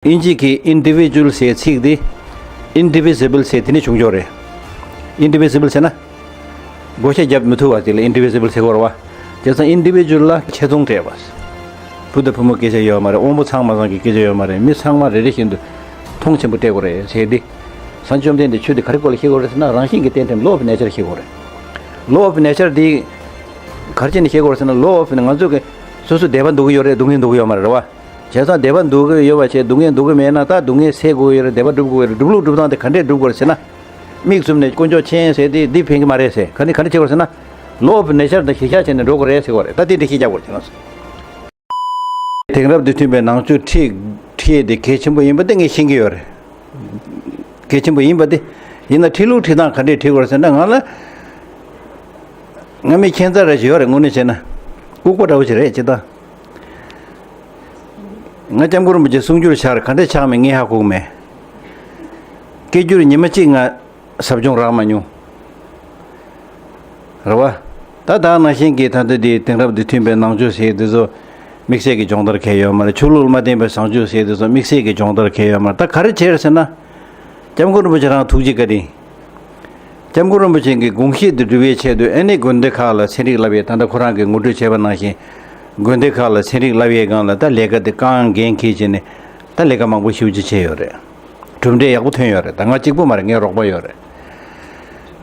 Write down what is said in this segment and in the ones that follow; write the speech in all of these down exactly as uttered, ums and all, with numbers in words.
དབྱིན་ཇི་གི་ཨིན་ཌི་བི་ཇུ་ཨལ་ཟེར་ཚིག་དེ་ཨིན་ཌི་བི་ཟི་བལ་ཟེར་དེ་ནས་བྱུང་ཆོག་རེད། ཨིན་ཌི་བི་ཟི་བལ་ཟེར་ན། བགོ་བཤའ་རྒྱབ་མི་ཐུབ་པ་དེ་ལ་ཨིན་ཌི་བི་ཟི་བལ་ཟེར་གོ་རེད་བ། བྱས་ཙང་ཨིན་ཌི་བི་ཇུ་ཨལ་ལ་ཆེ་མཐོང་སྤྲད་པ། བུ་དང་བུ་མོ་སྐད་ཆ་ཡོད་མ་རེད། དབང་པོ་ཚང་མ་ཚང་གི་སྐད་ཆ་ཡོད་མ་རེད། མི་ཚང་མ་རེ་རེ་བཞིན་དུ་མཐོང་ཆེན་པོ་སྤྲད་དགོས་རེད་ཟེར་ཏེ། སངས་རྒྱས་བཅོམ་ལྡན་འདས་ཆོས་འདི་ག་རེ་སྐོར་ལ་བཤད་དགོས་རེད་ཟེར་ན། རང་བཞིན་གྱི་རྟེན་འབྲེལ་ལོ་ཨོ་ཕི་ནེ་ཅར་བཤད་དགོས་རེད། ལོ་ཨོ་ཕི་ནེ་ཅར་འདི་ག་རེ་བྱས་ནས་བཤད་དགོས་རེད་ཟེར་ན། ལོ་ཨོ་ཕི་ནེ་ང་ཚོ་གི་སོ་སོ་བདེ་བ་འདོད་ཀྱི་ཡོད་རེད། སྡུག་བསྔལ་འདོད་ཀྱི་ཡོད་མ་རེད་བ། བྱས་ཙང་བདེ་བ་འདོད་ཀྱི་ཡོད་པ་བྱས་སྡུག་བསྔལ་འདོད་ཀྱི་མེད་ན། ད་སྡུག་བསྔལ་སེལ་དགོས་ཀྱི་ཡོད་རེད། བདེ་བ་སྒྲུབ་དགོས་ཀྱི་རེད། སྒྲུབ་ལུགས་སྒྲུབ་སྟངས་དེ་ག་འདྲས་སྒྲུབ་དགོས་རེད་ཟེར་ན། མིག་བཙུམ་ནས་དཀོན་མཆོག་མཁྱེན་ཟེར་དེ་འདི་ཕན་གྱི་མ་རེད་ཟེར། ག་ནས་ག་འདྲས་བྱེད་དགོས་རེད་ཟེར་ན། ལོ་ཨོ་ཕི་ནེ་ཅར་དང་གཞི་བཞག་བྱས་ནས་འགྲོ་དགོས་རེད་ཟེར་བ་རེད། ད་དེ་འདྲས་ཤེས་རྒྱག་དགོས་རེད་ཟེར་ན། དེང་རབས་འདི་མཐུན་པའི་ནང་ཆོས་ཁྲིད་ཁྲིད་དེ་གལ་ཆེན་པོ་ཡིན་པ་དེ་ངས་ཤེས་ཀྱི་ཡོད་རེད། གལ་ཆེན་པོ་ཡིན་པ་དེ། ཡིན་ན་ཁྲིད་ལུགས་ཁྲིད་སྟངས་ག་འདྲས་ཁྲིད་དགོས་རེད་ཟེར་ན། ང་ལ་ང་མི་ཁྱད་མཚར་རེ་ཞིག་ཡོད་རེད། དངོས་གནས་བྱས་ན་ལྐུགས་པ་འདྲ་བོ་ཞིག་རེད། ཅི་ལྟར། ང་སྐྱབས་མགོན་རིན་པོ་ཆེ་གསུང་སྒྱུར་ཆགས་རེད། ག་འདྲས་ཆགས་མེད་ངས་ཧ་གོ་གི་མེད། སྐད་སྒྱུར་ཉི་མ་གཅིག་ང་ཟབ་སྦྱོང་རག་མ་མྱོང་། རེད་བ། ད་ད་ནང་བཞིན་གྱི་ད་ལྟ་དེ་དེང་རབས་དང་མཐུན་པའི་ནང་ཆོས་ཟེར་དེ་ཚོ་དམིགས་བསལ་གྱི་སྦྱོང་བརྡར་གང་ཡང་ཡོད་མ་རེད། ཆོས་ལུགས་ལ་མ་བརྟེན་པའི་བཟང་སྤྱོད་ཟེར་དེ་ཚོ་དམིགས་བསལ་གྱི་སྦྱོང་བརྡར་གང་ཡང་ཡོད་མ་རེད། ད་ག་རེ་བྱས་རེད་ཟེར་ན། སྐྱབས་མགོན་རིན་པོ་ཆེ་རང་ཐུགས་རྗེ་བཀའ་དྲིན། སྐྱབས་མགོན་རིན་པོ་ཆེ་གི་དགོངས་གཞི་དེ་སྒྲུབ་པའི་ཆེད་དུ་ཨ་ནི་དགོན་སྡེ་ཁག་ལ་ཚན་རིག་བསླབ་ཡས། ད་ལྟ་ཁོ་རང་གིས་ངོ་སྤྲོད་བྱས་པ་ནང་བཞིན། དགོན་སྡེ་ཁག་ལ་ཚན་རིག་བསླབ་ཡས་སྒང་ལ་ད་ལས་ཀ་དེ་རྐང་འགན་འཁྱེར་བྱས་ནས་ད་ལས་ཀ་མང་པོ་ཞེ་པོ་ཅིག་བྱས་ཡོད་རེད། གྲུབ་འབྲས་ཡག་པོ་ཐོན་ཡོད་རེད། ད་ང་གཅིག་པུ་མ་རེད། ངའི་རོགས་པ་ཡོད་རེད།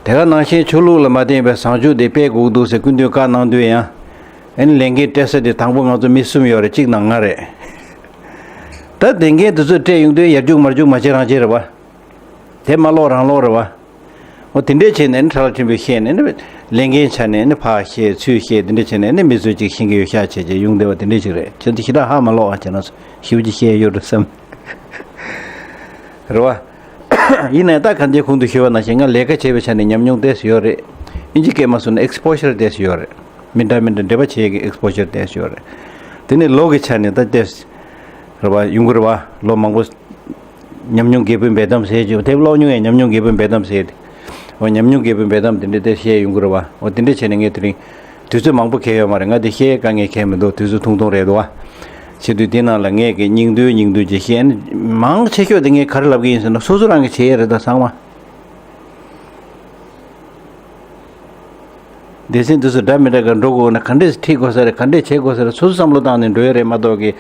དེ་ག་ནང་བཞིན་ཆོས་ལུགས་ལ་མ་བརྟེན་པའི་བཟང་སྤྱོད་དེ་སྤེལ་དགོས་འདུག་ཟེར་སྐུ་མདུན་བཀའ་གནང་དུས་ཡང་། ཨ་ནི་ལས་འགན་སྤྲད་ས་དེ་དང་པོ་ང་ཚོ་མི་གསུམ་ཡོད་རེད། གཅིག་ནང་ང་རེད། ད་ལས་འགན་དེ་ཚོ་སྤྲད་ཡོང་དུས་ཡར་རྒྱུག་མར་རྒྱུག་མ་བྱེད་རང་བྱེད་རེད་བ། དེ་མ་ཀློག་རང་ཀློག་རེད་བ། འོ་དེ་འདྲས་བྱས་ནས་ནི་ཁྲ་ལ་ཕྲན་བུ་བཤད་ནས་ནི། ལས་འགན་ཆ་ནས་ནི་ཕར་བཤད་ཚུར་བཤད། དེ་འདྲས་བྱས་ནས་ནི་མི་ཚོས་ཅིག་ཤེས་ཀྱི་ཡོད་ཤག་བྱས་བྱས་ཡོང་བསྡད་པ་དེ་འདྲས་ཅིག་རེད། ཁྱེད་ཚོ་ཞེ་དྲག་ཧ་མ་ལོག་ཨ། བྱས་ན་ཞེ་པོ་ཅིག་བཤད་ཡོད་འགྲོ་བསམ། རེད་བ། ཡིན་ནའི་ད་གང་ཅིའི་གོང་དུ་ཞུས་པ་ནང་བཞིན་ང་ལས་ཀ་བྱས་པའི་ཆ་ནས་ཉམས་མྱོང་ཏོག་ཙམ་ཡོད་རེད། ཨིན་ཇི་སྐད་མ་སོང་ན་ཨེག་སི་པོ་ཞར་ཏོག་ཙམ་ཡོད་རེད། མི་འདྲ་མི་འདྲ་འབྲེལ་བ་བྱེད་ཀྱི་ཨེག་སི་པོ་ཞར་ཏོག་ཙམ་ཡོད་རེད། དེ་ནས་ལོ་གི་ཆ་ནས་ད་ཏོག་ཙམ་རེད་བ། ཡོང་གི་རེད་བ། ལོ་མང་པོ། ཉམས་མྱོང་རྒྱས་པོའི་འབེལ་གཏམ་ཟེར་གྱི་དེབ་ཀློག་མྱོང་ཡས། ཉམས་མྱོང་རྒྱས་པོའི་འབེལ་གཏམ་ཟེར་ཏེ། འོ་ཉམས་མྱོང་རྒྱས་པོའི་འབེལ་གཏམ་དེ་འདྲ་དེ་བཤད་ཡོང་གི་རེད་བ། འོ་དེ་འདྲ་བྱས་ནས་ངས་དེ་རིང་དུས་ཚོད་མང་པོ་གས་ཡོད་མ་རེད། ང་དེ་བཤད་དཀའ་ངལ་གས་མི་འདུག་དུས་ཚོད་ཐུང་ཐུང་རེད་འདུག་བ། བྱེད་དུས་དེ་ནང་ལ་ངས་ཀྱི་སྙིང་བསྡུས་སྙིང་བསྡུས་ཀྱི་བཤད་ནི་མང་ཆེ་ཤོས་དེ་ངས་ག་རེ་ལབ་ཀྱི་ཡིན་ཟེར་ན། སོ་སོ་རང་གིས་བྱེད་ཡས་རེད་ད་ཚང་མ། སྡེ་ཚན་དེ་ཚོ་འདྲ་མི་འདྲ་ག་འགྲོ་དགོས་ན་ག་འདྲས་ཁྲིད་དགོས་ས་རེད། ག་འདྲས་བྱེད་དགོས་ས་རེད། སོ་སོ་བསམ་བློ་བཏང་ནས་འགྲོ་ཡ་རེད་མ་གཏོགས་ཀྱི།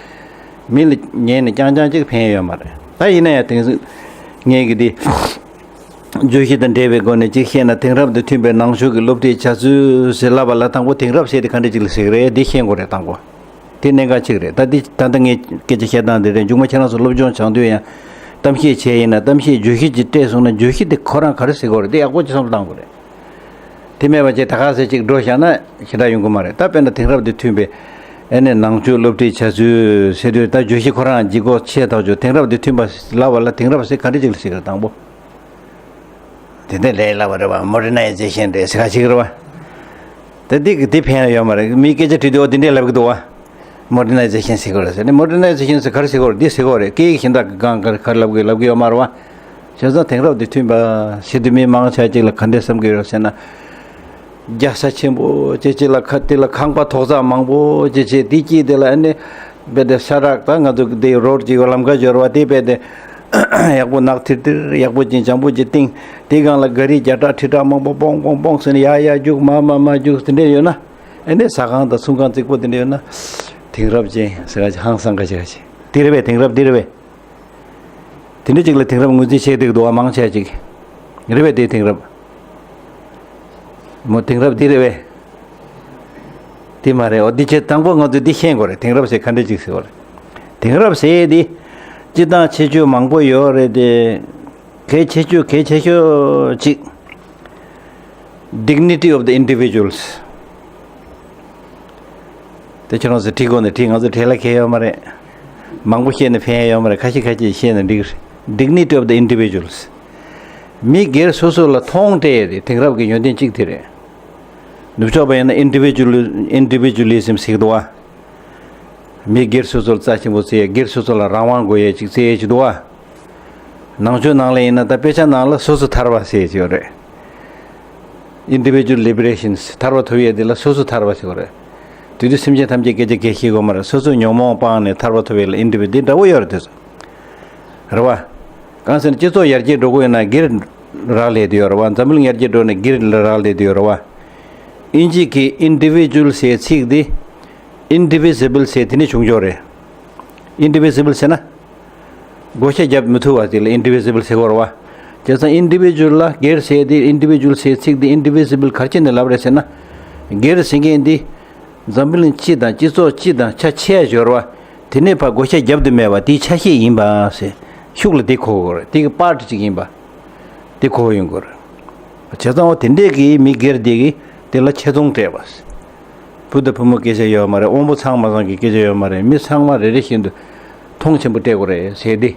མི་ལ་ཉན་ནས་རྐྱང་རྐྱང་གཅིག་ཕན་ཡ་ཡོད་མ་རེད། ད་ཡིན་ན་ཡང་དེང་སང་ངས་ཀྱི་འདི་བརྗོད་གཞི་དང་འབྲེལ་བའི་སྒོ་ནས་གཅིག་བཤད་ན། དེང་རབས་དང་མཐུན་པའི་ནང་ཆོས་ཀྱི་སློབ་ཁྲིད་བྱ་ཚུལ་ཟེར་ལབ་པ་ལ་དང་པོ་དེང་རབས་ཟེར་དེ་ག་འདྲས་ཅིག་ལ་ཟེར་གི་རེད། འདི་ཤེས་དགོས་རེད་དང་པོ། དེ་གནད་འགག་གཅིག་རེད། ད་འདི་ད་ལྟ་ངས་སྐད་ཆ་བཤད་སྟངས་འདི་རེད། མཇུག་མ་ཁྱེད་རང་ཚོ་སློབ་སྦྱོང་སྦྱང་དུས་ཡང་གཏམ་བཤད་བྱས་ཡིན་ན། གཏམ་བཤད་བརྗོད་གཞི་ཅིག་སྤྲད་སོང་ན་བརྗོད་གཞི་དེ་ཁོ་རང་ག་རེ་ཟེར་དགོས་རེད། དེ་ཡག་པོ་ཅིག་བསམ་བློ་བཏང་དགོས་རེད། དེ་མེད་པ་བྱས་ད་ག་ཟེ་གཅིག་འགྲོ་བཞག་ན་ཞེ་དྲག་ཡོང་གི་མ་རེད། ད་དཔེར་ན་དེང་རབས་དང་མཐུན་པའི་ཨ་ནི་ནང་ཆོས་སློབ་ཁྲིད་བྱ་ཚུལ་ཟེར་དུས། ད་བརྗོད་གཞི་ཁོ་རང་ལྗིད་ཁོག་ཆེ་ཐག་ཆོད། དེང་རབས་དང་མཐུན་པ་ལབ་པ་ལ་དེང་རབས་ཟེར་ག་འདྲ་ཅིག་ལ་ཟེར་གི་རེད་དང་པོ། དེ་འདྲ་ལས་ལབ་པ་རེད་བ། མོ་ཌར་ནའི་ཛེ་ཤན་རེད་ཟེར་ག་ཅིག་རེད་བ། ད་འདི་གི་འདི་ཕན་ཡོད་མ་རེད། མིའི་སྐད་ཆ་དྲིས་དུས་འོ་འདི་འདྲས་ལབ་གི་འདུག་བ། མོ་ཌར་ནའི་ཛེ་ཤན་ཟེར་གི་རེད་ཟེར་ནས། མོ་ཌར་ནའི་ཛེ་ཤན་ཟེར་ག་རེ་ཟེར་གི་རེད། འདི་ཟེར་གི་རེད། སྐད་ཡིག་གཞན་དག་གི་སྒང་ག་རེ་ག་རེ་ལབ་གི་ལབ་གི་ཡོད་མ་རེད་བ། བྱས་ཙང་དེང་རབས་དང་མཐུན་པ་ཟེར་དུས་མི་མང་ཆེ་ཅིག་ལ་ག་འདྲས་བསམ་གི་ཡོད་ཟེར་ན། རྒྱལ་ས་ཆེན་པོ་ཅིག་ཅིག་ལ་ཁ་དེ་ལ་ཁང་པ་ཐོག་བརྩེགས་མང་པོ་ཅིག་བྱས། དེ་དཀྱིལ་དེ་ལ་ཨ་ནི་རྦད་དེ་ས་རག་ད་ང་ཚོ་དེ་རོ་ཌི་ཅིག་ཡོད། ལམ་ཁ་འབྱོར་བ་དེ་རྦད་དེ་ཡག་པོ་ནག་ཐིར་ཐིར་ཡག་པོ་ཅིག་འཇམ་པོ་ཅིག་བཏིང་། དེའི་སྒང་ལ་ག་རི་བརྒྱ་ཕྲག་ཁྲི་ཕྲག་མང་པོ་པོང་པོང་པོང་ཟེར་ནས་ཡར་ཡར་རྒྱུག་མར་མར་མར་རྒྱུག་དེ་འདྲས་ཡོད་ན། ཨ་ནི་ཟ་ཁང་དང་ཚོང་ཁང་རྩིག་པོ་དེ་འདྲས་ཡོད་ན། དེང་རབས་ཅན་ཟེར་ག་ཅིག་ཧང་སང་ག་ཅིག་ག་ཅིག་དེ་རེད་པས། དེང་རབས་འདི་རེད་པས། དེ་འདྲ་ཅིག་ལ་དེང་རབས་ངོས་འཛིན་བྱས་བསྡད་འདུག་བ། མང་ཆེ་ཅིག་རེད་པས། དེ་དེང་རབས་མོ་དེང་རབས་འདི་རེད་པས། དེ་མ་རེད། འོ་འདི་བྱས་དང་པོ་ང་ཚོས་འདི་ཤེས་དགོས་རེད། དེང་རབས་ཟེར་ག་འདྲ་ཅིག་ཟེར་བ་རེད། དེང་རབས་ཟེར་འདི་སྤྱིར་བཏང་ཁྱད་ཆོས་མང་པོ་ཡོད་རེད་དེ། གལ་ཆེ་ཤོས་གལ་ཆེ་ཤོས་ཅིག Dignity of the individuals། དེ་ཁྱེད་རང་ཚོས་ཁྲིད་དགོས་ནས་ཁྲིད། ང་ཚོ་གྲས་ལ་ཁེལ་ཡོད་མ་རེད། མང་པོ་བཤད་ནས་ཕན་ཡོད་མ་རེད། ཁ་ཤས་ཁ་ཤས་བཤད་ན་འགྲིག་རེད། Dignity of the individuals། མི་སྒེར་སོ་སོ་ལ་མཐོང་སྤྲད་ཡས་དེ་དེང་རབས་ཀྱི་ཡོན་ཏན་གཅིག་དེ་རེད། ནུབ་ཕྱོགས་པ་ཡིན་ན་Individual- Individualism ཟེར་གི་འདུག་བ། མི་སྒེར་སོ་སོར་རྩ་ཆེན་པོ་བརྩི་ཡས། སྒེར་སོ་སོ་ལ་རང་དབང་དགོས་ཡས་ཅིག་བརྩི་ཡས་ཅིག་འདུག་བ། ནང་ཆོས་ནང་ལ་ཡིན་ན་ད་དཔེ་ཆ་ནང་ལ་སོ་སོ་ཐར་པ་ཟེར་ཡས་ཅིག་ཡོད་རེད། Individual liberation། ཐར་པ་ཐོབ་ཡས་དེ་ལ་སོ་སོ་ཐར་པ་ཟེར་གི་རེད། དེ་དུས་སེམས་ཅན་ཐམས་ཅད་སྐད་ཆ་གལ་ཤེས་དགོས་མ་རེད། སོ་སོའི་ཉོན་མོངས་སྤངས་ནས་ཐར་པ་ཐོབ་ཡས་ལ་Individual། འདི་འདྲ་བོ་ཡོད་རེད། དེ་ཚོ། རེད་བ། གང་ཟེར་ན་སྤྱི་ཚོགས་ཡར་རྒྱས་འགྲོ་དགོས་ཡོད་ན་སྒེར་རག་ལས་དེ་ཡོད་རེད་བ། འཛམ་གླིང་ཡར་རྒྱས་འགྲོ་ན་སྒེར་རག་ལས་དེ་ཡོད་རེད་བ། ཨིན་ཇི་གི་individual་ཟེར་ཚིག་དེ། indivisible་ཟེར་དེ་ནས་བྱུང་ཆོག་རེད། indivisible་ཟེར་ན། བགོ་བཤའ་རྒྱབ་མི་ཐུབ་པ་དེ་ལ་indivisible་ཟེར་གོ་རེད་བ། བྱས་ཙང་individual་ལ་སྒེར་ཟེར་དེ། individual་ཟེར་ཚིག་དེ་indivisible་ག་རེ་བྱས་ནས་ལབ་རེད་ཟེར་ན། སྒེར་ཟེར་མཁན་འདི། འཛམ་བུ་གླིང་སྤྱི་དང་སྤྱི་ཚོགས་སྤྱི་དང་ཆ་ཆེ་ཡ་སྦྱོར་བ། དེ་ནས་ཕར་བགོ་བཤའ་རྒྱབ་ཏུ་མེད་པ་དེའི་ཆ་ཤས་ཡིན་པ་ཟེར། ཤུགས་ལ་དེ་གོ་དགོས་རེད། དེ་གི་part་གཅིག་ཡིན་པ། དེ་གོ་ཡོང་དགོས་རེད། བྱས་ཙང་འོ་དེ་འདྲས་ཀྱི་མི་སྒེར་དེ་གི་དེ་ལ་ཆེ་མཐོང་སྤྲད་པ། བུ་དང་བུ་མོ་སྐད་ཆ་ཡོད་མ་རེད། དབང་པོ་ཚང་མ་ཚང་གི་སྐད་ཆ་ཡོད་མ་རེད། མི་ཚང་མ་རེ་རེ་བཞིན་དུ་མཐོང་ཆེན་པོ་སྤྲད་དགོས་རེད་ཟེར་དེ།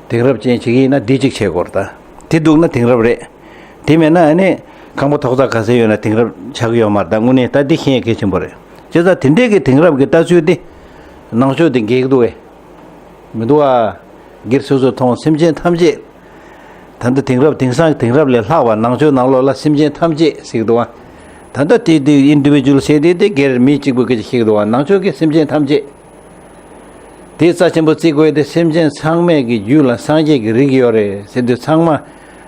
དེང་རབས་ཅན་བྱེད་ཀྱི་ཡིན་ན་འདི་གཅིག་བྱེད་དགོས་རེད་ད། དེ་འདུག་ན་དེང་རབས་རེད། དེ་མེད་ན་ཨ་ནི་ཁང་པ་ཐོག་རྩེག་ག་ཚད་ཡོད་ན་དེང་རབས་ཆགས་ཀྱི་ཡོད་མ་རེད་ད། དངོས་གནས་ད་འདི་ཤེས་ཡ་གལ་ཆེན་པོ་རེད། བྱས་ཙང་དེ་འདྲས་ཀྱི་དེང་རབས་ཀྱི་ལྟ་ཚུལ་དེ་ནང་ཆོས་དེ་འགལ་གྱི་འདུག་བས། མི་འདུག་ཨ། སྒེར་སོ་སོར་མཐོང་སེམས་ཅན་ཐམས་ཅད། ད་ལྟ་དེང་རབས་དེང་སང་དེང་རབས་ལས་ལྷག་པ་ནང་ཆོས་ནང་ལོགས་ལ་སེམས་ཅན་ཐམས་ཅད་ཟེར་གྱི་འདུག་ཨ། ད་ལྟ་དེ་དེ་individual་ཟེར་དེ་དེ་སྒེར་མི་གཅིག་པུ་སྐད་ཆ་བཤད་ཀྱི་འདུག་ཨ། ནང་ཆོས་ཀྱི་སེམས་ཅན་ཐམས་ཅད། དེ་རྩ་ཆེན་པོ་བརྩི་དགོས་ཏེ། སེམས་ཅན་ཚང་མས་ཀྱི་རྒྱུད་ལ་སངས་རྒྱས་ཀྱི་རིགས་ཡོད་རེད་ཟེར་དུས་ཚང་མ་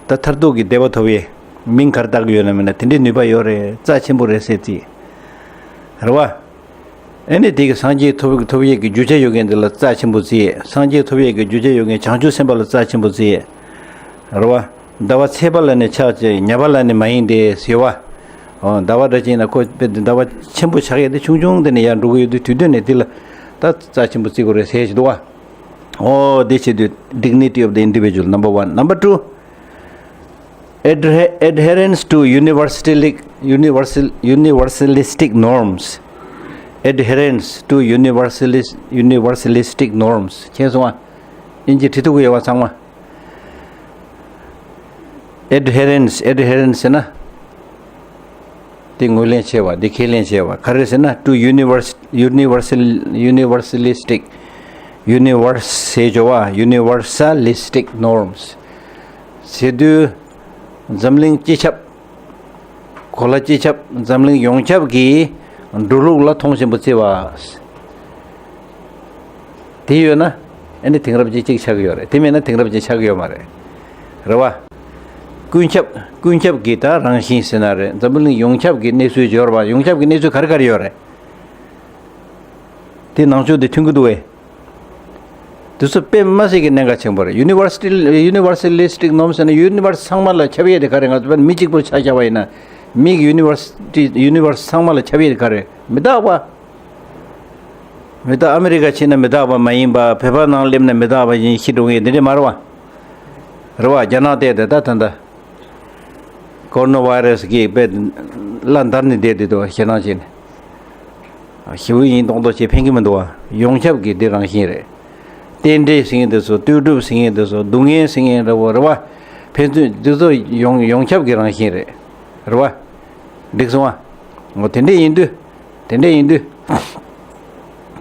ད་མཐར་ཐུག་གི་བདེ་བ་ཐོབ་ཡས་མིང་ག་རེ་བཏགས་ཀྱི་ཡོད་ན་མིན་ན་དེ་འདྲའི་ནུས་པ་ཡོད་རེད། རྩ་ཆེན་པོ་རེད་ཟེར་རྩིས། རེད་བ། ཨ་ནི་དེ་གི་སངས་རྒྱས་ཐོབ་ཐོབ་ཡས་ཀྱི་རྒྱུ་ཆ་ཡོད་མཁན་དེ་ལ་རྩ་ཆེན་པོ་བརྩི་ཡས། སངས་རྒྱས་ཐོབ་ཡས་ཀྱི་རྒྱུ་ཆ་ཡོད་མཁན་བྱང་ཆུབ་སེམས་དཔའ་ལ་རྩ་ཆེན་པོ་བརྩི་ཡས། རེད་བ། ཟླ་བ་ཚེས་པ་ལ་ནི་ཆགས་ཀྱི་ཉ་པ་ལ་ནི་མ་ཡིན་ཏེ་ཟེར་བ། ཨོ་ཟླ་བ་འདྲ་ཅིག་ཡིན་ན་ཁོ་དཔེ་ཟླ་བ་ཆེན་པོ་ཆགས་ཡས་དེ་ཆུང་ཆུང་དེ་ནས་ཡར་འགྲོ་གི་ཡོད་དུས་དུས་སྟོན་ནས་དེ་ལ་ད་རྩ་ཆེན་པོ་བརྩི་དགོས་རེད་ཟེར་ཞིག་འདུག་བ། ཨོ་དེ་བྱེད་དུས་dignity of the individual number one. Number two, adhe- adherence to universalistic, universal, universalistic norms. Adherence to universalis- universalistic norms. མཁྱེན་སོང་ཨ། དབྱིན་ཇི་བྲིས་ཐུབ་ཀྱི་ཡོད་པ་ཚང་མ། Adherence, adherence ཟེར་ན། འདི་ངོས་ལེན་བྱས་པ། འདི་ཁས་ལེན་བྱས་པ་ག་རེ་ཟེར་ན། to universe- universal- universalistic, universe ཟེར་བ། universalistic norms ཟེར་དུས་འཛམ་གླིང་སྤྱི་ཁྱབ། གོ་ལ་སྤྱི་ཁྱབ། འཛམ་གླིང་ཡོངས་ཁྱབ་ཀྱི་འགྲོ་ལུགས་ལ་མཐོང་ཆེན་པོ་བརྩི་བ། དེ་ཡོད་ན་ཨ་ནི་དེང་རབས་ཅན་གཅིག་ཆགས་ཀྱི་ཡོད་རེད། དེ་མེད་ན་དེང་རབས་ཅན་ཆགས་ཀྱི་ཡོད་མ་རེད། རེད་བ། ཀུན་ཁྱབ། ཀུན་ཁྱབ་ཀྱི་ད་རང་བཞིན་ཟེར་ན་རེད། འཛམ་བུ་གླིང་ཡོངས་ཁྱབ་ཀྱི་གནས་ཚུལ་སྦྱོར་བ། ཡོངས་ཁྱབ་ཀྱི་གནས་ཚུལ་ག་རེ་ག་རེ་ཡོད་རེད། དེ་ནང་ཆོས་དེ་མཐུན་གྱི་འདུག་བས། དེ་ཚོ་དཔེ་མ་སྲིད་ཀྱི་གནད་འགག་ཆེན་པོ་རེད། Universal- universalistic norms ཟེར་ན་universe་ཚང་མ་ལ་ཁྱབ་ཡས་དེ་ག་རེ། ང་ཚོ་དཔེར་ན་མི་གཅིག་པུར་ཆ་བཞག་པ་ཡིན་ན། མིའི་universe- universe་ཚང་མ་ལ་ཁྱབ་ཡས་དེ་ག་རེ། མི་རྟག་པ། མི་རྟག་ཨ་མི་རི་ཀ་ཕྱིན་ན་མི་རྟག་པ་མ་ཡིན་པ། བོད་པ་ནང་སླེབས་ན་མི་རྟག་པ་ཡིན། ཤི་འགྲོ་ངེས་འདི་འདྲས་མ་རེད་བ། རེད་བ། རྒྱ་ནག་བལྟས་ཏེ་ད་ད་ལྟ་ཀོ་རོ་ན་བྷའི་རེ་སི་གིས་དཔེ་བླ་འདར་ནས་བསྡད་དེ་འདུག་ཞེད་སྣང་བྱས་ནས། ཞི་བའི་ཡིན་མདོག་མདོག་བྱས་ཕན་གྱི་མི་འདུག་བ། ཡོངས་ཁྱབ་ཀྱི་འདི་རང་བཞིན་རེད། རྟེན་འབྲེལ་ཟེར་མཁན་དེ་ཚོ། ལྟོས་གྲུབ་ཟེར་མཁན་དེ་ཚོ། སྡུག་བསྔལ་ཟེར་མཁན་འདྲ་བོ་རེད་བ། ཕན་ཚུན་འདི་ཚོ་ཡོངས་ཡོངས་ཁྱབ་ཀྱི་རང་བཞིན་རེད། རེད་བ། འགྲིག་སོང་བ། འོ་དེ་འདྲས་ཡིན་དུས། དེ་འདྲས་ཡིན་དུས།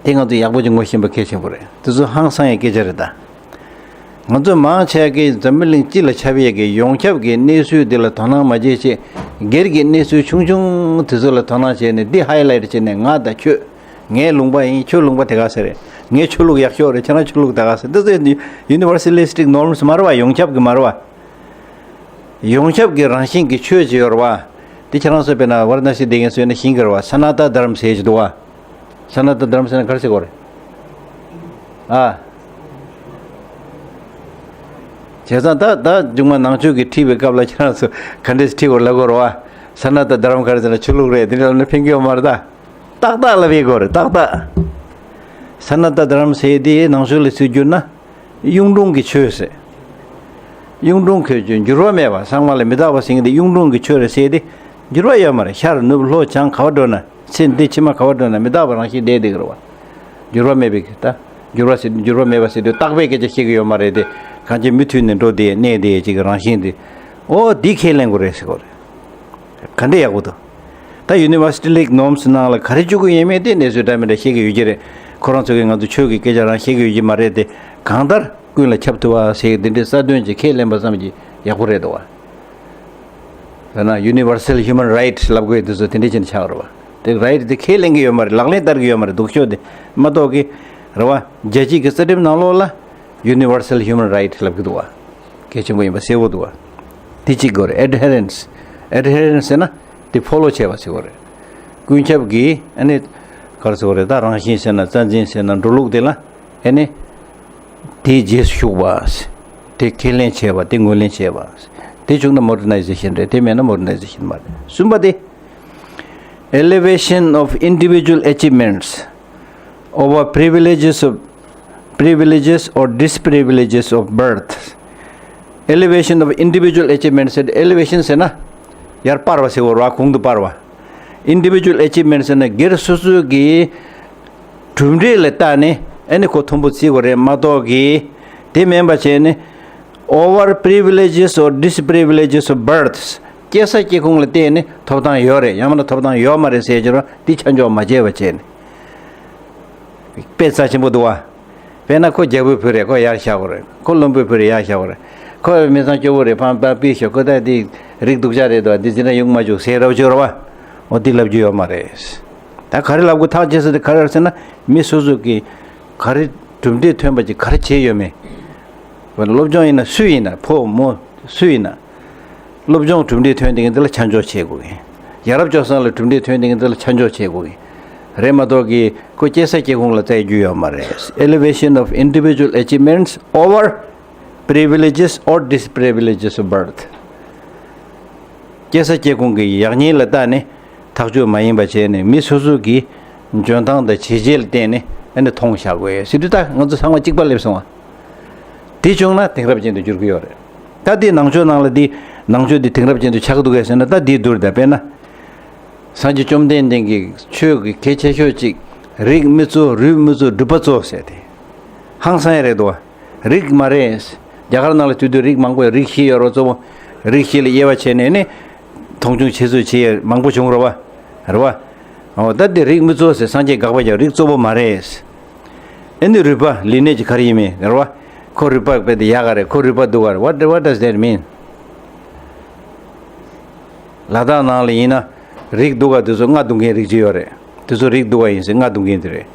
དེ་ང་ཚོ་ཡག་པོ་ཅིག་ངོ་ཤེས་པ་གལ་ཆེན་པོ་རེད། དེ་ཚོ་ཧང་སང་ཡ་སྐད་ཆ་རེད་ད། ང་ཚོ་མང་ཆེ་གིས་འཛམ་བུ་གླིང་སྤྱི་ལ་ཁྱབ་ཡས་ཀྱི་ཡོངས་ཁྱབ་ཀྱི་གནས་ཚུལ་འདི་ལ་དོ་སྣང་མ་བྱེད་ཅེས། སྒེར་གྱི་གནས་ཚུལ་ཆུང་ཆུང་དེ་ཚོ་ལ་དོ་སྣང་བྱས་ནས་འདི་highlight་བྱས་ནས། ང་དང་ཁྱོད། ངའི་ལུང་པ་ཡིན། ཁྱོད་ལུང་པ་དེ་ག་ཟེ་རེད། ངའི་ཆོས་ལུགས་ཡག་ཤོས་རེད། ཁྱེད་རང་ཆོས་ལུགས་དེ་ག་ཟེ། འདི་ཚོ་universalistic norms་མ་རེད་བ། ཡོངས་ཁྱབ་ཀྱི་མ་རེད་བ། ཡོངས་ཁྱབ་ཀྱི་རང་བཞིན་གྱི་ཆོས་ཅིག་ཡོད་རེད་བ། དེ་ཁྱེད་རང་ཚོ་དཔེར་ན་ཝཱ་ར་ཎ་སི་བསྡད་མཁན་ཚོས་ནི་ཤེས་ཀྱི་རེད་བ། ས་ན་ཏ་དྷརམ་ཟེར་ཅིག་འདུག་བ། ས་ན་ཏ་དྷརམ་ཟེར་ན་ག་རེ་ཟེར་དགོས་རེད། ཨ། བྱས་ཙང་ད་ད་མཇུག་མ་ནང་ཆོས་ཀྱི་ཁྲིད་པའི་སྐབས་ལ་ཁྱེད་རང་ཚོ་ག་འདྲས་ཁྲིད་དགོས་ལབ་དགོས་རེད་བ། ས་ན་ཏ་དྷརམ་ག་རེ་ཟེར་ན་ཆོས་ལུགས་རེད། དེ་འདྲ་ལབ་ན་ཕན་གྱི་ཡོད་མ་རེད་ད། ཏག་ཏག་ལབ་ཡས་དགོས་རེད། ཏག་ཏག་ས་ན་ཏ་དྷརམ་ཟེར་དེ་ནང་ཆོས་ལ་ཚུར་བསྒྱུར་ན། གཡུང་དྲུང་གི་ཆོས་ཟེར། གཡུང་དྲུང་གི་ཆོས། འགྱུར་བ་མེད་པ། ཚང་མ་ལ་མི་རྟག་པ་ཟེར་མཁན་དེ་གཡུང་དྲུང་གི་ཆོས་རེད་ཟེར་ཏེ། འགྱུར་བ་ཡོད་མ་རེད། ཤར་ནུབ་ལྷོ་བྱང་ག་པར་འགྲོ་ན། ཚེ་འདི་ཕྱི་མ་ག་པར་འགྲོ་ན་མི་རྟག་པ་རང་བཞིན་བསྡད་བསྡད་ཀྱི་རེད་བ། འགྱུར་བ་མེད་པའི་གི་ད། འགྱུར་བ་ཟེར། འགྱུར་བ་མེད་པ་ཟེར་དུས་རྟག་པའི་སྐད་ཆ་བཤད་ཀྱི་ཡོད་མ་རེད་དེ། གང་ཅི་མུ་མཐུད་ནས་འགྲོ་བསྡད་གནས་བསྡད་ཅིག་གི་རང་བཞིན་དེ། ཨོ་འདི་ཁས་ལེན་དགོས་རེད་ཟེར་གོ་རེད། ག་འདྲ་ཡག་པོ་འདུག་ད་universalistic norms་ནང་ལ་ག་རེ་བཅུག་གི་ཡོད་མེད་དེ་གནས་ཚུལ་འདྲ་མི་འདྲ་བཤད་ཀྱི་ཡོད་ཀྱི་རེད། ཁོ་རང་ཚོ་གིས་ང་ཚོ་ཆོས་ཀྱི་སྐད་ཆ་རང་བཤད་ཀྱི་ཡོད་ཀྱི་མ་རེད་དེ། གང་ལྟར་ཀུན་ལ་ཁྱབ་ཐུབ་པ་ཟེར་འདི་འདྲའི་རྩ་དོན་ཅིག་ཁས་ལེན་པ་ཙམ་གྱིས་ཡག་པོ་རེད་འདུག་བ། ད་ན་universal human right་ལབ་དགོས་དུས་ཚོད་དེ་འདྲས་ཅན་ཆགས་རེད་བ། དེ་right་དེ་ཁས་ལེན་གྱི་ཡོད་མ་རེད། ལག་ལེན་བསྟར་གྱི་ཡོད་མ་རེད། སྡུག་ཤོས་དེ་མ་གཏོགས་ཀྱི་རེད་བ། རྒྱལ་སྤྱིའི་གི་རྩ་ཁྲིམས་ནང་ལོགས་ལ་ Universal Human Right ལབ་ཀྱི་འདུག་བ། གལ་ཆེན་པོ་ཡིན་པ་གསལ་པོ་འདུག་བ། དེ་གཅིག་དགོས་རེད། Adherence. Adherence ཟེར་ན་དེ་ཕོ་ལོ་བྱས་པ་ཟེར་དགོས་རེད། ཀུན་ཁྱབ་ཀྱིས་ཨ་ནི་ག་རེ་ཟེར་དགོས་རེད། ད་རང་བཞིན་ཟེར་ན་རྩ་འཛིན་ཟེར་ན་འགྲོ་ལུགས་དེ་ལ་ཨ་ནི་དེའི་རྗེས་སུ་ཞུགས་པ། དེ་ཁས་ལེན་བྱས་པ། དེ་ངོས་ལེན་བྱས་པ། དེ་བྱུང་ན་modernization རེད། དེ་མེད་ན་modernization མ་རེད། གསུམ་པ་དེ། Elevation of individual achievements over privileges of privileges or disprivileges of birth. Elevation of individual achievements. Elevation ཟེར་ན་ཡར་སྤར་བ་ཟེར་བ་རེད་བ། གོང་དུ་སྤར་བ། Individual achievements ཟེར་ན་སྒེར་སོ་སོའི་གི་གྲུབ་འབྲས་ལ་བལྟས་ནས་ཨ་ནི་ཁོ་མཐོན་པོ་བརྩི་དགོས་རེད་མ་གཏོགས་གི་དེ་མིན་པ་བྱས་ནས། Over privileges or disprivileges of birth. སྐྱེས་ས་སྐྱེས་ཁུངས་ལ་བརྟེན་ནས་ཐོབ་ཐང་ཡོད་རེད། ཡང་མིན་ན་ཐོབ་ཐང་ཡོད་མ་རེད་ཟེར་གྱི་རེད་བ། འདི་ཆ་འཇོག་མ་བྱས་པ་བྱས་ནས། དཔེ་རྩ་ཆེན་པོ་འདུག་བ། དཔེར་ན་ཁོ་རྒྱལ་པོའི་བུ་རེད། ཁོ་ཡར་བཞག་དགོས་རེད། ཁོ་བློན་པོའི་བུ་རེད། ཡར་བཞག་དགོས་རེད། ཁོ་མི་ཚང་སྐྱོ་བོ་རེད། ཕམ་པ་པི་ཤོག་ཁོ་ད་འདི་རིགས་སྡུག་ཅག་རེད་འདུག་བ། འདི་ཟིན་ན་ཡོང་མ་བཅུག་ཟེར་རབ་བྱོས་རེད་བ། འོ་འདི་ལབ་རྒྱུ་ཡོད་མ་རེད། ད་ག་རེ་ལབ་དགོས་ཐག་བཅད་ས་དེ་ག་རེ་རེད་ཟེར་ན། མི་སོ་སོ་གིས་ག་རེ་གྲུབ་འབྲས་ཐོན་པ་ཅིག་ག་རེ་བྱས་ཡོད་མེད། སློབ་སྦྱོང་ཡིན་ན་སུ་ཡིན་ན། ཕོ་མོ་སུ་ཡིན་ན། སློབ་སྦྱོང་གྲུབ་འབྲས་ཐོན་དེ་གི་འདི་ལ་ཆ་འཇོག་བྱེད་དགོས་གི། ཡ་རབས་སྤྱོད་བཟང་ལ་གྲུབ་འབྲས་ཐོན་དེ་གི་འདི་ལ་ཆ་འཇོག་བྱེད་དགོས་གི། རེད་མ་གཏོགས་གི་ཁོ་སྐྱེས་ས་སྐྱེས་ཁུངས་ལ་བཙལ་རྒྱུ་ཡོད་མ་རེད། Elevation of individual achievements over privileges or disprivileges of birth. སྐྱེས་ས་སྐྱེས་ཁུངས་ཀྱི་ཡག་ཉེས་ལ་བལྟས་ནས་ཐག་གཅོད་མ་ཡིན་པ་བྱས་ནས་མི་སོ་སོ་གི་འཇོན་ཐང་དང་བྱས་རྗེས་ལ་བརྟེན་ནས་ཨ་ནི་མཐོང་བཞག་དགོས་ཟེར་དུས། ད་ང་ཚོ་ཚང་མ་གཅིག་པ་སླེབས་སོང་བ། དེ་བྱུང་ན་དེང་རབས་ཅན་དུ་འགྱུར་གི་ཡོད་རེད། ད་དེ་ནང་ཆོས་ནང་ལ་དེ་ནང་ཆོས་དེ་དེང་རབས་ཅན་དུ་ཆགས་འདུག་གས་ཟེར་ན། ད་དེ་བསྡུར་ད། དཔེར་ན་སངས་རྒྱས་བཅོམ་ལྡན་འདས་ཀྱི་ཆོས་ཀྱི་གལ་ཆེ་ཤོས་གཅིག་རིགས་མི་གཙོ། རུས་མི་གཙོ། སྒྲུབ་པ་གཙོ་ཟེར་དེ་ཧང་སང་ཡ་རེད་འདུག་བ། རིགས་མ་རེད། རྒྱ་གར་ནང་ལ་དུས་དུས་རིགས་མང་པོ་ཡོད། རིགས་བཞི་ཡོད་རེད་བ། གཙོ་བོ་རིགས་བཞི་ལ་དབྱེ་བ་ཕྱེ་ནས་ནི་མཐོང་ཆུང་བྱེད་ཚུལ་བྱེད་ཡ་མང་པོ་བྱུང་རེད་བ། རེད་བ། འོ་ད་དེ་རིགས་མི་གཙོ་ཟེར། སངས་རྒྱས་དགག་པ་རྒྱག་རིགས་གཙོ་བོ་མ་རེད། ཨ་ནི་རུས་པ་ལི་ནེ་ཇི་ག་རེ་ཡིན་མིན་རེད་བ། ཁོ་རུས་པ་དཔེ་དེ་ཡག་ག་རེད། ཁོ་རུས་པ་སྡུག་ག་རེད། What, what does that mean? ལ་དྭགས་ནང་ལ་ཡིན་ན་རིགས་སྡུག་ག་དེ་ཚོ་རྔ་རྡུང་མཁན་རིགས་གཅིག་ཡོད་རེད། དེ་ཚོ་རིགས་སྡུག་ག་ཡིན་ཟེར་རྔ་རྡུང་མཁན་དེ་རེད།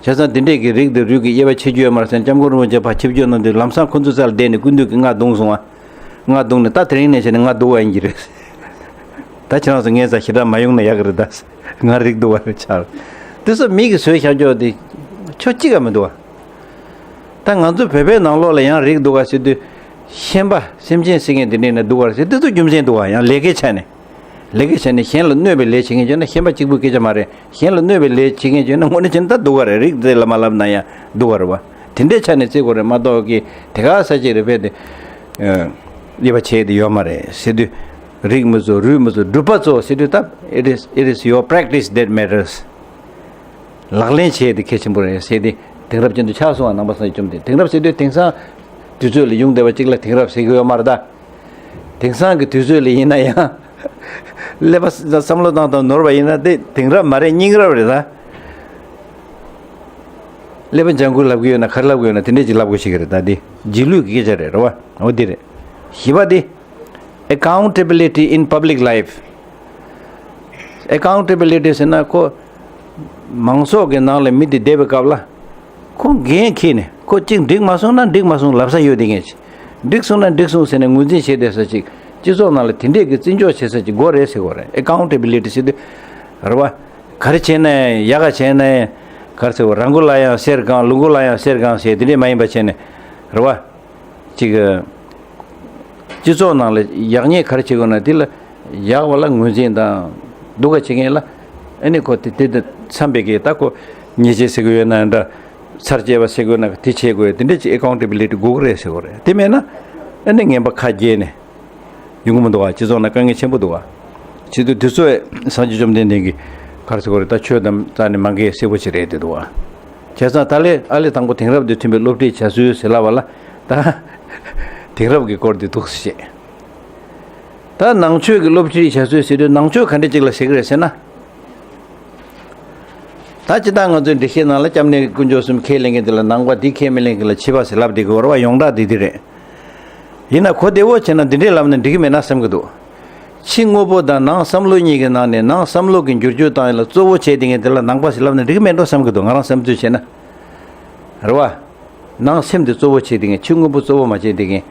བྱས་ཙང་དེ་འདྲས་ཀྱི་རིགས་དེ་རུས་ཀྱི་དབྱེ་བ་ཕྱེ་རྒྱུ་ཡོད་མ་རེད་ཟེར། སྐྱབས་མགོན་རིན་པོ་ཆེ་ཕར་ཆིབས་བསྒྱུར་གནང་དུས་ལམ་སང་ཁོ་ཚོའི་རྩ་ལ་བསྡད་ནས་སྐུ་མདུན་གྱིས་རྔ་རྡུང་སོང་བ། རྔ་རྡུང་ནས་ད་དེ་རིང་ནས་བྱས་ནས་རྔ་སྡུག་ག་ཡིན་གྱི་རེད། ད་ཁྱེད་རང་ཚོ་ངའི་རྩར་ཞེ་དྲག་མ་ཡོང་ན་ཡག་གི་རེད། ད་ང་རིགས་སྡུག་ག་ཆགས། དེ་ཚོ་མི་གིས་བཟོས་བཞག་རྒྱུ་དེ་ཆོ་གཅིག་ག་མི་འདུག་བ། ད་ང་ཚོ་བོད་པའི་ནང་ལོགས་ལ་ཡང་རིགས་སྡུག་ག་ཟེར་དུས། ཤན་པ་སེམས་ཅན་ཟེར་མཁན་དེ་འདྲས་ནས་སྡུག་ག་རེད་ཟེར། དེ་ཚོ་རྒྱུ་མཚན་འདུག་བ། ཡང་ལས་ཀའི་ཆ་ནས། ལས་ཀའི་ཆ་ནས་གཞན་ལ་གནོད་པའི་ལས་བྱེད་མཁན་བྱས་ན་ཤན་པ་གཅིག་པུའི་སྐད་ཆ་མ་རེད། གཞན་ལ་གནོད་པའི་ལས་བྱེད་མཁན་བྱས་ན་དངོས་གནས་བྱས་ན་ད་སྡུག་ག་རེད། རིགས་དེ་ལ་མ་ལབ་ན་ཡང་སྡུག་ག་རེད་བ། དེ་འདྲའི་ཆ་ནས་བརྩི་དགོས་རེད་མ་གཏོགས་ཀྱི་དེ་ག་ས་ཅིག་རེད་བས་དེ། ཨ། དབྱེ་བ་ཕྱེ་དེ་ཡོད་མ་རེད་ཟེར་དུས། རིགས་མི་གཙོ། རུས་མི་གཙོ། སྒྲུབ་པ་གཙོ་ཟེར་དུས། ད་it is, it is your practice that matters. ལག་ལེན་བྱེད་དེ་གལ་ཆེན་པོ་རེད་ཟེར་ཏེ་དེང་རབས་ཅན་དུ་ཆགས་སོང་བ། ནང་པ་སངས་རྒྱས་བཅོམ་ལྡན། དེང་རབས་ཟེར་དུས་དེང་སང་དུས་ཚོད་ལ་ཡོང་བསྡད་པ་གཅིག་ལ་དེང་རབས་ཟེར་གྱི་ཡོད་མ་རེད་ད། དེང་སང་གི་དུས་ཚོད་ལ་ཡིན་ན་ཡང་ཀླད་པ་བསམ་བློ་བཏང་སྟངས་ནོར་བ་ཡིན་ན་དེ་དེང་རབས་མ་རེད། རྙིང་རབས་རེད་ད། ཀླད་པ་ལྗང་ཁུ་ལབ་ཀྱི་ཡོད་ན་ག་རེ་ལབ་ཀྱི་ཡོད་ན་དེ་འདྲས་ཅིག་ལབ་དགོས་ཤེས་ཀྱི་རེད་ད། འདི་རྗེས་ལུས་ཀྱི་སྐད་ཆ་རེད། རེད་བ། འོ་འདི་རེད། བཞི་པ་འདི། Accountability in public life. Accountability ཟེར་ན་ཁོ་མང་ཚོགས་ཀྱི་ནང་ལ་མི་དེ་བསྡད་པའི་སྐབས་ལ་ཁོ་འགན་འཁྱེར་ནས། ཁོ་གཅིག་འགྲིག་མ་སོང་ན་འགྲིག་མ་སོང་ལབ་ས་ཡོད་དེ་ངས་ཅིག་འགྲིག་སོང་ན་འགྲིག་སོང་ཟེར་ནས་ངོས་འཛིན་བྱས་བསྡད་ས་ཅིག་སྤྱི་ཚོགས་ནང་ལ་དེ་འདྲས་ཀྱི་བརྩི་འཇོག་བྱེད་ས་ཅིག་དགོས་རེད་ཟེར་དགོས་རེད། Accountability ཟེར་དུས་རེད་བ། ག་རེ་བྱས་ན་ཡག་ག་བྱས་ན་ག་རེ་ཟེར་དགོས། ར་མགོ་ལ་ཡང་གསེར་གང་། ལུག་མགོ་ལ་ཡང་གསེར་གང་ཟེར་དེ་འདྲས་མ་ཡིན་པ་བྱས་ནས་རེད་བ། ཅིག་སྤྱི་ཚོགས་ནང་ལ་ཡག་ཉེས་ག་རེ་བྱེད་དགོས་ན་དེ་ལ་ཡག་པ་ལ་ངོས་འཛིན་དང་། སྡུག་ག་བྱེད་མཁན་ལ་ཨ་ནི་ཁོ་དེ་དེ་དེ་འཚམ་པའི་གི་ད་ཁོ་ཉེས་ཆད་ཟེར་གི་ཡོད་ན་འདྲ། ཚར་བཅད་པ་ཟེར་གི་ཡོད་ན་དེ་བྱེད་དགོས། དེ་འདྲ་ཅིག་ཨེ་ཀའུན་ཊེ་བི་ལི་ཊི་དགོས་གི་རེད་ཟེར་གི་རེད། དེ་མེད་ན་ཨ་ནི་ངན་པ་ཁ་རྒྱས་ནས་ཡོང་གི་མི་འདུག་བ། སྤྱི་ཚོགས་ནང་དཀའ་ངལ་ཆེན་པོ་འདུག་བ། བྱེད་དུས་དུས་ཚོད་སངས་རྒྱས་བཅོམ་ལྡན་འདས་ཀྱིས་ག་རེ་ཟེར་གི་རེད། ད་ཆོས་དང་རྩ་ནས་མ་འགལ་གསལ་པོ་ཅིག་རེད་དེ་འདུག་བ། བྱས་ཙང་ད་ལས་ཨ་ལས་དང་པོ་དེང་རབས་དང་མཐུན་པའི་སློབ་ཁྲིད་བྱ་སྲོལ་ཟེར་ལབ་པ་ལ་ད་དེང་རབས་ཀྱི་སྐོར་དེ་འདུག་སེ་བཤད། ད་ནང་ཆོས་ཀྱི་སློབ་ཁྲིད་བྱ་སྲོལ་ཟེར་དུས་ནང་ཆོས་ག་འདྲ་ཅིག་ལ་ཟེར་གི་རེད་ཟེར་ན། ད་ཅི་ལྟར་ང་ཚོའི་འགྲེལ་བཤད་ནང་ལ་སྐྱབས་གནས་དཀོན་མཆོག་གསུམ་ཁས་ལེན་མཁན་དེ་ལ་ནང་པ། འདི་ཁས་མི་ལེན་མཁན་ལ་ཕྱི་པ་ཟེར་ལབ་བསྡད་ཀྱི་ཡོད་རེད་བ། ཡོངས་གྲགས་འདི་འདི་རེད། ཡིན་ན་གོ་བདེ་བོ་བྱས་ན་འདི་འདྲས་ལབ་ན་འགྲིག་གི་མེད་ན་བསམ་གྱི་འདུག་ཕྱི་དངོས་པོ་དང་ནང་བསམ་བློ་གཉིས་ཀྱི་ནང་ནས་ནང་བསམ་བློ་གི་འགྱུར་བཅོས་བཏང་ཡ་ལ་གཙོ་བོ་བྱས་བསྡད་མཁན་དེ་ལ་ནང་པ་ཟེར་ལབ་ན་འགྲིག་གི་མེད་འགྲོ་བསམ་གྱི་འདུག་ང་རང་བསམ་ཚུལ་བྱས་ན། རེད་བ། ནང་སེམས་དེ་གཙོ་བོ་བྱེད་དེ་མཁན། ཕྱི་དངོས་པོ་གཙོ་བོ་མ་བྱེད་དེ་མཁན།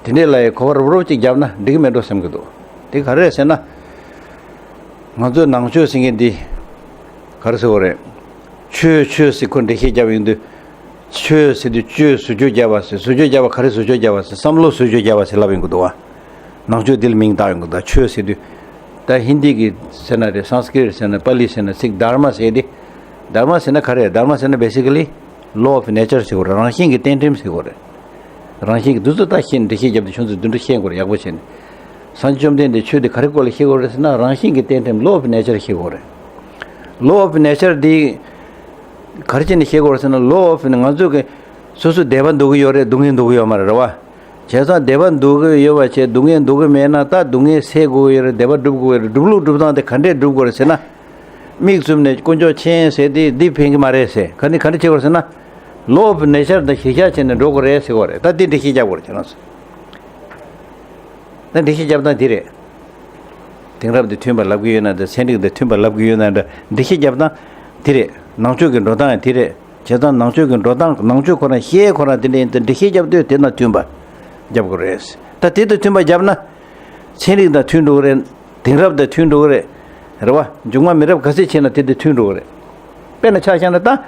དེ་འདྲས་ལ་ཡང་གོ་བ་རོབ་རོབ་ཅིག་བརྒྱབ་ན་འགྲིག་གི་མེད་འགྲོ་བསམ་གྱི་འདུག་དེ་ག་རེ་རེད་ཟེར་ན། ང་ཚོའི་ནང་ཆོས་ཟེར་མཁན་འདི་ག་རེ་ཟེར་དགོས་རེད། ཆོས་ཆོས་ཟེར་ཁོ་འགྲེལ་བཤད་བརྒྱབ་ཡོང་དུས། ཆོས་ཟེར་དུས་ཆོས་ཟུར་འཇོག་བརྒྱབ་པ་ཟེར། ཟུར་འཇོག་བརྒྱབ་པ་ག་རེ་ཟུར་འཇོག་བརྒྱབ་པ་ཟེར། བསམ་བློ་ཟུར་འཇོག་བརྒྱབ་པ་ཟེར་ལབ་ཡོང་གི་འདུག་བ། ནང་ཆོས་འདི་ལ་མིང་བཏགས་ཡོང་གི་འདུག་ཆོས་ཟེར་དུས། ད་ཧིན་དི་གི་ཟེར་ན་རེད། སཾ་སྐྲྀཏ་ཟེར་ན། པཱ་ལི་ཟེར་ན། ཚིག་དྷརྨ་ཟེར་ཏེ། དྷརྨ་ཟེར་ན་ག་རེ། དྷརྨ་ཟེར་ན་basically law of nature ཟེར་བ་རེད། རང་བཞིན་གྱི་རྟེན་འབྲེལ་ཟེར་བ་རེད། རང་བཞིན་གྱི་འདུ་ཚོད་ལྟ་ཤེས་ནས་འགྲེལ་བཤད་བརྒྱབ་སྟེ་ཁྱོད་ཚོས་འདི་འདྲ་ཤེས་དགོས་རེད། ཡག་པོ་བྱས་ནས། སངས་རྒྱས་བཅོམ་ལྡན་འདས་ཆོས་འདི་ག་རེ་སྐོར་ལ་བཤད་དགོས་རེད་ཟེར་ན། རང་བཞིན་གྱི་རྟེན་འབྲེལ། law of nature ཤེས་དགོས་རེད། law of nature འདི་ག་རེ་བྱས་ནས་ཤེས་དགོས་རེད་ཟེར་ན། law of ང་ཚོ་གི་སོ་སོ་བདེ་བ་འདོད་ཀྱི་ཡོད་རེད། སྡུག་བསྔལ་འདོད་ཀྱི་ཡོད་མ་རེད། རེད་བ། བྱས་ཙང་བདེ་བ་འདོད་ཀྱི་ཡོད་པ་བྱས། སྡུག་བསྔལ་འདོད་ཀྱི་མེད་ན་ད་སྡུག་བསྔལ་སེལ་དགོས་ཀྱི་ཡོད་རེད། བདེ་བ་སྒྲུབ་དགོས་ཀྱི་ཡོད་རེད། སྒྲུབ་ལུགས་སྒྲུབ་སྟངས་དེ་ག་འདྲས་སྒྲུབ་དགོས་རེད་ཟེར་ན། མིག་བཙུམ་ནས་དཀོན་མཆོག་མཁྱེན་ཟེར་དེ་འདི་ཕན་གྱི་མ་རེད་ཟེར། ག་ནས་ག་འདྲས་བྱེད་དགོས་རེད་ཟེར་ན། law of nature དང་གཞིར་བཞག་བྱས་ནས་འགྲོ་དགོས་རེད་ཟེར་དགོས་རེད། ད་འདི་འགྲེལ་བཤད་རྒྱག་དགོས་རེད་ཁྱེད་རང་ཚོ། ད་འགྲེལ་བཤད་རྒྱབ་སྟངས་འདི་རེད། དེང་རབས་དང་མཐུན་པ་ལབ་ཀྱི་ཡོད་ན་འདྲ། ཚན་རིག་དང་མཐུན་པ་ལབ་ཀྱི་ཡོད་ན་འདྲ། འགྲེལ་བཤད་རྒྱབ་སྟངས་འདི་རེད། ནང་ཆོས་ཀྱི་འགྲོ་སྟངས་ཡང་འདི་རེད། བྱས་ཙང་ནང་ཆོས་ཀྱི་འགྲོ་སྟངས། ནང་ཆོས་ཁོ་རང་ཤེས་ཁོ་རང་དེ་འདྲ་ཡིན་ཙང་འགྲེལ་བཤད་རྒྱབ་དུས་དེ་དང་མཐུན་པ་རྒྱབ་དགོས་རེད། ད་དེ་དང་མཐུན་པ་བརྒྱབ་ན། ཚན་རིག་དང་མཐུན་འགྲོ་གི་རེད། དེང་རབས་དང་མཐུན་འགྲོ་གི་རེད། རེད་བ། མཇུག་མ་མི་རབས་ག་ཚད་ཕྱིན་ན་དེ་དང་མཐུན་འགྲོ་གི་རེད། དཔེར་ན་ཆ་བཞག་ན་ད།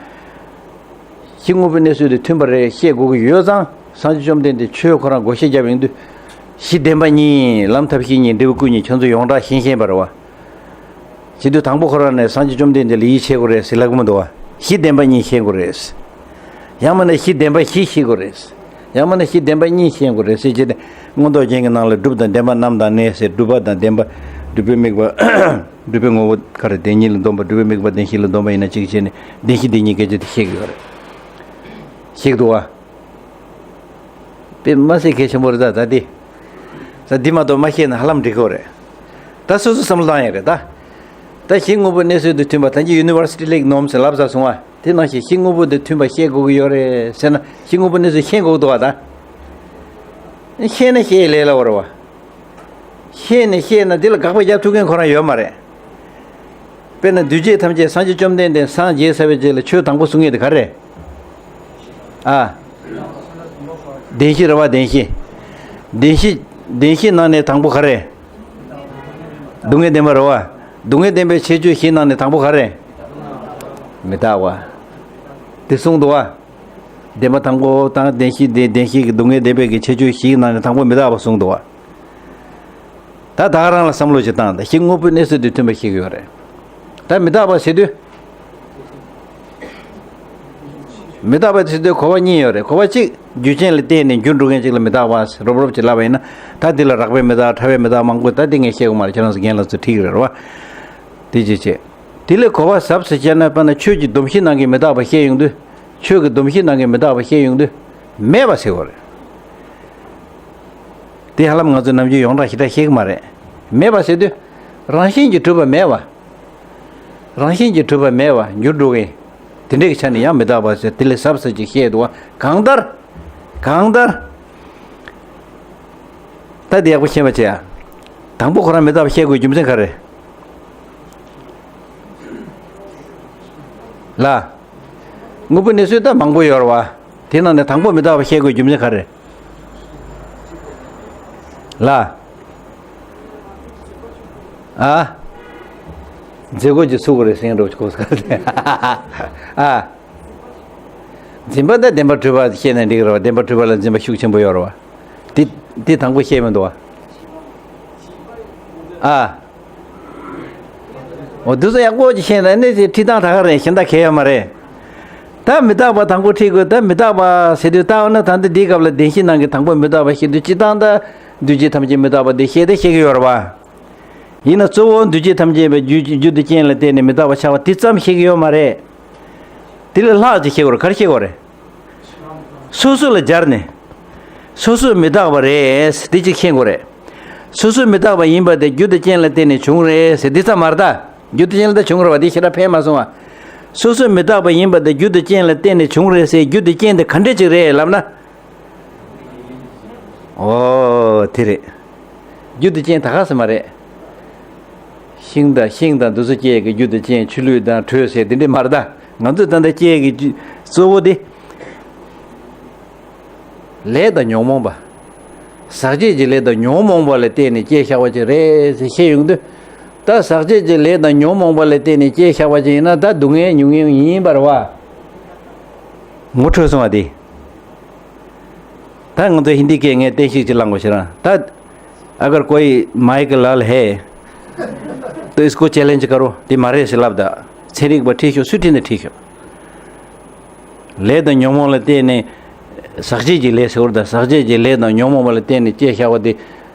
གཞི་དངོས་པོའི་གནས་ཚུལ་དེ་མཐུན་པ་རེད་ཤེས་དགོས་ཀྱི་ཡོད་ཙང་། སངས་རྒྱས་བཅོམ་ལྡན་འདས་ཆོས་ཁོ་རང་བགོ་བཤའ་བརྒྱབ་ཡོང་དུས། གཞི་བདེན་པ་གཉིས། ལམ་ཐབས་ཤེས་གཉིས། འབྲས་བུ་སྐུ་གཉིས། ཁྱོད་ཚོ་ཡོངས་གྲགས་ཤེས་ཤེས་པ་རེད་བ། བྱེད་དུས་དང་པོ་ཁོ་རང་ནས་སངས་རྒྱས་བཅོམ་ལྡན་འདས་ལ་ཡིད་ཆེས་དགོས་རེད་ཟེར་ལབ་ཀྱི་མི་འདུག་བ། གཞི་བདེན་པ་གཉིས་ཤེས་དགོས་རེད། ཡང་མིན་ན་གཞི་བདེན་པ་བཞི་ཤེས་དགོས་རེད། ཡང་མིན་ན་གཞི་བདེན་པ་གཉིས་ཤེས་དགོས་རེད་ཟེར་བྱས་ཏེ། མངོན་རྟོགས་རྒྱན་གྱི་ནང་ལ་སྒྲུབ་དང་བདེན་པ་རྣམ་དང་གནས་ཟེར། སྒྲུབ་པ་དང་བདེན་པ། སྒྲུབ་པའི་དམིགས་པ། སྒྲུབ་པའི་ངོ་བོ་ག་རེ། བདེན་གཉིས་ལ་འདོམས་པ། སྒྲུབ་པའི་དམིགས་པ་བདེན་བཞི་ལ་འདོམས་པ་ཡིན་ན་གཅིག་བྱས་ནས་བདེན་བཞི་བདེན་གཉིས་སྐད་ཆ་དེ་བཤད་ཀྱི་ཡོད་རེད། བཤད་ཀྱི་འདུག་བ། དཔེ་མ་སྲིད་གལ་ཆེན་པོ་རེད་ད། ད་འདི། ད་འདི་མ་གཏོགས་མ་ཤེས་ན་ཧ་ལམ་འགྲིག་གི་རེད། ད་སོ་སོ་བསམ་བློ་བཏང་ཡ་རེད་ད། ད་གཞི་དངོས་པོའི་གནས་ཚུལ་དང་མཐུན་པ། ད་གིན་ཡུ་ནི་ཝར་སི་ཊི་ལེག་ནོམ་ཟེར་ལབ་ཚར་སོང་བ། དེ་ནང་བཞིན་གཞི་དངོས་པོ་དང་མཐུན་པ་ཤེས་དགོས་ཀྱི་ཡོད་རེད་ཟེར་ན། གཞི་དངོས་པོའི་གནས་ཚུལ་ཤེས་དགོས་འདུག་བ་ད། ཤེས་ན་ཤེས་ལས་སླ་བོ་རེད་བ། ཤེས་ནས་ཤེས་ན་དེ་ལ་དགག་པ་རྒྱག་ཐུབ་མཁན་ཁོ་རང་ཡོད་མ་རེད། དཔེར་ན་འདུས་བྱས་ཐམས་ཅད་སངས་རྒྱས་བཅོམ་ལྡན་འདས་སངས་རྒྱས་ཚར་བའི་རྗེས་ལ་ཆོས་དང་པོ་གསུང་ཡས་དེ་ག་རེ་རེད། ཨ། བདེན་བཞི་རེད་བ། བདེན་བཞི། བདེན་བཞི། བདེན་བཞི་ནང་ནས་དང་པོ་ག་རེ། སྡུག་བསྔལ་བདེན་པ་རེད་བ། སྡུག་བསྔལ་བདེན་པའི་ཁྱད་ཆོས་བཞི་ནང་ནས་དང་པོ་ག་རེ། མི་རྟག་པ། དེ་གསུངས་འདུག་བ། བདེན་པ་དང་པོ་དང་བདེན་བཞི་སྟེ། བདེན་བཞི་གི་སྡུག་བསྔལ་བདེན་པའི་གི་ཁྱད་ཆོས་བཞིའི་ནང་ནས་དང་པོ་མི་རྟག་པ་གསུངས་འདུག་བ། ད་ད་ག་རང་ལ་བསམ་བློ་ཞིག་བཏང་། ད་གཞི་དངོས་པོའི་གནས་ཚུལ་དེ་མཐུན་པ་ཤེས་ཀྱི་ཡོད་རེད། ད་མི་རྟག་པ་ཟེར་དུས། མི་རྟག་པ་ཟེར་དུས་གོ་བ་གཉིས་ཡོད་རེད། གོ་བ་གཅིག་རྒྱུ་རྐྱེན་ལ་བརྟེན་ནས་འགྱུར་འགྲོ་མཁན་ཅིག་ལ་མི་རྟག་པ་ཟེར་རོབ་རོབ་ཅིག་ལབ་པ་ཡིན་ན། ད་འདི་ལ་རགས་པའི་མི་རྟག་ཕྲ་བའི་མི་རྟག་མང་པོ། ད་འདི་ངས་བཤད་དགོས་མ་རེད། ཁྱེད་རང་ཚོ་རྒན་ལགས་ཚོ་ཁྲིད་ཀྱི་རེད་བ། དེ་ཅི་བྱེད། དེ་ལས་གོ་བ་ཟབ་ས་བྱས་ན། དཔེར་ན་ཆོས་ཀྱི་སྡོམ་བཞི་ནང་གི་མི་རྟག་པ་བཤད་ཡོང་དུས། ཆོས་ཀྱི་སྡོམ་བཞི་ནང་གི་མི་རྟག་པ་བཤད་ཡོང་དུས། མེད་པ་ཟེར་བ་རེད། དེ་ཧ་ལམ་ང་ཚོ་ནམ་རྒྱུན་ཡོངས་གྲགས་ཞེ་དྲག་ཤེས་ཀྱི་མ་རེད། མེད་པ་ཟེར་དུས། རང་བཞིན་གྱིས་གྲུབ་པ་མེད་པ། རང་བཞིན་གྱིས་གྲུབ་པ་མེད་པ། འགྱུར་འགྲོ་མཁན། དེ་འདྲའི་ཆ་ནས་ཡང་མི་རྟག་པ་ཟེར། དེ་ལས་ཟབ་ས་ཅིག་བཤད་འདུག་བ། གང་ལྟར། གང་ལྟར། ད་དེ་ཡག་པོ་ཤེས་པ་བྱེད་ཨ། དང་པོ་ཁོ་རང་མི་རྟག་པ་བཤད་དགོས་རྒྱུ་མཚན་ག་རེ། ལ། དངོས་པོའི་གནས་ཚུལ་ད་མང་པོ་ཡོད་རེད་བ། དེ་ནང་ནས་དང་པོ་མི་རྟག་པ་བཤད་དགོས་རྒྱུ་མཚན་ག་རེ། ལ། ཨ། འཛིན་གོ་ཅི་ཚུགས་རེད་ཟེར་འགྲོ་གོ་ས། ཨ། འཛིན་པ་དང་བདེན་པར་གྲུབ་པ་བཤད་ན་འགྲིག་རེད་བ། བདེན་པར་གྲུབ་པ་ལ་འཛིན་པ་ཤུགས་ཆེན་པོ་ཡོད་རེད་བ། དེ་དེ་དང་པོ་བཤད་མི་འདུག་བ། ཨ། འོ་འདི་ཚོ་ཡག་པོ་ཅིག་ཤེས་ན་ནི་དེ་ཁྲིད་སྟངས་ད་ག་རེད། གཞན་དག་གལ་ཡོད་མ་རེད། ད་མི་རྟག་པ་དང་པོ་ཁྲིད་དགོས། ད་མི་རྟག་པ་ཟེར་དུས་ད་འོ་ན་ད་འདི་འདིའི་སྐབས་ལ་བདེན་བཞི་ནང་གི་དང་པོ་མི་རྟག་པ་བཤད་དུས། སྤྱིར་བཏང་ད་འདུས་བྱས་ཐམས་ཅད་མི་རྟག་པ་འདི་བཤད་དེ་བཤད་ཀྱི་ཡོད་རེད་བ། ཡིན་ན་གཙོ་བོ་འདུས་བྱས་ཐམས་ཅད་པའི་རྒྱུ་རྒྱུ་དང་རྐྱེན་ལ་བརྟེན་ནས་མི་རྟག་པ་ཆགས་པ་དེ་ཙམ་བཤད་ཀྱི་ཡོད་མ་རེད། དེ་ལས་ལྷག་ཅིག་བཤད་དགོས་རེད། ག་རེ་བཤད་དགོས་རེད། སོ་སོ་ལ་སྦྱར་ནས། སོ་སོ་མི་རྟག་པ་རེད་དེ་གཅིག་མཁྱེན་དགོས་རེད། སོ་སོ་མི་རྟག་པ་ཡིན་པ་དེ་རྒྱུ་དང་རྐྱེན་ལ་བརྟེན་ནས་བྱུང་རེད་ཟེར་འདི་ཙམ་མ་རེད་ད། རྒྱུ་དང་རྐྱེན་ལ་ད་བྱུང་རེད་བ། འདི་ཞེ་དྲག་ཕན་མ་སོང་བ། སོ་སོ་མི་རྟག་པ་ཡིན་པ་དེ་རྒྱུ་དང་རྐྱེན་ལ་བརྟེན་ནས་བྱུང་རེད་ཟེར། རྒྱུ་དང་རྐྱེན་དེ་ག་འདྲས་ཅིག་རེད་ལབ་ན། ཨོ་དེ་རེད། རྒྱུ་དང་རྐྱེན་ད་ག་ཟེ་མ་རེད། ཤིང་དང་ཤིང་དང་འདི་ཚོ་སྐྱེ་གི་རྒྱུ་དང་རྐྱེན། ཆུ་ལུད་དང་དྲོད་ཟེར་དེ་འདྲས་མ་རེད་ད། ང་ཚོ་ད་ལྟ་སྐྱེ་གི་རྒྱུ་གཙོ་བོ་དེ། ལས་དང་ཉོན་མོངས་པ། ཟག་བཅས་ཀྱི་ལས་དང་ཉོན་མོངས་པ་ལ་བརྟེན་ནས་སྐྱེ་བཞག་པ་ཅིག་རེད་ཟེར་བཤད་ཡོང་དུས། ད་ཟག་བཅས་ཀྱི་ལས་དང་ཉོན་མོངས་པ་ལ་བརྟེན་ནས་སྐྱེ་བཞག་པ་ཅིག་ཡིན་ན། ད་སྡུག་བསྔལ་མྱོང་མྱོང་ཡིན་པ་རེད་བ། ངོ་འཕྲོད་སོང་བ་དེ། ད་ང་ཚོ་ཧིན་དི་སྐད་ངས་བསྟན་བཤིག་ཅིག་བླངས་དགོས་ཤེ་རང་ད། अगर कोई माइक लाल है तो इसको चैलेंज करो, དེ་མ་རེད་ཟེར་ལབ་ད། ཚན་རིག་པ་ཁྲིད་ཤོག་སུས་ཁྲིད་ན་ཁྲིད་ཤོག་ལས་དང་ཉོན་མོངས་ལ་བརྟེན་ནས། ཟག་བཅས་ཀྱི་ལས་ཟེར་བ་དང་། ཟག་བཅས་ཀྱི་ལས་དང་ཉོན་མོངས་པ་ལ་བརྟེན་ནས་སྐྱེ་བཞག་པ་དེ།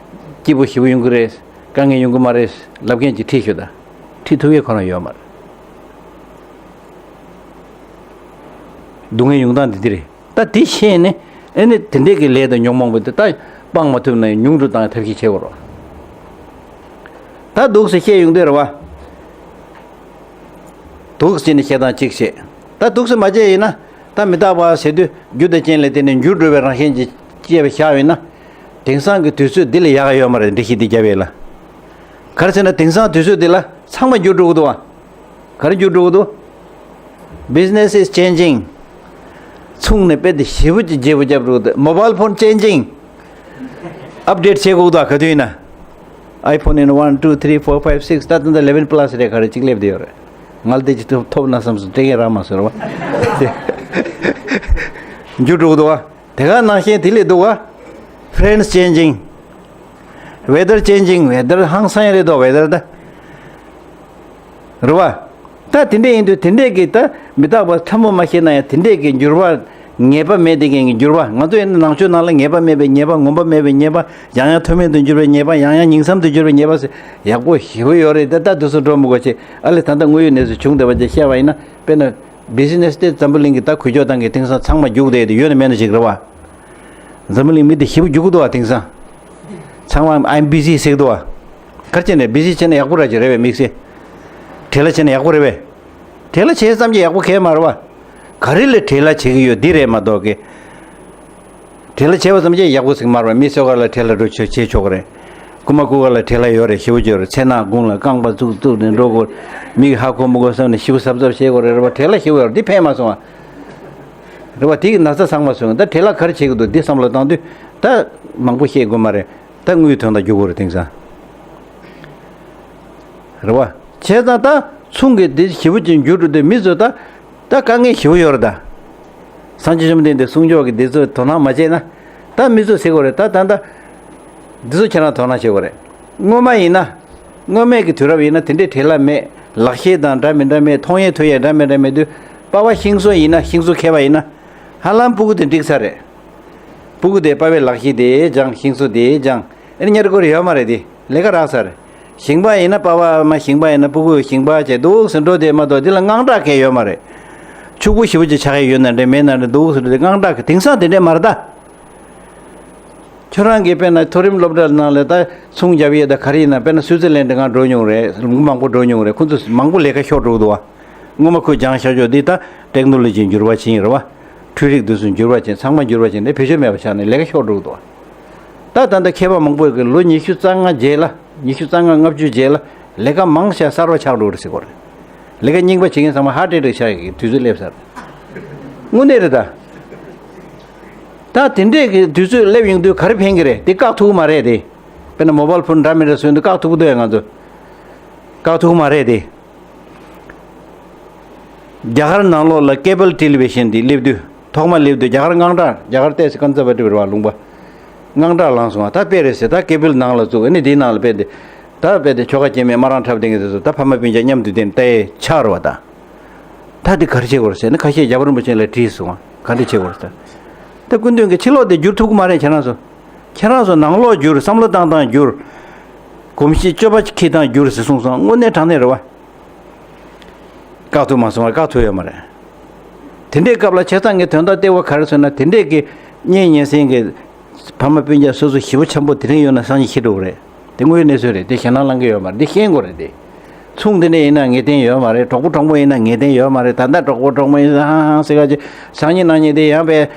སྐྱིད་པོ་ཞེ་པོ་ཡོང་གི་རེད། དཀའ་ངལ་ཡོང་གི་མ་རེད་ལབ་མཁན་ཅིག་ཁྲིད་ཤོག་ད། ཁྲིད་ཐུབ་ཡས་ཁོ་རང་ཡོད་མ་རེད། སྡུག་བསྔལ་ཡོང་སྟངས་འདི་འདི་རེད། ད་དེ་ཤེས་ནས་ཨེ་ནི་དེ་འདྲས་ཀྱི་ལས་དང་ཉོན་མོངས་པ་དེ་ད་སྤང་མ་ཐུབ་ན་ཡང་ཉུང་དུ་བཏང་ཐབས་ཤེས་བྱེད་དགོས་རེད། ད་འདུག་སེ་བཤད་ཡོང་དུས་རེད་བ། འདུག་སེ་ནས་བཤད་སྟངས་གཅིག་བྱེད། ད་འདུག་སེ་མ་བྱས་ཡིན་ན། ད་མི་རྟག་པ་ཟེར་དུས་རྒྱུ་དང་རྐྱེན་ལ་བརྟེན་ནས་འགྱུར་འགྲོ་བའི་རང་བཞིན་གྱིས་དཔྱད་པ་བཞག་ཡོད་ན། དེང་སང་གི་དུས་ཚོད་འདི་ལས་ཡག་ག་ཡོད་མ་རེད། འགྲེལ་བཤད་འདི་བརྒྱབ་ཡས་ལ། ག་རེ་ཟེར་ན་དེང་སང་དུས་ཚོད་འདི་ལ་ཚང་མ་འགྱུར་འགྲོ་གི་འདུག་བ། ག་རེ་འགྱུར་འགྲོ་གི་འདུག Business is changing. ཚོང་ནི་དཔེ་དེ་ཞེ་པོ་ཅིག་བརྗེ་པོ་རྒྱབ་འགྲོ་གི་འདུག Mobile phone changing. Update བྱེད་དགོས་འདུག་ག་དུས་ཡིན་ན། iPhone in one, two, three, four, five, six. ད་ལྟ་ད་eleven plus རེད། ག་རེ་གཅིག་སླེབས་བསྡད་ཡོད་རེད། ང་ལ་དེ་ཅིག་ཐོབ་ཐོབ་ན་བསམ་སོང་། སྤྲད་མཁན་རག་མ་སོང་རེད་བ། འགྱུར་འགྲོ་གི་འདུག་བ། དེ་ག་ནང་བཞིན་དེ་ལས་འདུག་བ། Friends changing. Weather changing. Weather ཧང་སང་རེད་དོ། Weather ད། རེད་བ། ད་དེ་འདྲས་ཡིན་དུས་དེ་འདྲས་ཀྱི་ད་མི་རྟག་པ་ཕྲ་མོ་མ་ཤེས་ན་ཡང་དེ་འདྲས་ཀྱི་འགྱུར་བ། ངེས་པ་མེད་དེ་གའི་འགྱུར་བ། ང་ཚོ་ཡིན་ན་ནང་ཆོས་ནང་ལ་ངེས་པ་མེད་པའི་ཉེས་པ། ངོམས་པ་མེད་པའི་ཉེས་པ། ཡང་ཡང་མཐོ་དམན་དུ་འགྱུར་བའི་ཉེས་པ། ཡང་ཡང་ཉིང་མཚམས་དུ་འགྱུར་བའི་ཉེས་པ་ཟེར་ཡག་པོ་ཞེ་པོ་ཡོད་རེད། ད་ད་དུས་སུ་འགྲོ་མི་དགོས་ཆེ། ཨ་ལེ་ད་ལྟ་དངོས་ཡོད་གནས་ཚུལ་བྱུང་བསྡད་པ་ཅིག་བཤད་པ་ཡིན་ན། དཔེར་ན། Business དེ་འཛམ་བུ་གླིང་གི་ད་གུས་ཕྱོགས་སྟངས་ཀྱི་དེང་སང་ཚང་མ་རྒྱུགས་བསྡད་དེ་ཡོད་ན་མེད་ན་ཞིག་རེད་བ། འཛམ་བུ་གླིང་མི་དེ་ཞེ་པོ་རྒྱུགས་འདུག་བ། དེང་སང་ཚང་མ་I'm busy ཟེར་འདུག་བ། ག་རེ་བྱས་ནས་busy བྱས་ན་ཡག་པོ་ར་ཅིག་རེད་བས། དམིགས་བསལ་བྲེལ་བ་བྱས་ན་ཡག་པོ་རེད་བས། བྲེལ་བ་བྱས་ཙམ་གྱིས་ཡག་པོ་གང་ཡང་མ་རེད་བ། ག་རེ་ལ་བྲེལ་བ་བྱེད་ཀྱི་ཡོད་འདི་རེད་མ་གཏོགས་ཀི། བྲེལ་བ་བྱས་པ་ཙམ་གྱིས་ཡག་པོ་ཟིག་མ་རེད་བ། མི་སོ་ག་ལ་བྲེལ་བ་འགྲོ་ཆོག་བྱེད་ཆོག་གི་རེད། རྐུ་མ་རྐུ་ག་ལ་བྲེལ་བ་ཡོད་རེད། ཞེ་པོ་ཅིག་ཡོད་རེད། ཚེ་ནག་དགུང་ལ་རྐང་པ་བཙུགས་བཙུགས་ནས་འགྲོ་དགོས། མིག་ཧ་གོ་མི་གོ་བསམ་ནས་ཞེ་པོ་གཟབ་གཟབ་བྱེད་དགོས་རེད། རེད་བ། བྲེལ་བ་ཞེ་པོ་ཡོད་རེད། འདི་ཕན་མ་སོང་བ། རེད་བ། དེ་གི་ན་ཚ་ཚང་མ་སོང་། ད་བྲེལ་བ་ག་རེ་བྱེད་ཀྱི་འདུག་འདི་བསམ་བློ་བཏང་དུས། ད་མང་པོ་བཤད་དགོས་མ་རེད། ད་དངུལ་དོན་དག་རྒྱུག་དགོས་རེད། དེང་སང་། རེད་བ། བྱས་ཙང་ད་ཚོང་གི་འདི་ཞེ་པོ་ཅིག་འགྱུར་འགྲོ་དུས་མི་ཚོ་ད། ད་དཀའ་ངལ་ཞེ་པོ་ཡོད་རེད་ད། སངས་རྒྱས་བཅོམ་ལྡན་འདས་གསུང་ཆོས་ཀྱི་འདི་ཚོ་དོ་སྣང་མ་བྱས་ན། ད་མི་ཚོ་ཟེར་དགོས་རེད། ད་ད་ད། འདི་ཚོ་ཁྱེད་རང་དོ་སྣང་བྱེད་དགོས་རེད། སྔོན་མ་ཡིན་ན། སྔོན་མའི་གི་དུས་རབས་ཡིན་ན་དེ་འདྲའི་བྲེལ་བ་མེད། ལག་ཤེས་དང་འདྲ་མི་འདྲ་མེད། མཐོང་ཡས་ཐོས་ཡས་འདྲ་མི་འདྲ་མེད་དུས། པ་ཕ་ཤིང་བཟོ་ཡིན་ན། ཤིང་བཟོ་མཁས་པ་ཡིན་ན། ཧ་ལམ་སྤུ་གུ་དེ་འགྲིག་ཚར་རེད། སྤུ་གུ་དེ་པ་ཕའི་ལག་ཤེས་དེ་སྦྱངས། ཤིང་བཟོ་དེ་སྦྱངས། ཨེ་ནི་ཉར་དགོས་རེ་ཡོད་མ་རེད་དེ། ལས་ཀ་རག་ཚར། ཞིང་པ་ཡིན་ན་པ་ཕ་མ་ཞིང་པ་ཡིན་ན་སྤུ་གུ་ཞིང་པ་བྱས་འདུག་ཟེར་འགྲོ་དེ་མ་གཏོགས་དེ་ལ་དངངས་སྐྲག་གང་ཡོད་མ་རེད། ཕྱུག་པོ་ཞེ་པོ་ཅིག་ཆགས་ཡས་ཡོད་ན་འདྲ་མེད་ན་འདྲ་འདུག་ཟེར་འགྲོ་དེ་དངངས་སྐྲག་གི། དེང་སང་དེ་འདྲས་མ་རེད་ད། ཁྱོད་རང་གིས་དཔེར་ན་མཐོ་རིམ་སློབ་གྲྭ་ནང་ལ་ད་ཚོང་རྒྱབ་ཡས་ད་ག་རེ་ཡིན་ན། དཔེར་ན་སུའི་ཙི་ལན་ཌི་ང་འགྲོ་མྱོང་རེད། ལུང་མང་པོ་འགྲོ་མྱོང་རེད། ཁོ་ཚོ་མང་པོ་ལས་ཀ་ཤོར་འགྲོ་གི་འདུག་བ། སྔོན་མ་ཁོས་སྦྱངས་བཞག་ཆོག་འདི་ད་ཊེག་ནོ་ལོ་ཇི་འགྱུར་བ་ཕྱིན་རེད་བ། འཕྲུལ་རིག་འདི་ཚོ་འགྱུར་བ་ཕྱིན། ཚང་མ་འགྱུར་བ་ཕྱིན་ནས་བེད་སྤྱོད་མེད་པ་ཆགས་ནས་ལས་ཀ་ཤོར་འགྲོ་གི་འདུག་བ། ད་ད་ལྟ་མཁས་པ་མང་པོ་གིས་ལོ་ཉི་ཤུ་རྩ་ལྔ་རྗེས་ལ། ཉི་ཤུ་རྩ་ལྔ་ལྔ་བཅུ་རྗེས་ལ་ལས་ཀ་མང་ཤས་གསར་བ་ཆགས་འགྲོ་གི་རེད་ཟེར་གོ་རེད། ལས་ཀ་རྙིང་པ་བྱེད་མཁན་ཚང་མ་ཧརཊ་ཨེ་ཊེག་ཆགས་ཡག་གི་དུས་ཚོད་སླེབས་ཚར། དངོས་གནས་རེད་ད། ད་དེ་འདྲས་ཀྱི་དུས་ཚོད་སླེབས་ཡོང་དུས་ག་རེ་ཕན་གྱི་རེད། དེ་བཀག་ཐུབ་ཀྱི་མ་རེད་དེ། དཔེར་ན་མོ་བཱལ་ཕོན་འདྲ་མི་འདྲ་བཟོས་འདུག། བཀག་ཐུབ་ཀྱི་འདུག་ཡ། ང་ཚོ་བཀག་ཐུབ་ཀྱི་མ་རེད་དེ། རྒྱ་གར་ནང་ལོགས་ལ་ཀེ་བལ་ཊེ་ལི་བི་ཤན་དེ་སླེབས་དུས། ཐོག་མ་སླེབས་དུས་རྒྱ་གར་དངངས་སྐྲག་རྒྱ་གར་ཏོག་ཙམ་ཀོན་ཟར་ཝ་ཊིབ་རེད་བ། ལུང་པ། དངངས་སྐྲག་ལངས་སོང་བ། ད་དཔེ་རེད་ཟེར། ད་ཀེ་བལ་ནང་ལ་བཙུགས། ཨ་ནི་དེའི་ནང་ལ་དཔེ་དེ། ད་དཔེ་དེ་ཆོལ་ཁ་སྐྱེ་དམན་དམར་རང་འཁྲབ་བསྡད་མཁན་དེ་ཚོ་ད་ཕ་མ་སྤུན་ཀྱག་མཉམ་དུ་བསྡད་ནས་ལྟ་ཡས་ཆགས་རེད་བ་ད། ད་དེ་ག་རེ་བྱེད་དགོས་རེད་ཟེར་ན། ཁ་ཤས་རྒྱལ་བ་རིན་པོ་ཆེ་ལ་དྲིས་སོང་བ། ག་འདྲ་བྱེད་དགོས་རེད་ཟེར། ད་སྐུ་མདུན་གྱིས་ཕྱི་ལོགས་དེ་བསྒྱུར་ཐུབ་ཀྱི་མ་རེད། ཁྱེད་རང་ཚོ། ཁྱེད་རང་ཚོ་ནང་ལོགས་བསྒྱུར། བསམ་བློ་བཏང་སྟངས་བསྒྱུར། གོམས་གཤིས་སྤྱོད་པ་འཁྱེར་སྟངས་བསྒྱུར་ཟེར་གསུངས་སོང་། དངོས་གནས་དྲང་གནས་རེད་བ། བཀག་ཐུབ་མ་སོང་བ། བཀག་ཐུབ་ཡོད་མ་རེད། དེ་འདྲའི་སྐབས་ལ་བྱས་ཙང་ངས་དོན་དག་ལྟེ་བ་ག་རེ་ཟེར་ན། དེ་འདྲའི་གི་གཉེན་ཉེ་ཚན་གྱི་ཕ་མ་སྤུན་ཀྱག་སོ་སོ་ཞེ་པོ་འཆམ་པོ་དེ་རིང་ཡོད་ན་སང་ཉིན་ཤི་འགྲོ་གི་རེད། དེ་དངོས་ཡོད་གནས་ཚུལ་རེད། དེ་ཞེད་སྣང་ལངས་ཀྱི་ཡོད་མ་རེད། དེ་ཤེས་དགོས་རེད་དེ། ཚོང་འདི་ནས་ཡིན་ན་ངེས་གཏན་ཡོད་མ་རེད། གྲོགས་པོ་གྲོགས་མོ་ཡིན་ན་ངེས་གཏན་ཡོད་མ་རེད། ད་ལྟ་གྲོགས་པོ་གྲོགས་མོ་ཡིན་ན་ཧང་ཧང་ཟེར་ག་ཅིག་སང་ཉིན་གནངས་ཉིན་དེ་ཡང་པས་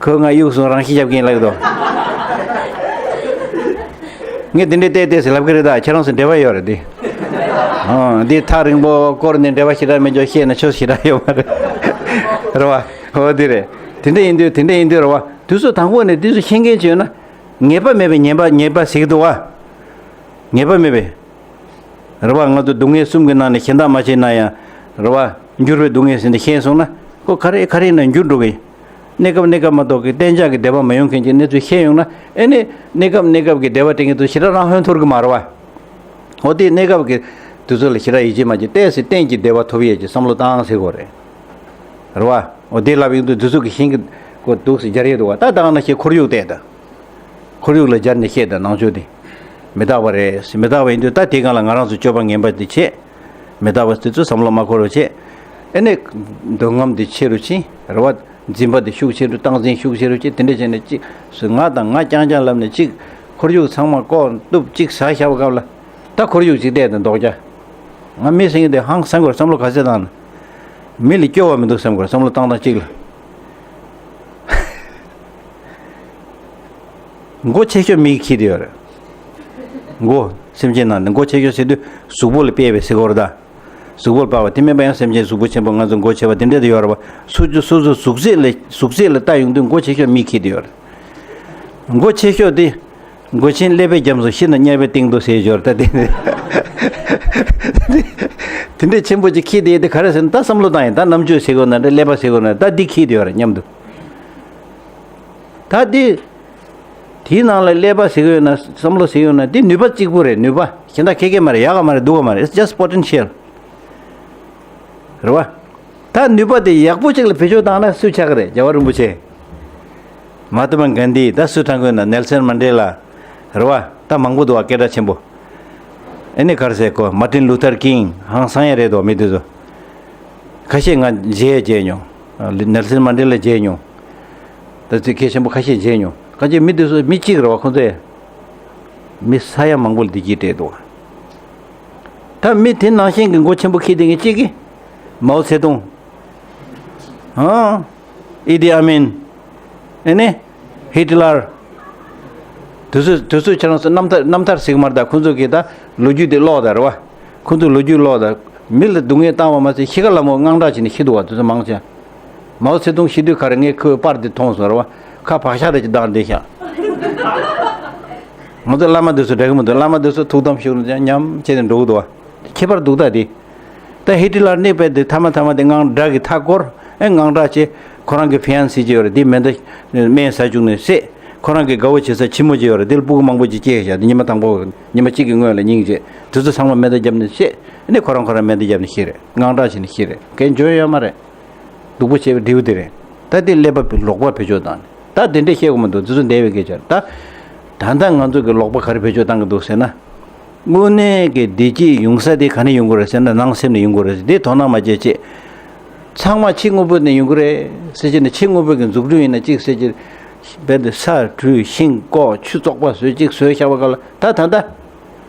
ཁོས་ང་གཡུག་སོང་། རང་ཤི་རྒྱབ་ཀྱིན་ལབ་ཀྱི་འདུག་ངས་འདི་འདྲའི་བལྟས་བལྟས་ཟེར་ལབ་ཀྱི་རེད། ད་ཁྱེད་རང་ཚོ་འབྲེལ་བ་ཡོད་རེད་དེ། ཨང་། འདི་ཐག་རིང་པོ་བསྐོར་ནས་འབྲེལ་བ་ཞེ་དྲག་མེད་ཀྱང་བཤད་ན་ཆོས་ཞེ་དྲག་ཡོད་མ་རེད། རེད་བ། འོ་འདི་རེད། དེ་འདྲ་ཡིན་དུས་དེ་འདྲ་ཡིན་དུས་རེད་བ། དུས་ཚོད་དང་པོ་ནས་དུས་ཚོད་ཤེས་མཁན་ཅིག་ཡོད་ན། ངེས་པ་མེད་པའི་ཉེས་པ་ཉེས་པ་ཟེར་གི་འདུག་བ། ངེས་པ་མེད་པའི། རེད་བ། ང་ཚོ་སྡུག་བསྔལ་གསུམ་གྱི་ནང་ནས་གཞན་དག་མ་བྱས་ན་ཡང་། རེད་བ། འགྱུར་བའི་སྡུག་བསྔལ་ཟེར་ནས་ཤེས་སོང་ན། ཁོ་ག་རེ་ག་རེ་ཡིན་ན་འགྱུར་འགྲོ་གི། གནས་སྐབས་གནས་སྐབས་མ་གཏོགས་ཀྱི་གཏན་འཇགས་ཀྱི་བདེ་བ་མ་ཡོང་མཁན་གྱི་གནས་ཚུལ་ཤེས་ཡོང་ན། ཨེ་ནི། གནས་སྐབས་གནས་སྐབས་ཀྱི་བདེ་བ་སྟེང་གི་དུ་ཞེ་དྲག་རང་ཧོན་ཐོར་གི་མ་རེད་བ། འོ་དེ་གནས་སྐབས་ཀྱི་དུས་ཚོད་ལ་ཞེ་དྲག་ཡིད་ཆེས་མ་བྱེད། ཏོག་ཙམ་གཏན་གྱི་བདེ་བ་ཐོབ་ཡས་ཀྱི་བསམ་བློ་བཏང་ཟེར་དགོས་རེད། རེད་བ། འོ་དེ་ལབ་ཡོང་དུས་དུས་ཚོད་ཀྱི་ཤིང་གི་ཁོ་འདུག་སེ་སྦྱར་ཡས་འདུག་བ། ད་ད་ག་ན་ཞེས་ཁོར་ཡུག་བལྟས་ད། ཁོར་ཡུག་ལ་སྦྱར་ནས་བཤད་དང་ནང་ཆོས་དེ། མི་རྟག་པ་རེད། མི་རྟག་པ་ཡིན་དུས་ད་དེའི་སྒང་ལ་ང་རང་ཚོ་སྤྱོད་པ་ངན་པ་དེ་བྱེད། མི་རྟག་པ་དེ་ཚོ་བསམ་བློ་མ་འཁོར་བ་བྱེད། ཨེ་ནས། འདོད་རྔམ་དེ་ཆེ་རུ་ཕྱིན། རེད་བ། འཛིན་པ་དེ་ཤུགས་ཆེ་རུ། སྟངས་འཛིན་ཤུགས་ཆེ་རུ་བྱེད། དེ་འདྲ་བྱས་ནས་གཅིག་སུ་ང་དང་ང་རྐྱང་རྐྱང་ལབ་ནས་གཅིག་ཁོར་ཡུག་ཚང་མ་ལྐོག་གཏུབ་གཅིག་ཟ་བཞག་པ་སྐབས་ལ། ད་ཁོར་ཡུག་གཅིག་བལྟས་དང་ལྡོག་རྒྱ། ང་མི་ཟེར་མཁན་དེ་ཧང་སང་དགོས་བསམ་བློ་ག་ཚད་བཏང་ན། མི་ལ་སྐྱོ་བ་མི་འདུག་བསམ་དགོས་བསམ་བློ་བཏང་སྟངས་གཅིག་ལ། མགོ་ཆེ་ཤོས་མིག་གིས་འཁྱེར་དེ་ཡོད་རེད། མགོ་སེམས་ཅན་ནང་ནས་མགོ་ཆེ་ཤོས་ཟེར་དུས་གཟུགས་པོ་ལ་དཔེ་བས་ཟེར་གོ་རེད་ད། གཟུགས་པོ་ལ་དཔག་པ་དེ་མིན་པ་ཡང་སེམས་ཅན་གཟུགས་པོ་ཆེན་པོ་ང་ཚོ་མགོ་ཆེ་བ་དེ་འདྲ་དེ་ཡོད་རེད་བ། སོ་སོ་སོ་སོ་གཟུགས་ཚད་ལ་གཟུགས་ཚད་ལ་ལྟ་ཡོང་དུས་མགོ་ཆེ་ཤོས་མིག་གིས་འཁྱེར་དེ་ཡོད་རེད། མགོ་ཆེ་ཤོས་དེ། མགོ་ཆེན་ཀླད་པའི་རྒྱབ་སུ་ཤི་ན་དམྱལ་བའི་སྟེང་དུ་ཟེར་ཞོར་ད་དེ། དེ་འདྲའི་ཆེན་པོ་ཅིག་འཁྱེར་དེ་དེ་ག་རེ་ཟེར་ན་ད་བསམ་བློ་བཏང་ཡིན་ད་རྣམ་དཔྱོད་ཟེར་དགོས་ན་འདྲ་ཀླད་པ་ཟེར་དགོས་ན་ད་འདི་འཁྱེར་དེ་ཡོད་རེད་སྙམ་དུ། ད་འདི། དེའི་ནང་ལ་ཀླད་པ་ཟེར་གི་ཡོད་ན་བསམ་བློ་ཟེར་གི་ཡོད་ན་འདི་ནུས་པ་གཅིག་པུ་རེད་ནུས་པ། གཞན་དག་ཁེ་ཁེ་མ་རེད་ཡག་ག་མ་རེད་སྡུག་ག་མ་རེད། It's just potential. རེད་བ། ད་ནུས་པ་དེ་ཡག་པོ་ཅིག་ལ་བེད་སྤྱོད་བཏང་ན་སུ་ཆགས་ཀྱི་རེད། རྒྱལ་བ་རིན་པོ་ཆེ། མ་ཧཱ་ཏ་མ་གྷན་དྷི་ད་སུ་ཁྲང་ཁོས་ན་ནེལ་སན་མན་ཌེ་ལ། རེད་བ། ད་མང་པོ་འདུག་བ་སྐད་གྲགས་ཆེན་པོ། ཨེ་ནི་ག་རེ་ཟེར་གོ་མར་ཏིན་ལུ་ཐར་ཀིང་ཧང་སང་ཡ་རེད་དོ་མི་དེ་ཚོ། ཁ་ཤས་ང་མཇལ་མཇལ་མྱོང་། ནེལ་སན་མན་ཌེ་ལ་མཇལ་མྱོང་། ད་ཚིག་གལ་ཆེན་པོ་ཁ་ཤས་མཇལ་མྱོང་། ཁ་ཤས་མི་དེ་ཚོ་མི་གཅིག་རེད་བ་ཁོང་ཚོས། མི་ས་ཡ་མང་པོ་ལ་བདེ་སྐྱིད་སྤྲད་འདུག་ད་མི་དེ་ནང་བཞིན་གྱི་མགོ་ཆེན་པོ་ཁྱེར་དེ་ངས་གཅིག་གི་མའོ་ཚེ་ཏུང་། ཨང་། ཨི་ཏི་ཨ་མིན། ཨེ་ནི། ཧི་ཏི་ལར། དུས་ཚོད་དུས་ཚོད་ཁྱེད་རང་ཚོ་རྣམ་ཐར་རྣམ་ཐར་ཟིག་མར་ད་ཁོང་ཚོ་གིས་ད་ལོ་རྒྱུས་དེ་ཀློག་ད་རེད་བ། ཁོང་ཚོ་ལོ་རྒྱུས་ཀློག་ད། མི་ལ་སྡུག་བསྔལ་བཏང་བ་མ་ཚད་ཤི་ཁ་ལ་མོ་དངངས་སྐྲག་བྱས་ནས་ཤི་འདུག་བ་དུས་ཚོད་མང་ཆེ། མའོ་ཚེ་ཏུང་ཤི་དུས་ག་རེ་ངས་ཁོའི་པར་དེ་མཐོང་སོང་རེད་བ། ཁ་བག་ཤ་རེ་ཅིག་བཏང་བསྡད་ཤག་ང་ཚོ་བླ་མ་དེ་ཚོ་འདྲ་གི་མི་འདུག་བླ་མ་དེ་ཚོ་ཐུགས་དམ་བཞུགས་ནས་ཉམས་བྱས་ནས་འགྲོ་གི་འདུག་བ། ཁྱད་པར་འདུག་ད་དེ། ད་ཧི་ཏི་ལར་གནས་པའི་དེ་མཐའ་མ་མཐའ་མ་དེ་དངངས་སྐྲག་གི་མཐའ་བསྐོར་ཨེ་དངངས་སྐྲག་བྱས། ཁོ་རང་གི་ཕི་ཡན་སི་ཅིག་ཡོད་རེད་དེ་མེ་མདའ་སྨན་ཟ་བཅུག་ནས་བསད། ཁོ་རང་གི་དགའ་བོ་བྱེད་ས་ཁྱི་མོ་ཅིག་ཡོད་རེད་དེ་ལ་སྤུ་གུ་མང་པོ་ཅིག་སྐྱེས་ཤག་དེ་ཉི་མ་དང་པོ་ཉི་མ་གཅིག་གི་སྔོན་ལ་སྙིང་རྗེ་དེ་ཚོ་ཚང་མ་མེ་མདའ་བརྒྱབ་ནས་བསད། ཨ་ནི་ཁོ་རང་ཁོ་རང་མེ་མདའ་བརྒྱབ་ནས་ཤི་རེད་དངངས་སྐྲག་བྱས་ནས་ཤི་རེད་གན་འཇོན་ཡོད་མ་རེད། སྡུག་པོ་བྱས་པའི་འབྲས་བུ་དེ་རེད། ད་དེ་ཀླད་པ་ལོག་པ་བེད་སྤྱོད་བཏང་ནས་ད་དེ་འདྲས་བཤད་དགོས་མི་འདུག་དེ་ཚོ་འདས་པའི་སྐད་ཆ་རེད་ད། ད་ལྟ་ང་ཚོ་གི་ལོག་པ་ག་རེ་བེད་སྤྱོད་བཏང་གི་འདུག་ཟེར་ན། དངོས་གནས་ཀྱི་བདེ་སྐྱིད་ཡོང་ས་དེ་ག་ནས་ཡོང་གི་རེད་ཟེར་ན་ནང་སེམས་ནས་ཡོང་གི་རེད་དེ་དོ་སྣང་མ་བྱེད་ཅེས། ཚང་མ་ཕྱི་དངོས་པོ་ནས་ཡོང་གི་རེད་ཟེར་གྱི་ནས་ཕྱི་དངོས་པོ་གི་འཛུགས་སྐྲུན་ཡིན་ན་གཅིག་ཟེར་གྱི། རྦད་དེ་ས་བྲུས་ཤིང་བཀོག་ཆུ་བཙོག་པ་བཟོས་གཅིག་བཟོས་བཞག་པ་ག་ལ་ད་ད་ད།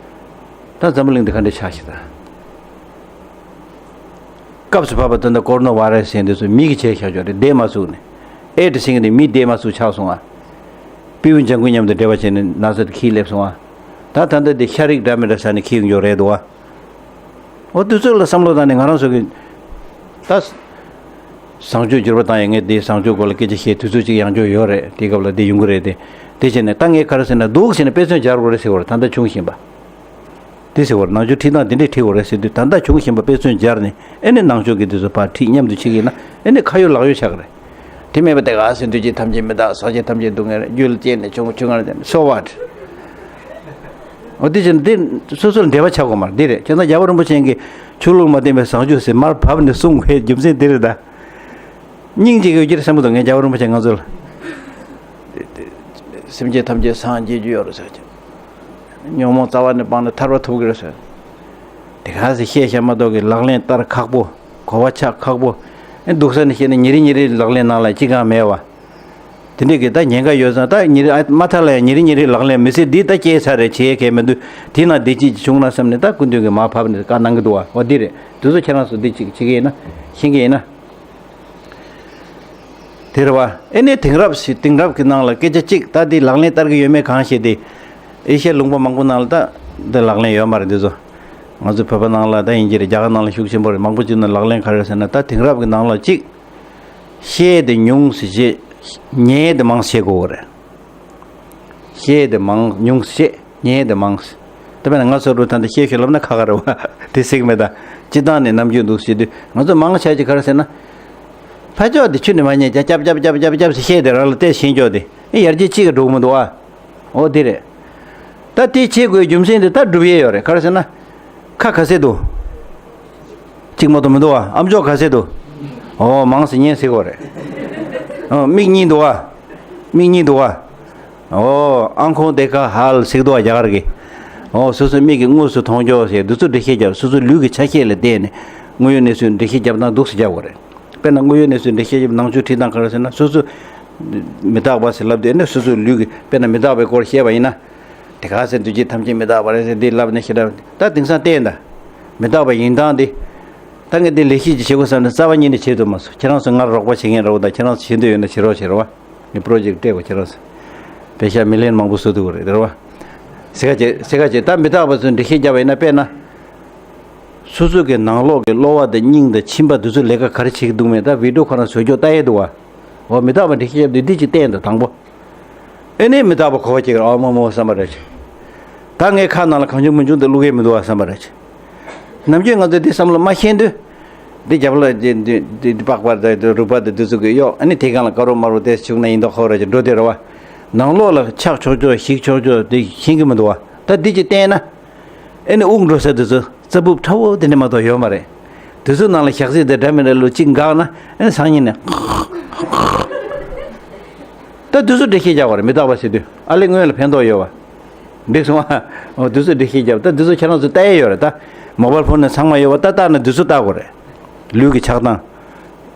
ད་འཛམ་བུ་གླིང་འདི་ག་འདྲ་ཆགས་ཤིག་ད། སྐབས་སུ་བབས་པ་ད་ལྟ་ཀོ་རོ་ན་བྷ་ར་སི་ཟེར་འདི་ཚོ་མི་གིས་བྱས་བཞག་ཆོག་རེད་བསྡད་མ་ཚུགས་ནས། ཨེ་ཏི་ཟེར་མཁན་དེ་མི་བསྡད་མ་ཚུགས་ཆགས་སོང་ཨ། སྤྲེའུ་ལྗང་གུ་མཉམ་དུ་འབྲེལ་བ་བྱས་ནས་ན་ཚ་དེ་ཁྱིས་སླེབས་སོང་ཨ། ད་ད་ལྟ་དེ་ཤ་རིགས་འདྲ་མི་འདྲ་ཟ་ནས་ཁྱི་ཡོང་རྒྱུ་རེད་འདུག་ཨ། འོ་དུས་ཚོད་ལ་བསམ་བློ་བཏང་ནས་ང་རང་ཚོ་གི་ད། བཟང་སྤྱོད་འགྱུར་བ་བཏང་ཡས་ངས་དེ་བཟང་སྤྱོད་སྐོར་ལ་སྐད་ཆ་བཤད་དུས་ཚོད་ཅིག་ཡང་འཇོག་ཡོད་རེད་དེ་སྐབས་ལ་དེ་ཡོང་གི་རེད་དེ། དེ་བྱས་ནས་ད་ངས་ག་རེ་ཟེར་ན་འདུག་ཟེར་ནས་དཔེ་མཚོན་སྦྱར་དགོས་རེད་ཟེར་བ་རེད་ད་ལྟ་བྱུང་བཞིན་པ། དེ་ཟེར་བར་ནང་ཆོས་ཁྲིད་སྟངས་དེ་འདྲས་ཁྲིད་དགོས་རེད་ཟེར་དུས་ད་ལྟ་བྱུང་བཞིན་པ་དཔེ་མཚོན་སྦྱར་ནས་ཨེ་ནི་ནང་ཆོས་ཀྱི་དེ་ཚོ་ཕར་ཁྲིད་མཉམ་དུ་ཁྲིད་ཀྱི་ཡིན་ན་ཨེ་ནི་ཁ་ཡོད་ལག་ཡོད་ཆགས་ཀྱི་རེད། དེ་མེད་པ་དེ་ག་ཟེར་འདུས་བྱས་ཐམས་ཅད་མི་རྟག་སངས་རྒྱས་ཐམས་ཅད་སྡུག་བསྔལ་རྒྱུ་ལ་སྐྱེས་ནས་བྱུང་ཆུང་ངར་ལྡན་so what། འོ་དེ་བཞིན་འདི་སོ་སོར་འབྲེལ་བ་ཆགས་དགོས་མ་རེད་འདི་རེད་ཁྱེད་ཚང་རྒྱལ་བ་རིན་པོ་ཆེ་གིས་ཆོས་ལུགས་མ་བསྟན་པའི་བཟང་སྤྱོད་ཟེར་མར་བབས་ནས་གསུང་བའི་རྒྱུ་མཚན་འདི་རེད་ད། སྙིང་རྗེ་གི་ཡོད་ཀྱི་རེད་བསམ་གི་འདུག་ངས་རྒྱལ་བ་རིན་པོ་ཆེ་ང་ཚོ་ལ། སེམས་ཅན་ཐམས་ཅད་སངས་རྒྱས་རྒྱུ་ཡོད་རེད་ཟེར་གྱི། ཉོན་མོངས་རྩ་བ་ནས་སྤངས་ནས་ཐར་པ་ཐོབ་ཀྱི་རེད་ཟེར། དེ་ག་ཟེ་བཤད་བཤད་མ་གཏོགས་ཀྱི་ལག་ལེན་བསྟར་ཁག་པོ། གོ་བ་ཆགས་ཁག་པོ། ཨེ་འདུག་ས་ནས་བཤད་ན་ཉིན་རེ་ཉིན་རེའི་ལག་ལེན་ནང་ལ་ཅི་གང་མེད་བ། དེ་འདྲས་ཀྱི་ད་ཉེན་ཁ་ཡོད་ཙང་ད་ཉིན་རེ་ཨ་མ་མཐའ་ལ་ཡང་ཉིན་རེ་ཉིན་རེའི་ལག་ལེན་མི་སྲིད་འདི་ད་སྐྱེས་ཚར་རེད་བྱེད་ཡས་གལ་མི་འདུག་དེའི་ནང་བདེ་སྐྱིད་ཅིག་བྱུང་ན་བསམ་ནས་ད་སྐུ་མདུན་གྱིས་མར་ཕབ་ནས་བཀའ་གནང་གི་འདུག་བ་འོ་འདི་རེད་དེ་ཚོ་ཁྱེད་རང་ཚོ་འདི་ཅིག་བྱེད་ཀྱི་ཡིན་ན་ཤེས་ཀྱི་ཡིན་ན། དེ་རེད་བ། ཨེ་ནས་དེང་རབས་ཤིག་དེང་རབས་ཀྱི་ནང་ལ་སྐད་ཆ་གཅིག་ད་འདི་ལག་ལེན་བསྟར་གྱི་ཡོད་མེད་གང་ཤེས་ཏེ། ཨེ་ཤ་ཡ་ལུང་པ་མང་པོ་ནང་ལ་ད་འདི་ལག་ལེན་ཡོད་མ་རེད་འདི་ཚོ། ང་ཚོ་བོད་པ་ནང་ལ་ད་ཡིན་གྱི་རེད་རྒྱ་གར་ནང་ལ་ཤུགས་ཆེན་པོ་རེད་མང་པོ་ཅིག་ནང་ལག་ལེན་ག་རེ་རེད་ཟེར་ན་ད་དེང་རབས་ཀྱི་ནང་ལ་གཅིག་བཤད་དེ་ཉུང་ཟེར་བྱས། ཉན་དེ་མང་བྱེད་དགོས་རེད། བཤད་དེ་མང་ཉུང་བཤད། ཉན་དེ་མང་། ད་དཔེར་ན་ང་ཚོ་རུ་ད་འདི་བཤད་ཤོད་ལབ་ན་ཁག་ཁག་རེད་བ། དེ་སྲིད་མེད་ད། སྤྱི་བཏང་ནས་ནམ་རྒྱུན་འདུག་ཟེར་དུས་ང་ཚོ་མང་ཆ་ཅིག་ག་རེ་ཟེར་ན། ཕ་ཅོག་དེ་ཆུ་ནས་མ་ཉན་ཀྱ་ཀྱབ་ཀྱབ་ཀྱབ་ཀྱབ་ཀྱབ་ཟེར་བཤད་དེ་རང་ལ་བལྟས་ཤེས་ཀྱོག་དེ་ཨེ་ཡར་རྒྱས་གཅིག་གི་འགྲོ་གི་མི་འདུག་ཨ། འོ་དེ་རེད། ད་དེ་བྱེད་དགོས་རྒྱུ་མཚན་དེ་ད་སྒྲུབ་ཡས་ཡོད་རེད། ག་རེ་ཟེར་ན། ཁ་ག་ཚད་འདུག་གཅིག་མ་གཏོགས་མི་འདུག་ཨ། ཨམ་ཅོག་ག་ཚད་འདུག་ཨོ་མང་ཟེར་ཉན་ཟེར་གོ་རེད། ཨོ་མིག་གཉིས་འདུག་ཨ། མིག་གཉིས་འདུག་ཨ། ཨོ་ཨང་ཁོང་དེ་ཁ་ཧལ་ཟེར་འདུག་ཨ་རྒྱ་གར་གི། ཨོ་སོ་སོའི་མིག་གི་དངོས་སུ་མཐོང་ཀྱོག་ཟེར་འདི་ཚོ་འགྲེལ་བཤད་རྒྱབ། སོ་སོའི་ལུས་ཀྱི་ཆ་ཤས་ལ་བལྟས་ནས་དངོས་ཡོད་གནས་ཚུལ་འགྲེལ་བཤད་རྒྱབ་སྟངས་འདུག་སེ་རྒྱབ་དགོས་རེད། དཔེར་ན་དངོས་ཡོད་གནས་ཚུལ་འགྲེལ་བཤད་རྒྱབ་ནང་ཆོས་ཁྲིད་སྟངས་ག་རེ་ཟེར་ན་སོ་སོ། མི་རྟག་པ་ཟེར་ལབ་དུས་ནི་སོ་སོའི་ལུས་ཀྱི་དཔེར་ན་མི་རྟག་པའི་སྐོར་བཤད་པ་ཡིན་ན། དེ་ག་ཟེར་དུས་ཀྱི་ཐམས་ཅད་མི་རྟག་པ་རེད་ཟེར་འདི་ལབ་ནས་ཤི་རབས་ད་དེང་སང་བལྟས་ད། མི་རྟག་པ་ཡིན་སྟངས་འདི། ད་ངས་འདི་ལས་གཞི་ཅིག་བྱེད་དགོས་བསམ་ནས་རྩ་བ་ཉིད་ནས་བྱེད་ཐུབ་མ་སོང་། ཁྱེད་རང་ཚོ་ང་རོགས་པ་བྱེད་མཁན་རོགས་དང་ཁྱེད་རང་ཚོ་བྱེད་འདོད་ཡོད་ན་བྱེད་རོགས་བྱེད་རོགས། ངས་པྲོ་ཇེཀ་སྤྲད་དགོས་ཁྱེད་རང་ཚོ། པེ་ཤ་མི་ལེན་མང་པོ་བཟོ་ཐུབ་ཀྱི་རེད་དེ་རེད་བ། སེ་ག་ཅེ་སེ་ག་ཅེ་ད་མི་རྟག་པ་ཚོས་འགྲེལ་བཤད་བརྒྱབ་པ་ཡིན་ན་དཔེར་ན། སོ་སོ་གི་ནང་ལོགས་ཀྱི་གློ་བ་དང་སྙིང་དང་མཆིན་པ་དེ་ཚོ་ལས་ཀ་ག་རེ་བྱེད་ཀྱི་འདུག་མེད་ད་བི་ཌིའོ་ཁོ་རང་བཟོ་རྒྱུ་ལྟ་ཡས་འདུག་བ། འོ་མི་རྟག་པ་འགྲེལ་བཤད་བརྒྱབ་དུས་འདི་ཅིག་བསྟན་འདུག་དང་པོ། ཨེ་ནས་མི་རྟག་པ་གོ་བ་སྐྱེ་གི་རེད། ཨ་མ་མོ་བསམ་པ་རེད། ད་ངའི་ཁ་ནང་ལ་གང་བྱུང་མི་བྱུང་དུ་བླུག་གི་མི་འདུག་བ་བསམ་པ་རེད། ནམ་རྒྱུན་ང་ཚོས་འདི་བསམ་བློ་མ་ཤེས་དུས། འདི་རྒྱབ་ལ་འདི་འདི་འདི་འདི་པགས་པ་དང་འདི་རུས་པ་དང་འདི་ཚོ་གི་གཡོག་ཨ་ནི་དེ་སྒང་ལ་དཀར་རོ་དམར་རོ་དེ་བྱུག་ན་ཡིན་མདོག་ཁ་པོ་རེད་ཅེས་འགྲོ་དེ་རེད་བ། ནང་ལོགས་ལ་ཆག་ཆོག་ཆོག་ཞིག་ཆོག་ཆོག་དེ་ཤེས་གི་མི་འདུག་བ། ད་འདི་ཅིག་བསྟན་ན། ཨེ་ནི་དབུགས་འགྲོ་ས་དེ་ཚོ་རྩ་སྦུབ་ཁྲ་བོ་དེ་འདྲ་མ་གཏོགས་ཡོད་མ་རེད། དེ་ཚོའི་ནང་ལ་ཞག་ཚི་དེ་འདྲ་མི་འདྲ་ལོ་གཅིག་འགག་ན་ཨེ་ནི་སང་ཉིན་ནས། ད་དེ་ཚོ་འགྲེལ་བཤད་རྒྱག་པ་རེད་མི་རྟག་པ་ཟེར་དུས་ཨ་ལེ་སྔོན་ལ་ཕན་ཐོགས་ཡོད་བ། འགྲིག་སོང་ཨ། འོ་དེ་ཚོ་འགྲེལ་བཤད་རྒྱབ་ད་དེ་ཚོ་ཁྱེད་རང་ཚོ་ལྟ་ཡས་ཡོད་རེད་ད། མོ་བལ་ཕོན་ནས་ཚང་མ་ཡོད་བ་ད་ལྟ་ན་དེ་ཚོ་ལྟ་དགོས་རེད། ལུས་ཀྱི་ཆགས་སྟངས།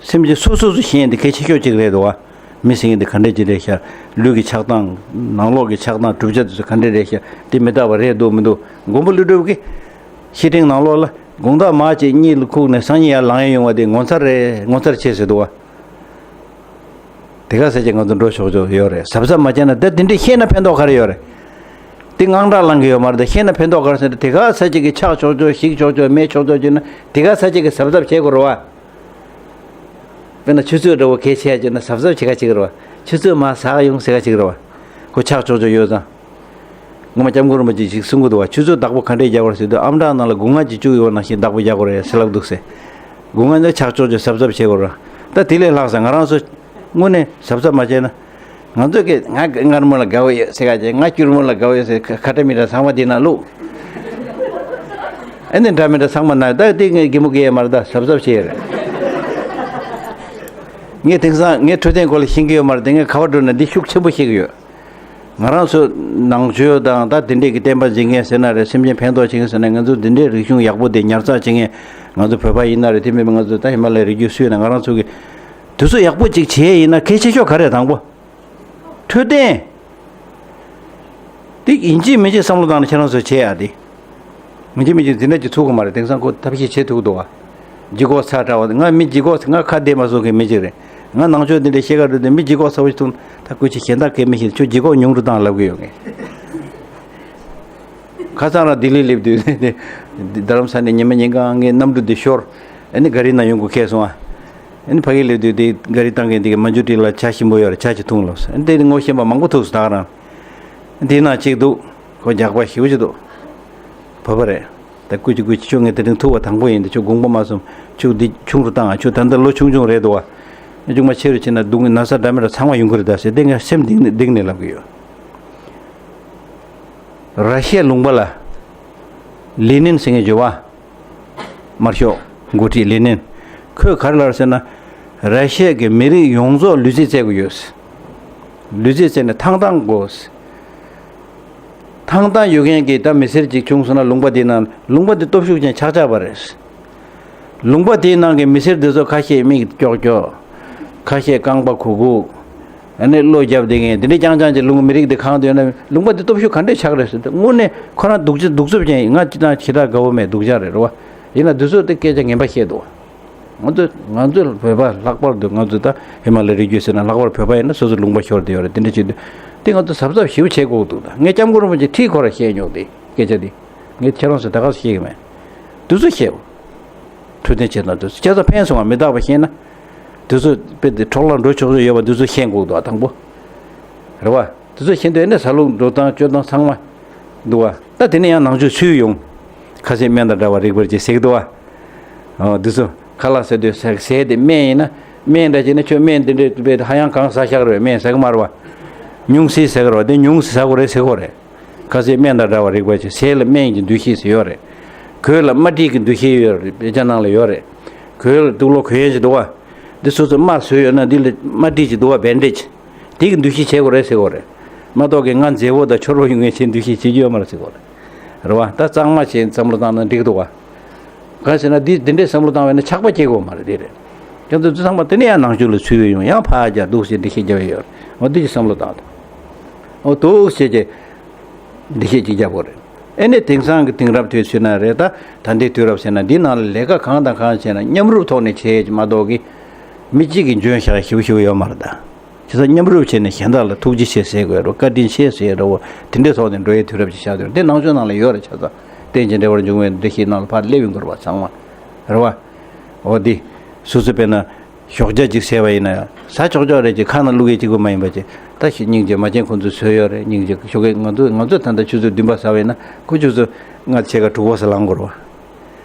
སེམས་ཅན་སོ་སོ་སོ་ཤེས་ཡས་འདི་གལ་ཆེ་ཤོས་གཅིག་རེད་འདུག་བ། མི་ཟེར་མཁན་འདི་ག་འདྲས་ཅིག་རེད་ཤག་ལུས་ཀྱི་ཆགས་སྟངས། ནང་ལོགས་ཀྱི་ཆགས་སྟངས་གྲུབ་ཆ་དེ་ཚོ་ག་འདྲས་རེད་ཤག་འདི་མི་རྟག་པ་རེད་འདུག་མི་འདུག་མགོན་པོ་ཀླུ་སྒྲུབ་ཀྱིས། བཤེས་སྤྲིང་ནང་ལོགས་ལ་དགོང་དག་མ་བྱས་གཉིད་ལ་ཁུག་ནས་སང་ཉིན་ཡར་ལངས་ཡས་ཡོང་བ་དེ་ངོ་མཚར་རེད་ངོ་མཚར་ཆེ་ཟེར་འདུག་བ། དེ་ག་ས་ཅིག་ང་ཚོ་འགྲོ་ཆོག་ཆོག་ཡོད་རེད། གཟབ་གཟབ་མ་བྱས་ན་ད་དེ་འདྲས་ཤེས་ན་ཕན་ཐོགས་ག་རེ་ཡོད་རེད། དེ་དངངས་སྐྲག་ལངས་གི་ཡོད་མ་རེད་ད་ཤེས་ན་ཕན་ཐོགས་ག་རེ་ཟེར་ན་དེ་ག་ས་ཅིག་གི་ཆག་ཆོག་ཆོག་ཞིག་ཆོག་ཆོག་མེད་ཆོག་ཆོག་བྱས་ན་དེ་ག་ས་ཅིག་གི་གཟབ་གཟབ་བྱེད་དགོས་རེད་བ། དཔེར་ན་ཆུ་ཚོད་འདྲ་བོ་གལ་ཆེ་ཡ་བྱས་ན་གཟབ་གཟབ་བྱེད་ག་བྱེད་ཀྱི་རེད་བ། ཆུ་ཚོད་མར་ཟག་ཡོང་ཟེར་ག་བྱེད་ཀྱི་རེད་བ། ཁོ་ཆག་ཆོག་ཆོག་ཡོད་ཙང་། ངོ་མ་སྐྱབས་མགོན་རིན་པོ་ཆེས་ཞིག་གསུང་གི་འདུག་བ། ཆུ་ཚོད་བདག་པོ་ག་འདྲས་རྒྱག་དགོས་ཟེར་དུས་ཨམ་ཊ་ནང་ལ་སྒོ་ང་གཅིག་བཅུག་ཡོད་ནང་བཞིན་བདག་པོ་རྒྱག་དགོས་རེད་ཟེར་ལབ་འདུག་ཟེར། སྒོ་ང་ནི་ཆག་ཆོག་ཆོག་གཟབ་གཟབ་བྱེད་དགོས་རེད། ད་དེ་ལས་ལྷག་ས་ང་རང་ཚོ་དངོས་གནས་གཟབ་གཟབ་མ་བྱས་ན། ང་ཚོ་གིས་ང་མངར་མོ་ལ་དགའ་བོ་ཡོད་ཟེར་ག་བྱས་ང་སྐྱུར་མོ་ལ་དགའ་བོ་ཡོད་ཟེར་ཁ་ཁ་ཏ་མི་ཏ་ཚང་མ་དེ་ན་བླུགས། ཨ་ནི་འདྲ་མི་འདྲ་ཚང་མ་ན་ད་དེ་ངས་གད་མོ་བགད་ཡས་མ་རེད་ད་གཟབ་གཟབ་བྱེད་ཡས་རེད། ངས་དེང་སང་ངས་འཕྲོད་བསྟེན་སྐོར་ལ་ཤེས་ཀྱི་ཡོད་མ་རེད་དེ་ངས་ག་པར་འགྲོ་ན་འདི་ཤུགས་ཆེན་པོ་ཤེས་ཀྱི་ཡོད། ང་རང་ཚོ་ནང་ཆོས་དང་ད་དེ་འདྲས་ཀྱི་བསྟན་པ་འཛིན་མཁན་ཟེར་ན་རེད་སེམས་ཅན་ཕན་ཐོགས་བྱེད་མཁན་ཟེར་ན་ང་ཚོ་འདི་འདྲས་རིག་གཞུང་ཡག་པོ་དེ་ཉར་ཚགས་བྱེད་མཁན་ང་ཚོ་བོད་པ་ཡིན་ན་རེད་དེ་མིན་པ་ང་ཚོ་ད་ཧི་མ་ལ་ཡའི་རི་རྒྱུད་སུ་ཡིན་ན་ང་རང་ཚོ་གི་དུས་ཚོད་ཡག་པོ་ཅིག་བྱེད་ཡས་ཡིན་ན་གལ་ཆེ་ཤོས་ག་རེ་དང་པོ། འཕྲོད་བསྟེན། དེ་ཡིན་གཅིག་མིན་གཅིག་བསམ་བློ་བཏང་ནས་ཁྱེད་རང་ཚོས་བྱེད་ཡ་དེ། མི་གཅིག་མི་གཅིག་འཛིན་གྲྭ་གཅིག་ཚུགས་ཀྱི་མ་རེད། དེང་སང་ཁོ་ཐབས་ཤེས་བྱེད་ཐུབ་ཀྱི་འདུག་བ། ལྗིད་ཁོག་ཚ་དྲགས་པ་ང་མི་ལྗིད་ཁོག་ང་ཁ་བདེ་མ་བཟོ་མཁན་མི་གཅིག་རེད། ང་ནང་ཆོས་འདི་འདྲའི་ཤེས་ཀ་འགྲོ་དུས་མི་ལྗིད་ཁོག་ཚ་བོ་ཞིག་ཐུག་ན་ད་སྐུ་མཁྱེན་གཞན་དག་གས་མི་ཤེས་ཁྱོད་ལྗིད་ཁོག་ཉུང་རུ་བཏང་ལབ་ཀྱི་ཡོད་ངས། ཁ་སང་རང་ལྡི་ལི་སླེབས་དུས་རྡ་རམ་ས་ནས་ཉི་མ་ཉིན་གང་ངའི་གནམ་གྲུ་འདི་ཤོར། ཨ་ནི་ག་རི་ནང་ཡོང་དགོས་ཁེལ་སོང་ཨ། ཨ་ནི་ཕ་གི་སླེབས་དུས་དེ་ག་རི་བཏང་མཁན་དེ་གི་མ་འཇུ་ཏི་ལ་ཇ་ཞིམ་པོ་ཡོད་རེད་ཇ་ཅིག་འཐུང་ལབ་སོང་ཨ་ནི་དེ་ངོ་ཤེས་པ་མང་པོ་ཐུག་སོང་ད་ག་རང་། དེའི་ནང་གཅིག་འདུག་ཁོ་རྒྱགས་པ་ཞེ་པོ་ཅིག་འདུག་བོད་པ་རེད། ད་སྐུ་མཁྱེན་སྐུ་མཁྱེན་ཁྱོད་ངས་དེ་རིང་ཐུག་པ་དང་པོ་ཡིན་ད་ཁྱོད་དགོངས་པ་མ་ཚོམ། ཁྱོད་འདི་ཆུང་རུ་བཏང་ཨ། ཁྱོད་ད་ལྟ་ལོ་ཆུང་ཆུང་རེད་འདུག་བ། ཅུང་མ་ཆེ་རུ་ཕྱིན་ན་སྡུག་བསྔལ་ན་ཚ་འདྲ་མི་འདྲ་ཚང་མ་ཡོང་གི་རེད་ད་ཟེར་དེ་ངས་སེམས་གཏིང་ནས་གཏིང་ནས་ལབ་གི་ཡོད། ར་ཤི་ཡའི་ལུང་པ་ལ་ལེ་ནིན་ཟེར་མཁན་ཡོད་བ། དམར་ཤོག་འགོ་ཁྲིད་ལེ་ནིན། ཁོས་ག་རེ་ལབ་ཟེར་ན། ར་ཤི་ཡ་གི་མི་རིགས་ཡོངས་རྫོགས་ལུས་རྩལ་རྩེད་དགོས་ཡོད། ལུས་རྩལ་རྩེད་ནས་ཐང་ཐང་དགོས། ཐང་ཐང་ཡོད་མཁན་གྱི་ད་མི་སེར་ཅིག་བྱུང་སོང་ན་ལུང་པ་འདི་ནང་ལུང་པ་འདི་སྟོབས་ཤུགས་ཅན་ཆགས་ཆགས་པ་རེད། ལུང་པ་དེའི་ནང་གི་མི་སེར་འདི་ཚོ་ཁ་ཤས་མིག་ཀྱོག་ཀྱོག་ཁ་ཤས་རྐང་པ་གུག་གུག་ཨ་ནི་བློ་རྒྱབ་བསྡད་མཁན་དེ་འདྲའི་རྐྱང་རྐྱང་གྱི་ལུང་མི་རིགས་འདི་གང་དུ་ཡོད་ན་ལུང་པ་འདི་སྟོབས་ཤུགས་ག་འདྲས་ཆགས་རེད་ཟེར་ཏེ་དངོས་གནས་ཁོ་རང་སྡུག་ཅག་སྡུག་རྩུབ་ཅན་ཡིན། ང་ཅི་དང་ཁྱི་དགྲ་དགའ་བོ་མེད་སྡུག་ཅག་རེད་རེད་བ། ཡིན་ན་འདི་ཚོ་དེ་སྐད་ཆ་ངན་པ་བཤད་འདུག་ང་ཚོ་ང་ཚོ་བོད་པ་ལྷག་པར་དུ་ང་ཚོ་ད་ཧི་མ་ལ་ཡའི་རི་རྒྱུད་ཟེར་ན་ལྷག་པར་བོད་པ་ཡིན་ན་སོ་སོ་ལུང་པ་ཤོར་བསྡད་ཡོད་རེད། དེ་འདྲ་བྱེད་དུས་དེ་ང་ཚོ་གཟབ་གཟབ་ཞེ་པོ་བྱེད་དགོས་འདུག་ད་ངས་སྐྱབས་མགོན་རིན་པོ་ཆེ་ཁྲིད་ཁོ་ར་བཤད་མྱོང་དེ་སྐད་ཆ་དེ་ངས་ཁྱེད་རང་ཚོ་ད་ག་སེ་བཤད་གི་མེད། འདི་ཚོ་བཤད། འཕྲོད་བསྟེན་བྱེད་སྟངས་དེ་ཚོ་ཁྱེད་ཚོ་ཕན་སོང་བ་མི་རྟག་པ་ཤེས་ན། དེ་ཚོ་དཔེ་དེ་འཕྲོ་བརླག་འགྲོ་ཆོག་ཆོག་ཡོད་པ་དེ་ཚོ་ཤེས་དགོས་འདུག་བ། དང་པོ་རེད་བ། དེ་ཚོ་ཤེས་དུས་ཨེ་ནས་ཟ་ལུགས་འགྲོ་སྟངས་སྤྱོད་སྟངས་ཚང་མ་འདུག་བ། ད་དེ་ནས་ཡང་ནང་ཆོས་ཚུད་ཡོང་། ཁ་ཟས་སྨན་དང་འདྲ་བ་རིགས་པར་བྱེད་ཟེར་གི་འདུག་བ། འོ་འདི་ཚོ་ཁ་ལག་ཟ་དུས་ཟས་ཟས་དེ་སྨན་ཡིན་ན། སྨན་འདྲ་བྱས་ན་ཁྱོད་སྨན་དེ་འདྲས་དཔེ་ཧ་ཡང་གང་ཟ་ཤག་རེད། སྨན་ཟ་གི་མ་རེད་བ། སྨྱུང་ཟས་ཟ་གི་རེད་བ། དེ་སྨྱུང་ཟས་ཟ་དགོས་རེད་ཟེར་གི་རེད། ཁ་ཟས་སྨན་དང་འདྲ་བ་རིགས་པ་ཆེ། ཟས་ལ་སྨན་གྱི་འདུ་ཤེས་ཟེར་ཡོད་རེད། གོས་ལ་རྨ་འབྲིང་གི་འདུ་ཤེས་ཡོད་རེད། དཔེ་ཆ་ནང་ལ་ཡོད་རེད། གོས་ལ་དུག་ལོག་གོན་ཡས་ཅིག་འདུག་བ། འདི་སོ་སོ་རྨ་བཟོས་ཡོད་ན་འདི་ལ་རྨ་འབྲིང་ཅིག་འདུག་བ། བེན་ཌེ་ཇི། དེ་གི་འདུ་ཤེས་བྱེད་དགོས་རེད་ཟེར་གོ་རེད། མ་གཏོགས་ཀྱི་ང་མཛེས་པོ་དང་འཕྱོར་པོ་ཡོང་ངེས་ཆེད་འདུ་ཤེས་བྱེད་རྒྱུ་ཡོད་མ་རེད་ཟེར་གོ་རེད། རེད་བ། ད་གཙང་མ་བྱས་བསམ་བློ་བཏང་ན་འགྲིག་འདུག་བ། གང་ཟེར་ན་འདི་འདི་འདྲའི་བསམ་བློ་བཏང་བས་ན་ཆགས་པ་སྐྱེ་དགོས་མ་རེད། དེ་རེད། ཁྱེད་ཚོ་ཚང་མ་དེ་ནས་ཡང་ནང་ཆོས་ལ་ཚུད་ཡོང་། ཡང་ཕར་རྒྱག་འདུག་ཟེར་འདི་ཤེས་རྒྱ་བས་ཡོད་རེད། འོ་འདི་ཅིག་བསམ་བློ་བཏང་། འོ་འདུག་ཟེར་གྱི་འདི་ཤེས་ཅིག་རྒྱབ་དགོས་རེད། ཨེ་ནས་དེང་སང་གི་དེང་རབས་དུས་ཚོད་ན་རེད། ད་ད་ལྟའི་དུས་རབས་ཟེར་ན་འདི་ནང་ལ་ལས་ཀ་གང་དང་གང་བྱས་ན་མཉམ་རུབ་ཐོག་ནས་བྱས་ཀྱི་མ་གཏོགས་ཀྱི་མི་གཅིག་གིས་འཇོན་ཤག་ཞིབ་ཞིབ་ཡོད་མ་རེད་ད། བྱས་ཙང་མཉམ་རུབ་བྱས་ནས་གཞན་དག་ལ་ཐུགས་རྗེ་ཆེ་ཟེར་དགོས་རེད། བཀའ་དྲིན་ཆེ་ཟེར་རེད་བ། དེ་འདྲའི་ཐོག་ནས་འགྲོ་ཡའི་དུས་རབས་ཅིག་ཆགས་འདུག་འདི་ནང་ཆོས་ནང་ལ་ཡོད་རེད། ཆ་ཚང་རྟེན་ཅིང་འབྲེལ་བར་འབྱུང་བའི་འདུ་ཤེས་ནང་ལ་ཕར་སླེབས་ཡོང་གི་རེད་བ། ཚང་མ་རེད་བ། འོ་འདི་སོ་སོ་དཔེར་ན། ཞོགས་ཇ་ཅིག་ཟས་པ་ཡིན་ན་ཡང་ཟ་ཆོག་ཆོག་རེད་ཅེས་ཁ་ནང་བླུག་ཡས་གཅིག་པུ་མ་ཡིན་པ་ཅིག་ད་ཞིག་སྙིང་རྗེ་མ་བྱན་ཁོང་ཚོས་བཟོས་ཡོད་རེད། སྙིང་རྗེ་ཞོགས་ཀས་ང་ཚོ་ང་ཚོ་ད་ལྟ་ཆུ་ཚོད་བདུན་པ་ཟ་བ་ཡིན་ན་ཁོ་ཆུ་ཚོད་ལྔ་ཕྱེད་ཀ་དྲུག་པ་ཟ་ལངས་དགོས་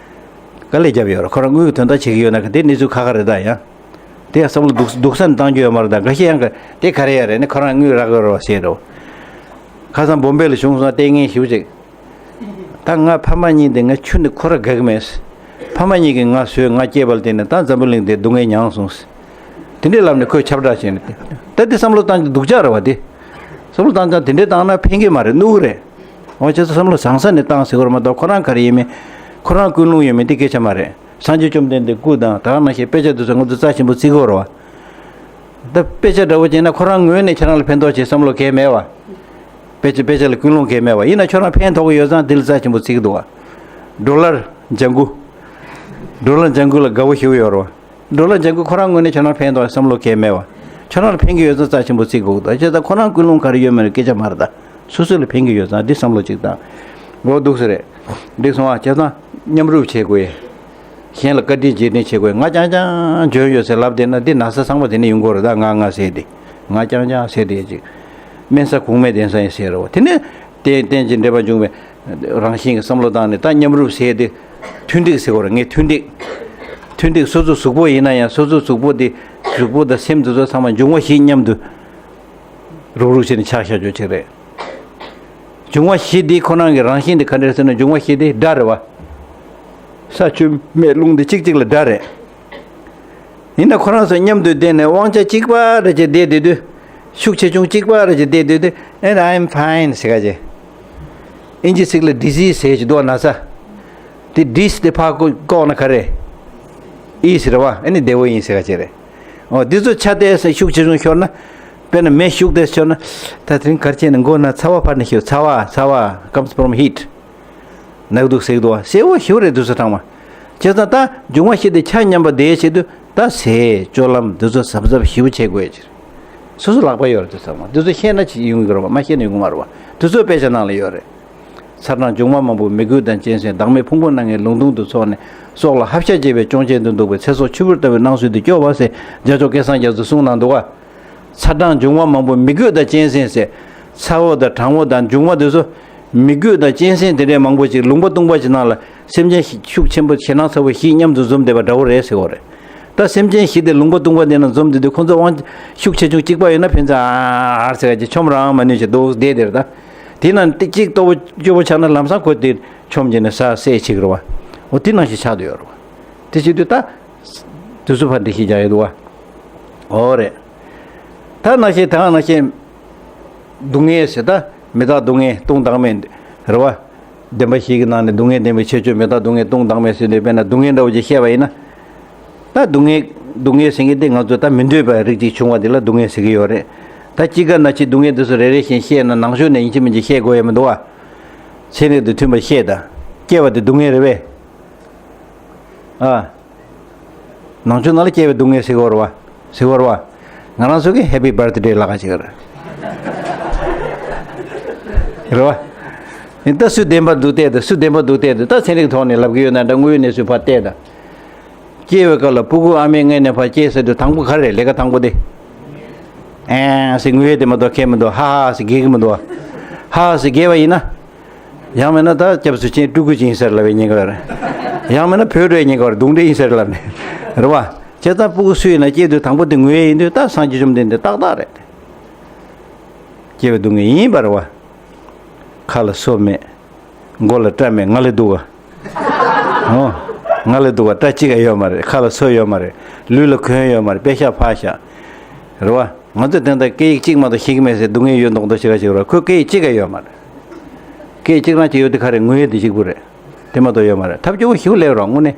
རེད་བ། དཀའ་ལས་བརྒྱབ་ཡོད་རེད། ཁོ་རང་དངུལ་གྱི་དོན་དག་བྱེད་ཀྱི་ཡོད་ན་ག་དེ་གནས་ཚུལ་ཁག་ཁག་རེད། ད་ཡང་དེ་ཡང་བསམ་བློ་སྡུག་སྡུག་ས་ནས་བཏང་རྒྱུ་ཡོད་མ་རེད། ད་འགའ་ཤས་ཡང་ག་དེ་ག་རེ་ཡ་རེད་ནི་ཁོ་རང་དངུལ་རག་གི་རེད་བ་ཟེར་རེད་བ། ཁ་སང་བོམ་བེ་ལ་བྱུང་སོང་། ལྟས་ངན་ཞེ་པོ་ཅིག་ད་ང་ཕ་མ་གཉིས་དེ་ང་ཁྱོན་ནས་ཁོ་ར་དགའ་གི་མེད། ཕ་མ་གཉིས་ཀྱིས་ང་བཟོས་ང་སྐྱེས་པ་ལ་བརྟེན་ནས་ད་འཛམ་བུ་གླིང་འདིར་སྡུག་བསྔལ་མྱངས་སོང་། དེ་འདྲའི་ལམ་ནས་ཁོས་ཁྱབ་བསྒྲགས་བྱས་ནས་ད་དེ་བསམ་བློ་བཏང་རྒྱུ་སྡུག་ཅག་རེད་བ། དེ་བསམ་བློ་བཏང་ཙང་དེ་འདྲའི་བཏང་ན་ཕན་གྱི་མ་རེད། གནོད་གི་རེད། འོ་བྱས་ཙང་བསམ་བློ་བཟང་ས་ནས་བཏང་ཟེར་གི་རེད་མ་གཏོགས་ཁོ་རང་ག་རེ་ཡིན་མིན་ཁོ་རང་ཀུན་སློང་ཡོད་མེད་དེ་སྐད་ཆ་མ་རེད། སངས་རྒྱས་བཅོམ་ལྡན་འདས་སྐུ་དང་ད་ག་ནང་བཞིན་དཔེ་ཆ་དེ་ཚོ་ང་ཚོ་རྩ་ཆེན་པོ་བརྩི་གི་རེད་བ། ད་དཔེ་ཆ་འདྲ་བོ་བྱས་ན་ཁོ་རང་ངོས་ནས་ཁྱེད་རང་ལ་ཕན་ཐོགས་བྱེད་བསམ་བློ་གང་ཡང་མེད་བ། དཔེ་ཆ་དཔེ་ཆ་ལ་ཀུན་སློང་གང་ཡང་མེད་བ། ཡིན་ན་ཁྱོད་རང་ཕན་ཐོགས་ཀྱི་ཡོད་ཙང་འདི་ལ་རྩ་ཆེན་པོ་བརྩི་གི་འདུག་བ། ཌོ་ལར་ལྗང་གུ། ཌོ་ལར་ལྗང་གུ་ལ་དགའ་བོ་ཞེ་པོ་ཡོད་རེད་བ། ཌོ་ལར་ལྗང་གུ་ཁོ་རང་ངོས་ནས་ཁྱོད་རང་ཕན་ཐོགས་བསམ་བློ་གང་ཡང་མེད་བ། ཁྱོད་རང་ལ་ཕན་གྱི་ཡོད་ཙང་རྩ་ཆེན་པོ་བརྩི་དགོས་འདུག་བྱས་ཙང་ཁོ་རང་ཀུན་སློང་ག་རེ་ཡོད་མེད་ལ་སྐད་ཆ་མ་རེད་ད། སོ་སོ་ལ་ཕན་གྱི་ཡོད་ཙང་འདི་བསམ་བློ་གཅིག་བཏང་། འོ་འདུག་ས་རེད། འགྲིག་སོང་ཨ། བྱས་ཙང་མཉམ་རུབ་བྱེད་དགོས། གཞན་ལ་བཀའ་དྲིན་རྗེས་དྲན་བྱེད་དགོས། ང་རྐྱང་རྐྱང་འཇོན་ཡོད་ཟེར་ལབ་བསྡད་ན་འདི་ན་ཚ་ཚང་མ་དེ་ནས་ཡོང་གི་རེད། ད་ང་ང་ཟེར་དེ། ང་རྐྱང་རྐྱང་ཟེར་དེ་ཅིག་དམན་ས་གོང་མའི་གདན་ས་ཡིན་ཟེར་རོ། དེ་ནས་རྟེན་རྟེན་ཅིང་འབྲེལ་བར་འབྱུང་བའི་རང་བཞིན་གྱི་བསམ་བློ་བཏང་ནས་ད་མཉམ་རུབ་ཟེར་དེ་མཐུན་འགྲིག་ཟེར་གོ་རེད། ངས་མཐུན་འགྲིག་མཐུན་འགྲིག་སོ་སོ་གཟུགས་པོ་ཡིན་ན་ཡང་སོ་སོ་གཟུགས་པོ་དེ་གཟུགས་པོ་དང་སེམས་དེ་ཚོ་ཚང་མ་འབྱུང་བ་བཞི་མཉམ་དུ་རུག་རུག་བྱས་ནས་ཆགས་བཞག་རྒྱུ་ཅིག་རེད། འབྱུང་བ་བཞི་འདི་ཁོ་རང་གི་རང་བཞིན་དེ་ག་འདྲ་ཟེར་ན་འབྱུང་བ་བཞི་འདི་དགྲ་རེད་བ། ས་ཆུ་མེ་རླུང་འདི་གཅིག་གཅིག་ལ་དགྲ་རེད། ཡིན་ན་ཁོ་རང་ཚོ་མཉམ་དུ་བསྡད་ནས་དབང་ཆ་གཅིག་པ་རེ་བྱས་བསྡད་བསྡད་དུས། ཤུགས་ཆེ་ཆུང་གཅིག་པ་རེ་བྱས་བསྡད་བསྡད་དུས་and I'm fine ཟེར་ག་བྱས། ཨིན་ཇི་ཚིག་ལ་disease ཟེར་གྱི་འདུག་ན་ཚ། དེ་dis དེ་ཕར་བཀོག་ན་ག་རེ། ཨི་ཟེར་བ་ཨ་ནི་བདེ་བོ་ཡིན་ཟེར་ག་བྱས་རེད། འོ་འདི་ཚོ་ཆ་དེ་ཤུགས་ཆེ་ཆུང་ཤོར་ན། དཔེར་ན་མེ་ཤུགས་དེ་ཤོར་ན། ད་དེ་རིང་གར་ཆེ་ན་མགོ་ན་ཚ་བ་ཕར་ནས་ཤོར། ཚ་བ་ཚ་བ་comes from heat ནག་དུག་སེག་དུག་སེ་བོ་ཤོར་རེད། དུ་སུ་ཐང་མ། བྱས་ཙང་ད་འབྱུང་བ་བཞི་དེ་ཆ་མཉམ་པ་དེའི་ཆེད་དུ་ད་ཟས་སྤྱོད་ལམ་དུ་ཚོ་གཟབ་གཟབ་ཞིབ་བྱེད་དགོས་ཀྱི། སོ་སོ་ལག་པ་ཡོད་རེད། དུ་ཚང་མ་དུ་ཚོ་ཤེས་ན་ཅི་ཡོང་གི་རེད་བ། མ་ཤེས་ན་ཡོང་གི་མ་རེད་བ། དུ་ཚོ་དཔེ་ཆ་ནང་ལ་ཡོད་རེད། ཚ་གྲང་འབྱུང་བ་མང་པོ་མི་རྒོད་དང་གཅན་གཟན། བདག་མེད་ཕུང་པོ་སྣ་ལྔའི་ལུང་སྟོང་དུ་ཚོགས་ནས། སྲོག་ལ་ཧབ་ཤ་བྱེད་པའི་གཅོང་ཆེན་དུ་འདུག་པའི། ཚེ་སྲོག་ཆུ་བུར་ལྟ་བུའི་སྣང་ཚུལ་དུ་སྐྱོ་བ་ཟེར་རྒྱ་མཚོ་སྐལ་བཟང་རྒྱ་མཚོས་གསུངས་གནང་འདུག་ག་ཚ་གྲང་འབྱུང་བ་མང་པོ་མི་རྒོད་དང་གཅན་གཟན་ཟེར། ཚ་བོ་དང་གྲང་བོ་དང་འབྱུང་བ་དེ་ཚོ། མི་རྒོད་དང་གཅན་གཟན་དེ་འདྲའི་མང་པོ་ཅིག་ལུང་པ་སྟོང་པ་ཅིག་ནང་ལ་སེམས་ཅན་ཤུགས་ཆེན་པོ་ཞེད་སྣང་ཚ་བོ་བཞི་མཉམ་དུ་འཛོམས་བསྡད་པ་འདྲ་བོ་རེད་ཟེར་བ་རེད། ད་སེམས་ཅན་བཞི་དེ་ལུང་པ་སྟོང་པ་དེ་ན་འཛོམས་བསྡད་དུས་ཁོང་ཚོ་དབང་ཤུགས་ཆེ་ཆུང་གཅིག་པ་ཡོད་ན་ཕན་ཚུན་ཨ་ཨ་ཟེར་ག་ཅིག་ཆོམ་རང་མ་ནུས་ཞེས་འདུག་བསྡད་དེར་ད། དེ་ན་ཏིག་ཅིག་ལྟོ་བོ་སྐྱོ་བོ་ཆགས་ན་ལམ་སང་ཁོ་དེ་ཆོམ་བྱས་ནས་ས་བསད་བྱེད་ཀྱི་རེད་བ། འོ་དེ་ནང་བཞིན་ཆགས་བསྡད་ཡོད་རེད་བ། དེ་བྱེད་དུས་ད། དུས་སུ་ཕར་འགྲེལ་བཤད་རྒྱག་ཡོད་འདུག་བ། འོ་རེད། ད་ནང་བཞིན་ད་ནང་བཞིན། སྡུག་བསྔལ་ཟེར་ད་མི་རྟག་སྡུག་བསྔལ་སྟོང་བདག་མེད་རེད་བ། བདེན་པ་བཞི་གི་ནང་ནས་སྡུག་བསྔལ་བདེན་པའི་ཁྱད་ཆོས་མི་རྟག་སྡུག་བསྔལ་སྟོང་བདག་མེད་ཟེར་དུས་དཔེར་ན་སྡུག་བསྔལ་འདྲ་བོ་ཅིག་བཤད་པ་ཡིན་ན། ད་སྡུག་བསྔལ་སྡུག་བསྔལ་ཟེར་མཁན་དེ་ང་ཚོ་ད་མི་འདོད་པའི་རིགས་ཅིག་བྱུང་བ་དེ་ལ་སྡུག་བསྔལ་ཟེར་གི་ཡོད་རེད། ད་དཔྱིད་ཀ་ན་ཕྱི་སྡུག་བསྔལ་དེ་ཚོ་རེ་རེ་བཞིན་བཤད་ན་ནང་ཆོས་ནས་ཡིན་གཅིག་མིན་གཅིག་བཤད་དགོས་ཡ་མི་འདུག་བ། ཚན་རིག་དང་མཐུན་པར་བཤད་དང་། སྐྱེ་བ་དེ་སྡུག་བསྔལ་རེད་པས། ཨ། ནང་ཆོས་ནང་ལ་སྐྱེ་བའི་སྡུག་བསྔལ་ཟེར་གི་ཡོད་རེད་བ། ཟེར་གི་ཡོད་རེད་བ། ང་རང་ཚོ་གི་Happy Birthday ལབ་ཀ་ཅིག་རེད། རེད་བ། ཡིན་ད་སུ་བདེན་པ་འདུག་བལྟས་དང་སུ་བདེན་པ་འདུག་བལྟས་དང་ད་ཚན་རིག་ཐོག་ནས་ལབ་གི་ཡོད་ན་འདྲ། དངོས་ཡོད་གནས་ཚུལ་ཕར་བལྟས་དང་། སྐྱེས་པའི་སྐབས་ལ་སྤུ་གུ་ཨ་མའི་མངལ་ནས་ཕར་སྐྱེས་ཟེར་དུས་དང་པོ་ག་རེ་རེད། ལས་ཀ་དང་པོ་དེ། ཨེ་ཟེར་ངུ་ཡས་དེ་མ་གཏོགས་ཁྱད་མི་འདུག་ཧ་ཧ་ཟེར་རྒྱག་གི་མི་འདུག་ཧ་ཧ་ཟེར་རྒྱག་པ་ཡིན་ན། ཡང་མིན་ན་ད་སྐྱབས་སུ་མཆི་སྤྲུལ་སྐུ་ཅིག་ཡིན་ཟེར་ལབ་པའི་ཉེན་ཁ་རེད། ཡང་མིན་ན་བོད་འགྲོའི་ཉེན་ཁ་རེད། གདུང་འདྲེ་ཡིན་ཟེར་ལབ་ནས། རེད་བ། བྱས་ཙང་སྤུ་གུ་སུ་ཡིན་ན་སྐྱེས་དུས་དང་པོ་དེ་ངུ་ཡས་ཡིན་དུས་ད་སངས་རྒྱས་བཅོམ་ལྡན་འདས་ཏག་ཏག་རེད། སྐྱེས་པའི་སྡུག་བསྔལ་ཡིན་པ་རེད་བ། ཁ་ལ་སོ་མེད། མགོ་ལ་སྐྲ་མེད། ང་ལས་སྡུག་ག་ཨོ། ང་ལས་སྡུག་ག་སྐྲ་གཅིག་ག་ཡོད་མ་རེད། ཁ་ལ་སོ་ཡོད་མ་རེད། ལུས་ལ་གོན་ཡོད་མ་རེད། པད་ཤག་ཕག་ཤག་རེད་བ། ང་ཚོས་དེ་འདྲ་སྐད་ཡིག་གཅིག་མ་གཏོགས་ཤེས་ཀྱི་མེད་ཟེར་སྡུག་བསྔལ་ཡོད་མདོག་མདོག་བྱེད་ག་བྱེད་རོགས། ཁོས་སྐད་ཡིག་གཅིག་ག་ཡོད་མ་རེད། སྐད་ཡིག་གཅིག་རང་གཅིག་ཡོད་དེ་ག་རེ་ངུ་ཡས་དེ་གཅིག་པུ་རེད། དེ་མ་གཏོགས་ཡོད་མ་རེད། ཐབས་སྐྱོ་པོ་ཞིག་སླེབས་རོགས་དངོས་གནས།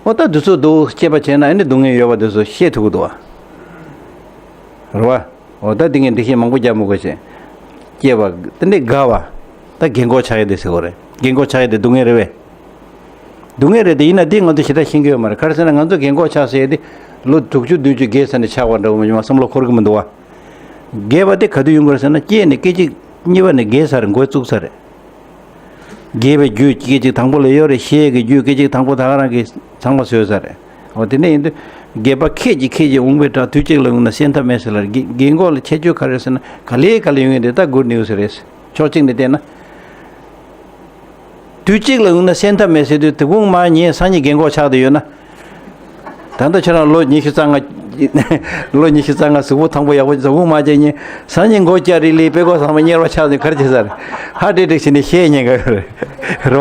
ཨོ་ད་དུས་ཚོད་འདུག་སྐྱེས་པ་བྱས་ན་ཨ་ནི་སྡུག་བསྔལ་ཡོད་པ་དེ་ཚོ་ཤེས་ཐུབ་ཀྱི་འདུག་བ། རེད་བ། འོ་ད་འདི་ངས་འགྲེལ་བཤད་མང་པོ་རྒྱབ་མི་དགོས་ཤེས། སྐྱེས་པ་དེ་འདྲའི་དགའ་བ། ད་རྒན་གོག་ཆགས་ཡས་དེ་ཟེར་དགོས་རེད། རྒན་གོག་ཆགས་ཡས་དེ་སྡུག་བསྔལ་རེད་བས། སྡུག་བསྔལ་རེད་དེ། ཡིན་ན་འདི་ང་ཚོ་ཞེ་དྲག་ཤེས་ཀྱི་ཡོད་མ་རེད། ག་རེ་ཟེར་ན་ང་ཚོ་རྒན་གོག་ཆགས་ཟེར་ཡས་དེ་ལོ་དྲུག་ཅུ་བདུན་ཅུ་རྒས་ཚར་ནས་ཆགས་པ་འདྲ་བོ་མ་བྱུང་བ་བསམ་བློ་འཁོར་གྱི་མི་འདུག་བ། རྒས་པ་དེ་ག་དུས་ཡོང་གི་རེད་ཟེར་ན་སྐྱེས་ནས་སྐད་ཅིག་གཉིས་པ་ནས་རྒས་ཚར། མགོ་བཙུགས་ཚར་རེད། རྒས་པའི་རྒྱུ་སྐད་ཅིག་དང་པོ་ལ་ཡོད་རེད། ཤེས་ཀྱི་རྒྱུ་སྐད་ཅིག་དང་པོ་ད་ག་རང་གིས་ཚང་མ་བཟོས་ཚར་རེད། འོ་དེ་འདྲ་ཡིན་དུས་རྒས་པ་ཁད་ཀྱིས་ཁད་ཀྱིས་འོང་བའི་བྲག་དུས་གཅིག་ལ་ཡོང་ན་སེམས་ཐབས་མེད་ཟེར་ལ། རྒན་རྒན་གོག་ལ་ཁྱད་ཆོས་ག་རེ་ཟེར་ན་ག་ལེ་ག་ལེ་ཡོང་ཡས་དེ་ད་good news་རེད། ཕྱོགས་གཅིག་ནས་བལྟས་ན། དུས་གཅིག་ལ་ཡོང་ན་སེམས་ཐབས་མེད་ཟེར་དུས་དེ་གུང་མ་ཉེ་སང་ཉིན་རྒན་གོག་ཆགས་བསྡད་ཡོད་ན། ད་ལྟ་ཁྱེད་རང་ལོ་ཉི་ཤུ་རྩ་ལྔ། ལོ་ཉི་ཤུ་རྩ་ལྔ་གཟུགས་པོ་ཐང་པོ་ཡག་པོ་ཟ་འུ་མ་བྱས་ཉིན་སང་ཉིན་མགོ་སྐྱ་རི་ལི་དཔྲལ་ཀོ་ཚང་མ་གཉེར་བ་ཆགས་ནས་ག་རེ་བྱེད་ས་རེད། ཧ་ཏྲིག་ཏྲིག་བྱས་ནས་ཤེས་ཉེན་ག་ཡོད་རེད། རེད་བ།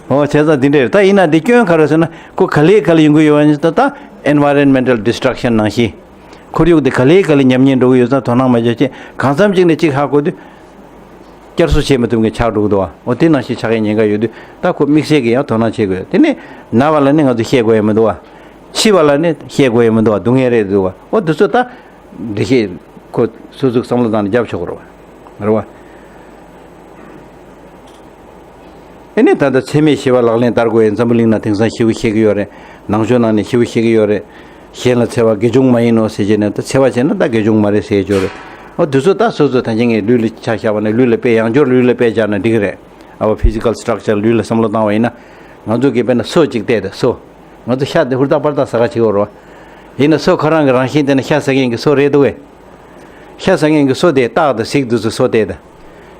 འོ་བྱས་ཙང་འདི་འདྲ་རེད། ད་ཡིན་ན་འདི་སྐྱོན་ག་རེ་ཟེར་ན་ཁོ་ག་ལེ་ག་ལེ་ཡོང་གི་ཡོད་པ་ནི་ད་ད་environmental destruction ནང་བཞིན། ཁོར་ཡུག་དེ་ག་ལེ་ག་ལེ་ཉམས་ཉེས་འགྲོ་གི་ཡོད་ཙང་དོ་སྣང་མ་བྱས་བྱས་གང་འཚམ་གཅིག་ནས་གཅིག་ཧ་གོ་དུས། བསྐྱར་གསོ་བྱེད་མི་ཐུབ་མཁན་ཆགས་འགྲོ་གི་འདུག་བ། འོ་དེ་ནང་བཞིན་ཆགས་ཡས་ཉེན་ཁ་ཡོད་དུས་ད་ཁོ་དམིགས་བསལ་གྱི་ཡང་དོ་སྣང་བྱེད་དགོས། དེ་ནས་ན་བ་ལ་ནི་ང་ཚོས་བཤད་དགོས་ཡ་མི་འདུག་བ། འཆི་བ་ལ་ནི་བཤད་དགོས་ཡ་མི་འདུག་བ། སྡུག་བསྔལ་རེད་འདུག་བ། འོ་དེ་ཚོ་ད་འགྲེལ་བཤད་ཁོ་སོ་སོས་བསམ་བློ་བཏང་ནས་རྒྱབ་ཆོག་གི་རེད་བ། རེད་བ། ཨེ་ནས་ད་ལྟ་འཚེ་མེད་ཞི་བ་ལག་ལེན་བསྟར་དགོས་ཡ། འཛམ་བུ་གླིང་ནང་དེང་སང་ཞེ་པོ་བཤད་ཀྱི་ཡོད་རེད། ནང་ཆོས་ནང་ནས་ཞེ་པོ་བཤད་ཀྱི་ཡོད་རེད། གཞན་ལ་འཚེ་བ་དགེ་སྦྱོང་མ་ཡིན་ནོ་ཟེར་བྱས་ནས། ད་འཚེ་བ་བྱས་ན་ད་དགེ་སྦྱོང་མ་རེད་ཟེར་ཡས་ཡོད་རེད། འོ་དེ་ཚོ་ད་སོ་སོ་ད་ཅི་ངས་ལུས་ལ་ཆ་བཞག་པ་ན་ལུས་ལ་དཔེ་ཡང་སྦྱོར་ལུས་ལ་དཔེ་བཞག་ན་འགྲིག་གི་རེད། ཨ་བ་physical structure ལུས་ལ་བསམ་བློ་བཏང་བ་ཡིན་ན། ང་ཚོ་གིས་དཔེར་ན་སོ་གཅིག་བལྟས་ད་སོ། ང་ཚོ་ཤ་དེ་ཧུར་ཐག་པར་ཐག་ཟ་ག་བྱེད་ཀྱི་ཡོད་རེད་བ། ཡིན་ན་སོ་ཁོ་རང་གི་རང་བཞིན་དེ་ན་ཤ་ཟ་མཁན་གྱི་སོ་རེད་འདུག་གས། ཤ་ཟ་མཁན་གྱི་སོ་དེ་སྟག་དང་གཟིག་དེ་ཚོ་སོ་དེ་དང་།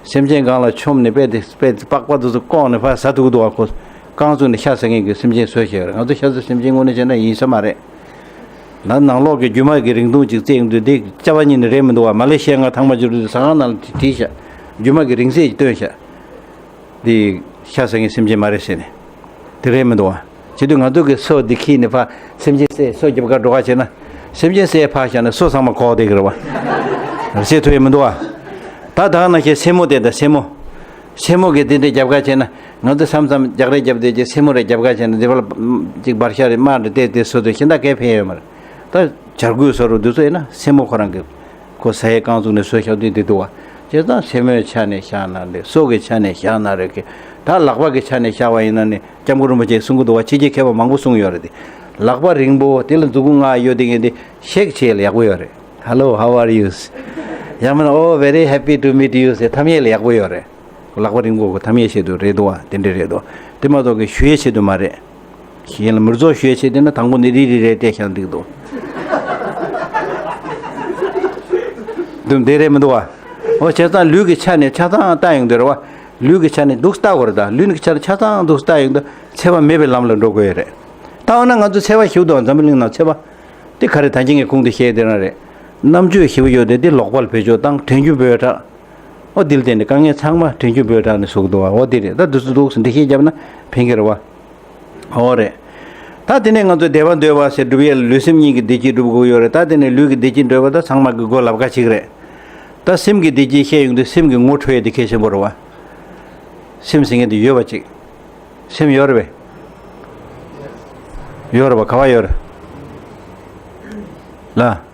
སེམས་ཅན་སྒང་ལ་མཆོངས་ནས་དཔེ་དེ་དཔེ་པགས་པ་དེ་ཚོ་བཀོག་ནས་ཕར་ཟ་ཐུབ་ཀྱི་འདུག་བ། ཁོ་རྐང་བཙུགས་ནས་ཤ་ཟ་མཁན་གྱི་སེམས་ཅན་བཟོས་བཞག་ཡོད་རེད། ང་ཚོ་ཤ་ཟ་སེམས་ཅན་དངོས་གནས་བྱས་ན་ཡིན་ས་མ་རེད། ད་ནང་ལོགས་ཀྱི་རྒྱུ་མ་གི་རིང་ཐུང་ཅིག་བཙལ་འདུག་དེ་སྐྱ་བ་ཉིད་ནས་རེད་མི་འདུག་བ། མ་ལེ་ཤི་ཡ་ང་ཐང་མ་འཇུ་རུ་ཟ་ཁང་ནང་ལ་བྲིས་ཤག་རྒྱུ་མ་གི་རིང་ཚད་ཅིག་བཏོན་ཤག་དེ་ཤ་ཟ་མཁན་སེམས་ཅན་མ་རེད་ཟེར་ནས། དེ་རེད་མི་འདུག་བ། བྱེད་དུས་ང་ཚོ་གི་སོ་འདི་ཁྱེར་ནས་ཕར་སེམས་ཅན་བསད་སོ་རྒྱབ་ག་འགྲོ་ག་བྱས་ན། སེམས་ཅན་བསད་ཕར་བཞག་ནས་སོ་ཚང་མ་ཁོག་བསྡད་ཀྱི་རེད་བ། བསད་ཐུབ་ཡས་མི་འདུག་བ། ད་ད་ནང་བཞིན་སེན་མོ་དེ་དང་སེན་མོ། སེན་མོ་གི་དེ་འདྲ་རྒྱབ་ག་བྱས་ན། ང་ཚོ་མཚམས་མཚམས་རྒྱག་རེས་རྒྱབ་བསྡད་ཀྱི་སེན་མོ་རེ་རྒྱབ་ག་བྱས་ན་འདི་བར་ཅིག་འབར་ཤ་རེ་དམར་རེ་བལྟས་ཏེ་སོ་དེ་ཤིན་ཏུ་གས་ཕན་ཡོད་མ་རེད། ད་བྱ་རྒོད་སོ་རུ་འདི་ཚོ་ཡིན་ན་སེན་མོ་ཁོ་རང་གི་ཁོ་ཟ་ཡས་རྐང་བཙུགས་ནས་སོ་བཞག་དུས་འདི་འདུག་བ། བྱས་ཙང་སེན་མོའི་ཆ་ནས་བཞག་ན་རེད། སོ་གི་ཆ་ནས་བཞག་ན་རེད་གི། ད་ལག་པ་གི་ཆ་ནས་བཞག་པ་ཡིན་ན་ནི་སྐྱབས་མགོན་རིན་པོ་ཆེས་གསུང་གི་འདུག་བ། ཕྱི་རྒྱལ་མཁས་པ་མང་པོ་གསུངས་ཡོད་རེད་དེ། ལག་པ་རིང་པོ་དེ་ལ་མཛུབ་གུ་ལྔ་ཡོད་དེ་ངས་འདི་ཤེག་བྱེད་ཡས་ལ་ཡག་པོ་ཡོད་རེད། Hello, how are you? ཡང་མིན་ན་Oh, very happy to meet you ཟེར་འཐམ་ཡས་ལ་ཡག་པོ་ཡོད་རེད། ལག་པ་རིང་པོ་གོ་འཐམ་ཡས་ཆེད་དུ་རེད་འདུག་བ། དེ་འདྲ་རེད་འདུག་དེ་མ་གཏོགས་གི་ཞུ་ཡས་ཆེད་དུ་མ་རེད། གཞན་ལ་མི་རྫོགས་ཞུ་ཡས་ཆེད་དུ་ན་དང་པོ་ནས་རི་རི་རེ་བལྟས་ཤག་འདུག་འདུག་འདུག་འདི་རེད་མི་འདུག་བ། འོ་བྱས་ཙང་ལུས་ཀྱི་ཆ་ནས་ཆ་ཚང་ལྟ་ཡོང་དུས་རེད་བ། ལུས་ཀྱི་ཆ་ནས་འདུག་ལྟ་དགོས་རེད། ད་ལུས་ཀྱི་ཆ་ནས་ཆ་ཚང་འདུག་ལྟ་ཡོང་དུས་འཚེ་བ་མེད་པའི་ལམ་ལ་འགྲོ་དགོས་ཡོད་རེད། ད་འོ་ན་ང་ཚོ་འཚེ་བ་ཞིག་འདུག་འཛམ་བུ་གླིང་ནང་འཚེ་བ། དེ་ག་རེ་ད་གིན་ངས་གོང་དུ་བཤད་དེ་རང་རེད། རྣམ་དཔྱོད་ཞེ་པོ་ཡོད་དེ་དེ་ལོག་པར་བེད་སྤྱོད་བཏང་དྲན་རྒྱུ་འབོད་དྲག་འོ་དེ་ལ་བརྟེན་ནས་དཀའ་ངལ་ཚང་མ་དྲན་རྒྱུ་འབོད་དྲག་ནས་བཟོ་གི་འདུག་བ། འོ་དེ་རེད། ད་དུས་སུ་འདུག་སེ་འགྲེལ་བཤད་བརྒྱབ་ན་ཕན་གི་རེད་བ། འོ་རེད། ད་དེ་ནས་ང་ཚོ་བདེ་བ་འདོད་པ་ཟེར་སྒྲུབ་ཡས་ལ་ལུས་སེམས་གཉིས་ཀྱི་བདེ་སྐྱིད་སྒྲུབ་དགོས་ཡོད་རེད། ད་དེ་ནས་ལུས་ཀྱི་བདེ་སྐྱིད་འདོད་པ་ད་ཚང་མ་གི་མགོ་ལབ་ཁ་ཅིག་རེད། ད་སེམས་ཀྱི་བདེ་སྐྱིད་བཤད་ཡོང་དུས་སེམས་ཀྱི་ངོ་འཕྲོད་ཡས་དེ་གལ་ཆེན་པོ་རེད་བ། སེམས་ཟེར་མཁན་དེ་ཡོད་པ་ཅིག་སེམས་ཡོད་རེད་པས། ཡོད་རེད་པ། ག་བ་ཡོད་རེད། ལ།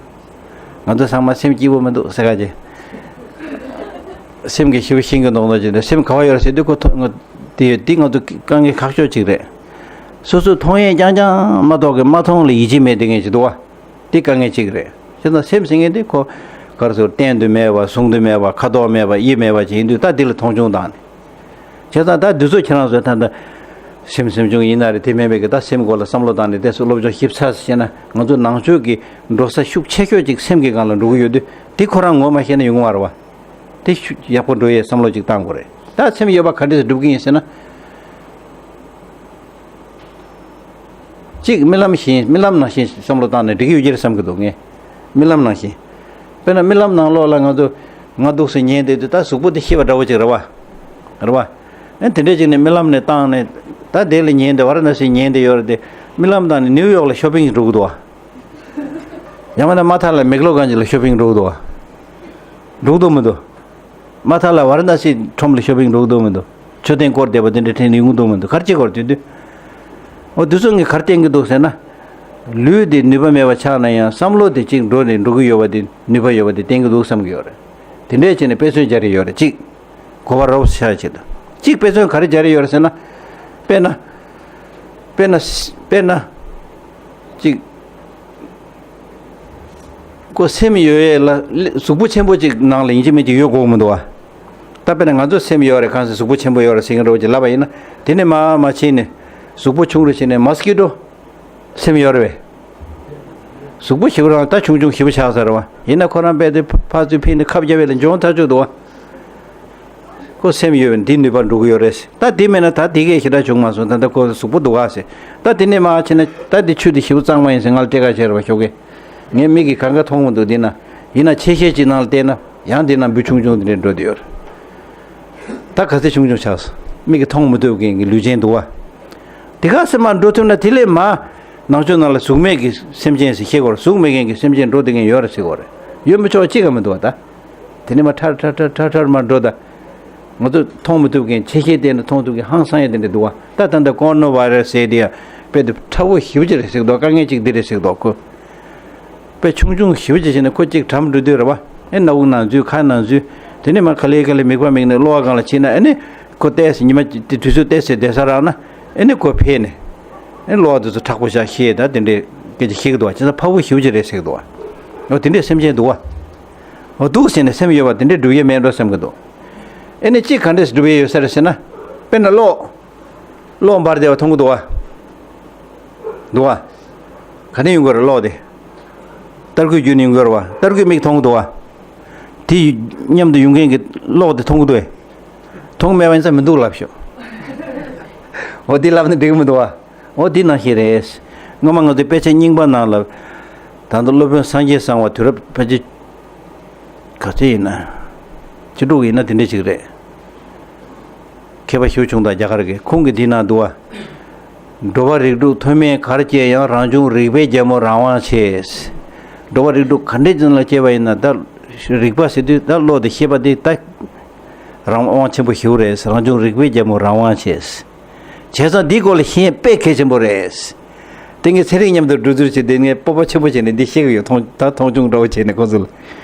ང་ཚོ་ཚང་མ་སེམས་སྐྱིད་པོ་མི་འདུག་ཟེར་ག་ཅེ། སེམས་ཀྱི་ཞི་བ་ཤིང་གི་ནོག་ནོག་ཅེ་འདི་སེམས་ག་བ་ཡོད་རེད་ཟེར་དུས་ཁོ་ཐོ་ང་དེ་ཡོད་དེ་ང་ཚོ་དཀའ་ངལ་ཁག་ཤོས་ཅིག་རེད། སོ་སོ་མཐོང་ཡས་རྐྱང་རྐྱང་མ་གཏོགས་ཀྱི་མ་མཐོང་ལ་ཡིད་ཆེས་མེད་དེ་ངས་ཅི་འདུག་བ། དེ་དཀའ་ངལ་ཅིག་རེད། བྱས་ཙང་སེམས་ཟེར་མཁན་དེ་ཁོ་ག་རེ་ཟེར་བསྟན་དུ་མེད་པ་གསུང་དུ་མེད་པ་ཁ་དོག་མེད་པ་དབྱིབས་མེད་པ་ཅིག་ཡིན་དུས་ད་དེ་ལ་མཐོང་ཆུང་བཏང་ནས། བྱས་ཙང་ད་འདི་ཚོ་ཁྱེད་རང་ཚོས་ད་ལྟ་ སེམས་སེམས་བྱུང་ཡིན་ན་རེད། དེ་མིན་པའི་གི་ད་སེམས་སྐོར་ལ་བསམ་བློ་བཏང་ནས་དེ་ཚོ་སློབ་སྦྱོང་ཞིབ་ཚགས་སུ་བྱས་ན། ང་ཚོ་ནང་ཆོས་ཀྱི་འགྲོ་ས་ཤུགས་ཆེ་ཤོས་ཅིག་སེམས་ཀྱི་སྒང་ལ་འགྲོ་གི་ཡོད་དུས། དེ་ཁོ་རང་ངོ་མ་ཤེས་ན་ཡོང་གི་མ་རེད་བ། དེ་ཤུགས་ཡག་པོ་འགྲོ་ཡས་བསམ་བློ་ཅིག་བཏང་དགོས་རེད། ད་སེམས་ཡོད་པ་ག་འདྲས་སྒྲུབ་ཀྱི་ཡིན་ཟེར་ན། གཅིག་རྨི་ལམ་བཞིན། རྨི་ལམ་ནང་བཞིན་བསམ་བློ་བཏང་ནས་འགྲིག་གི་ཡོད་ཀྱི་རེད་བསམ་གྱི་འདུག་ངས། རྨི་ལམ་ནང་བཞིན། དཔེར་ན་རྨི་ལམ་ནང་ལོགས་ལ་ང་ཚོ་ང་འདུག་སེ་ཉལ་བསྡད་དུས་ད་གཟུགས་པོ་དེ་ཤི་བ་འདྲ་བོ་ཅིག་རེད་བ། རེད་བ། ཨེ་དེ་འདྲས་ཅིག་ནས་རྨི་ལམ་ནས་བཏང་ནས། ད་དེ་ལ་ཉལ་བསྡད། ཝ་ར་ཎ་སི་ཉལ་བསྡད་ཡོད་རེད་དེ། རྨི་ལམ་བཏང་ནས་ནིའུ་ཡོག་ལ་ཤོ་པིང་འགྲོ་གི་འདུག་བ། ཡང་མིན་ན་མ་ཐག་ལ་མེག་ལོ་གྷན་ཇི་ལ་ཤོ་པིང་འགྲོ་གི་འདུག་བ། འགྲོ་གི་འདུག་མི་འདུག་མ་ཐག་ལ་ཝ་ར་ཎ་སི་ཁྲོམ་ལ་ཤོ་པིང་འགྲོ་གི་འདུག་མི་འདུག་མཆོད་རྟེན་བསྐོར་བསྡད་པ་དེ་འདྲ་འཕྲིན་ཡོང་གི་འདུག་མི་འདུག་ག་རེ་བྱེད་དགོས་རེད་དེ་དུས། འོ་དེ་ཚོ་ངས་ག་རེ་བསྟན་གྱི་འདུག་ཟེར་ན། ལུས་དེ་ནུས་པ་མེད་པ་ཆགས་ན་ཡང་བསམ་བློ་དེ་གཅིག་འགྲོ་ནས་འགྲོ་གི་ཡོད་པ་དེ། ནུས་པ་ཡོད་པ་དེ་བསྟན་གྱི་འདུག་བསམ་གྱི་ཡོད་རེད། དེ་འདྲས་བྱས་ནས་དཔེ་མཚོན་སྦྱར་ཡོད་རེད། གཅིག་གོ་བ་རོབ་ཤ་ཆེད་དུ། གཅིག་དཔེ་མཚོན་ག་རེ་སྦྱར་ཡོད་རེད་ཟེར་ན། དཔེར་ན། དཔེར་ན། དཔེར་ན། གཅིག་ཁོ་སེམས་ཡོད་ཡས་ལ་གཟུགས་པོ་ཆེན་པོ་གཅིག་ནང་ལ་ཡིན་གཅིག་མིན་གཅིག་ཡོད་དགོས་མི་འདུག་བ། ད་དཔེར་ན་ང་ཚོ་སེམས་ཡོད་རེད། གང་ཟེར་གཟུགས་པོ་ཆེན་པོ་ཡོད་རེད་ཟེར་མཁན་འདྲ་བོ་ཅིག་ལབ་པ་ཡིན་ན། དེ་ནས་མར་མར་ཕྱིན་ནས། གཟུགས་པོ་ཆུང་རུ་ཕྱིན་ནས་མོ་སི་ཀི་ཊོ། སེམས་ཡོད་རེད་པས། གཟུགས་པོ་ཞེ་པོ་རང་ད་ཆུང་ཆུང་ཞེ་པོ་ཆགས་ཚར་བ་ཡིན་ན། ཁོ་རང་རྦད་དེ་ཕར་ཚུར་འཕེན་ནས་ཁབ་རྒྱབ་པ་ལ་འཇོན་ཐག་ཆོད་འདུག་བ། ཁོ་སེམས་ཡོད་པས་འདི་ནུས་པ་འགྲོ་གི་ཡོད་རེད། ད་དེ་མེད་ན་ད་དེ་གས་ཞེ་དྲག་བྱུང་མ་སོང་། ད་ལྟ་ཁོ་གཟུགས་པོ་འདུག་ག་ཟེར། ད་དེ་ནས་མར་ཕྱིན་ན་ད་དེ་ཆུ་དེ་ཞེ་པོ་གཙང་མ་ཡིན་ཟེར་ང་ལ་སྐྲན་ཁ་བྱས་རེད་བ། ཞོགས་ཀས། ངའི་མིག་གིས་གང་ག་མཐོང་མི་འདུག་འདི་ན། ཡིན་ན་ཆེ་ཤེལ་གྱི་ནང་ལ་བལྟས་ན་ཡང་འདི་ན་འབུ་ཆུང་ཆུང་འདི་འདྲ་འགྲོ་བསྡད་ཡོད་རེད། ད་ག་ཚད་ཆུང་ཆུང་ཆགས་སོང་། མིག་གིས་མཐོང་མི་ཐུབ་མཁན་གྱི་ལུས་ཅན་འདུག་བ། དེ་ག་ཚད་མར་འགྲོ་ཐུབ་ན་དེ་ལས་མར་ནང་ཆོས་ནང་ལ་གཟུགས་མེད་ཀྱི་སེམས་ཅན་ཟེར་ཤེས་དགོས་རེད། གཟུགས་མེད་མཁན་གྱི་སེམས་ཅན་འགྲོ་བསྡད་མཁན་ཡོད་རེད་ཟེར་དགོས་རེད། ཡོད་མི་ཆོག་གཅིག་ཀ་མི་འདུག་བ་ད། དེ་ནས་མར་ཁྲར་ཁྲར་ཁྲར་ཁྲར་ཁྲར་མར་འགྲོ་ད། ང་ཚོ་མཐོང་མི་ཐུབ་མཁན། ཆེ་ཤེལ་བལྟས་ན་མཐོང་ཐུབ་མཁན་ཧང་སང་ཡ་དེ་འདྲ་འདུག་བ། ད་ད་ལྟ་ཀོ་རོ་ན་བྷའི་ར་སི་ཟེར་དེ་ཡ་དཔེ་དེ་ཕྲ་བོ་ཞེ་པོ་ཅིག་རེད་ཟེར་གི་འདུག་དཀའ་ངལ་ཅིག་འདི་རེད་ཟེར་གི་འདུག་ཁོ་དཔེ་ཆུང་ཆུང་ཞེ་པོ་ཅིག་བྱས་ནས་ཁོ་གཅིག་གྲམ་འགྲོ་དུས་རེད་བ། ཨེ་སྣ་བུག་ནང་འཛུལ། ཁ་ནང་འཛུལ། དེ་ནས་མར་ག་ལེ་ག་ལེ་མིད་པ་མིད་ནས་གློ་བ་སྒང་ལ་ཕྱིན་ན། ཨ་ནི་ཁོ་བལྟས་ཟེར། ཉི་མ་དེ་དུས་ཚོད་བལྟས་ཟེར་བསྡད་ས་རག་ན། ཨ་ནི་ཁོ་ཕེབས་ནས་ཨ་ནི་གློ་བ་དེ་ཚོ་མཁྲེགས་པོ་བྱས་བཤད། ད་དེ་འདྲའི་སྐད་ཆ་བཤད་གི་འདུག་བ། བྱས་ཙང་ཕྲ་བོ་ཞེ་པོ་ཅིག་རེད་ཟེར་གི་འདུག་བ། འོ་དེ་འདྲའི་སེམས་ཅན་འདུག་བ། འོ་འདུག་ཟེར་ནས་སེམས་ཡོད་པ་དེ་འདྲའི་སྒྲུབ་ཡས་མེད་འགྲོ་བསམ་གི་འདུག་ཨ་ནི་གཅིག་ག་འདྲས་སྒྲུབ་ཡས་ཡོད་ས་རེད་ཟེར་ན། དཔེར་ན་གློག་གློག་འབར་བསྡད་པ་མཐོང་གི་འདུག་བ། འདུག་བ། ག་ནས་ཡོང་གི་རེད་གློག་དེ། ཏར་སྐུད་བརྒྱུད་ནས་ཡོང་གི་རེད་བ། ཏར་སྐུད་མིག་མཐོང་གི་འདུག་བ། དེ་མཉམ་དུ་ཡོང་མཁན་གྱི་གློག་དེ་མཐོང་གི་འདུག་ཨེ། མཐོང་མེད་པ་ཡིན་ཙང་མི་འདུག་ལབ་ཤོག་འོ་འདི་ལབ་ན་འགྲིག་གི་མི་འདུག་བ། འོ་འདི་ནང་བཞིན་རེད། སྔོན་མ་ང་ཚོའི་དཔེ་ཆ་རྙིང་པ་ནང་ལ། ད་ལྟ་སློབ་དཔོན་སངས་རྒྱས་གསང་བ་དུས་རབས་ཕལ་ཆེར་ག་ཚོད་ཡིན་ན། བཅུ་དྲུག་ཡིན་ན་དེ་འདྲ་ཞིག་རེད། མཁས་པ་ཞེ་པོ་བྱུང་དང་རྒྱ་གར་གྱི། ཁོང་གིས་འདི་ན་འདུག་བ། འགྲོ་བ་རིགས་དྲུག་མཐོ་དམན་གར་སྐྱེས་ཡང་། རང་བྱུང་རིག་པའི་རྒྱལ་མོ་རང་དབང་ཆེ། འགྲོ་བ་རིགས་དྲུག་ག་འདྲའི་ཅན་ལ་སྐྱེས་པ་ཡིན་ན། ད་རིག་པ་ཟེར་དུས་ད་བློ་དེ་ཤེས་པ་དེ་ད་རང་དབང་ཆེན་པོ་ཞེ་པོ་རེད། རང་བྱུང་རིག་པའི་རྒྱལ་མོ་རང་དབང་ཆེ། བྱས་ཙང་འདིའི་སྐོར་ལ་ཤེས་ཡས་དཔེ་གལ་ཆེན་པོ་རེད། དེ་ངས་ཚན་རིག་མཉམ་དུ་འགྲོ་ཚུལ་བྱས་ཏེ་ངས་སྤོབས་པ་ཆེན་པོ་བྱས་ནས་འདི་བཤད་ཀྱི་ཡོད། མཐོང་ད་མཐོང་ཆུང་འདྲ་བོ་བྱས་ནས་ཁོང་ཚོ་ལ།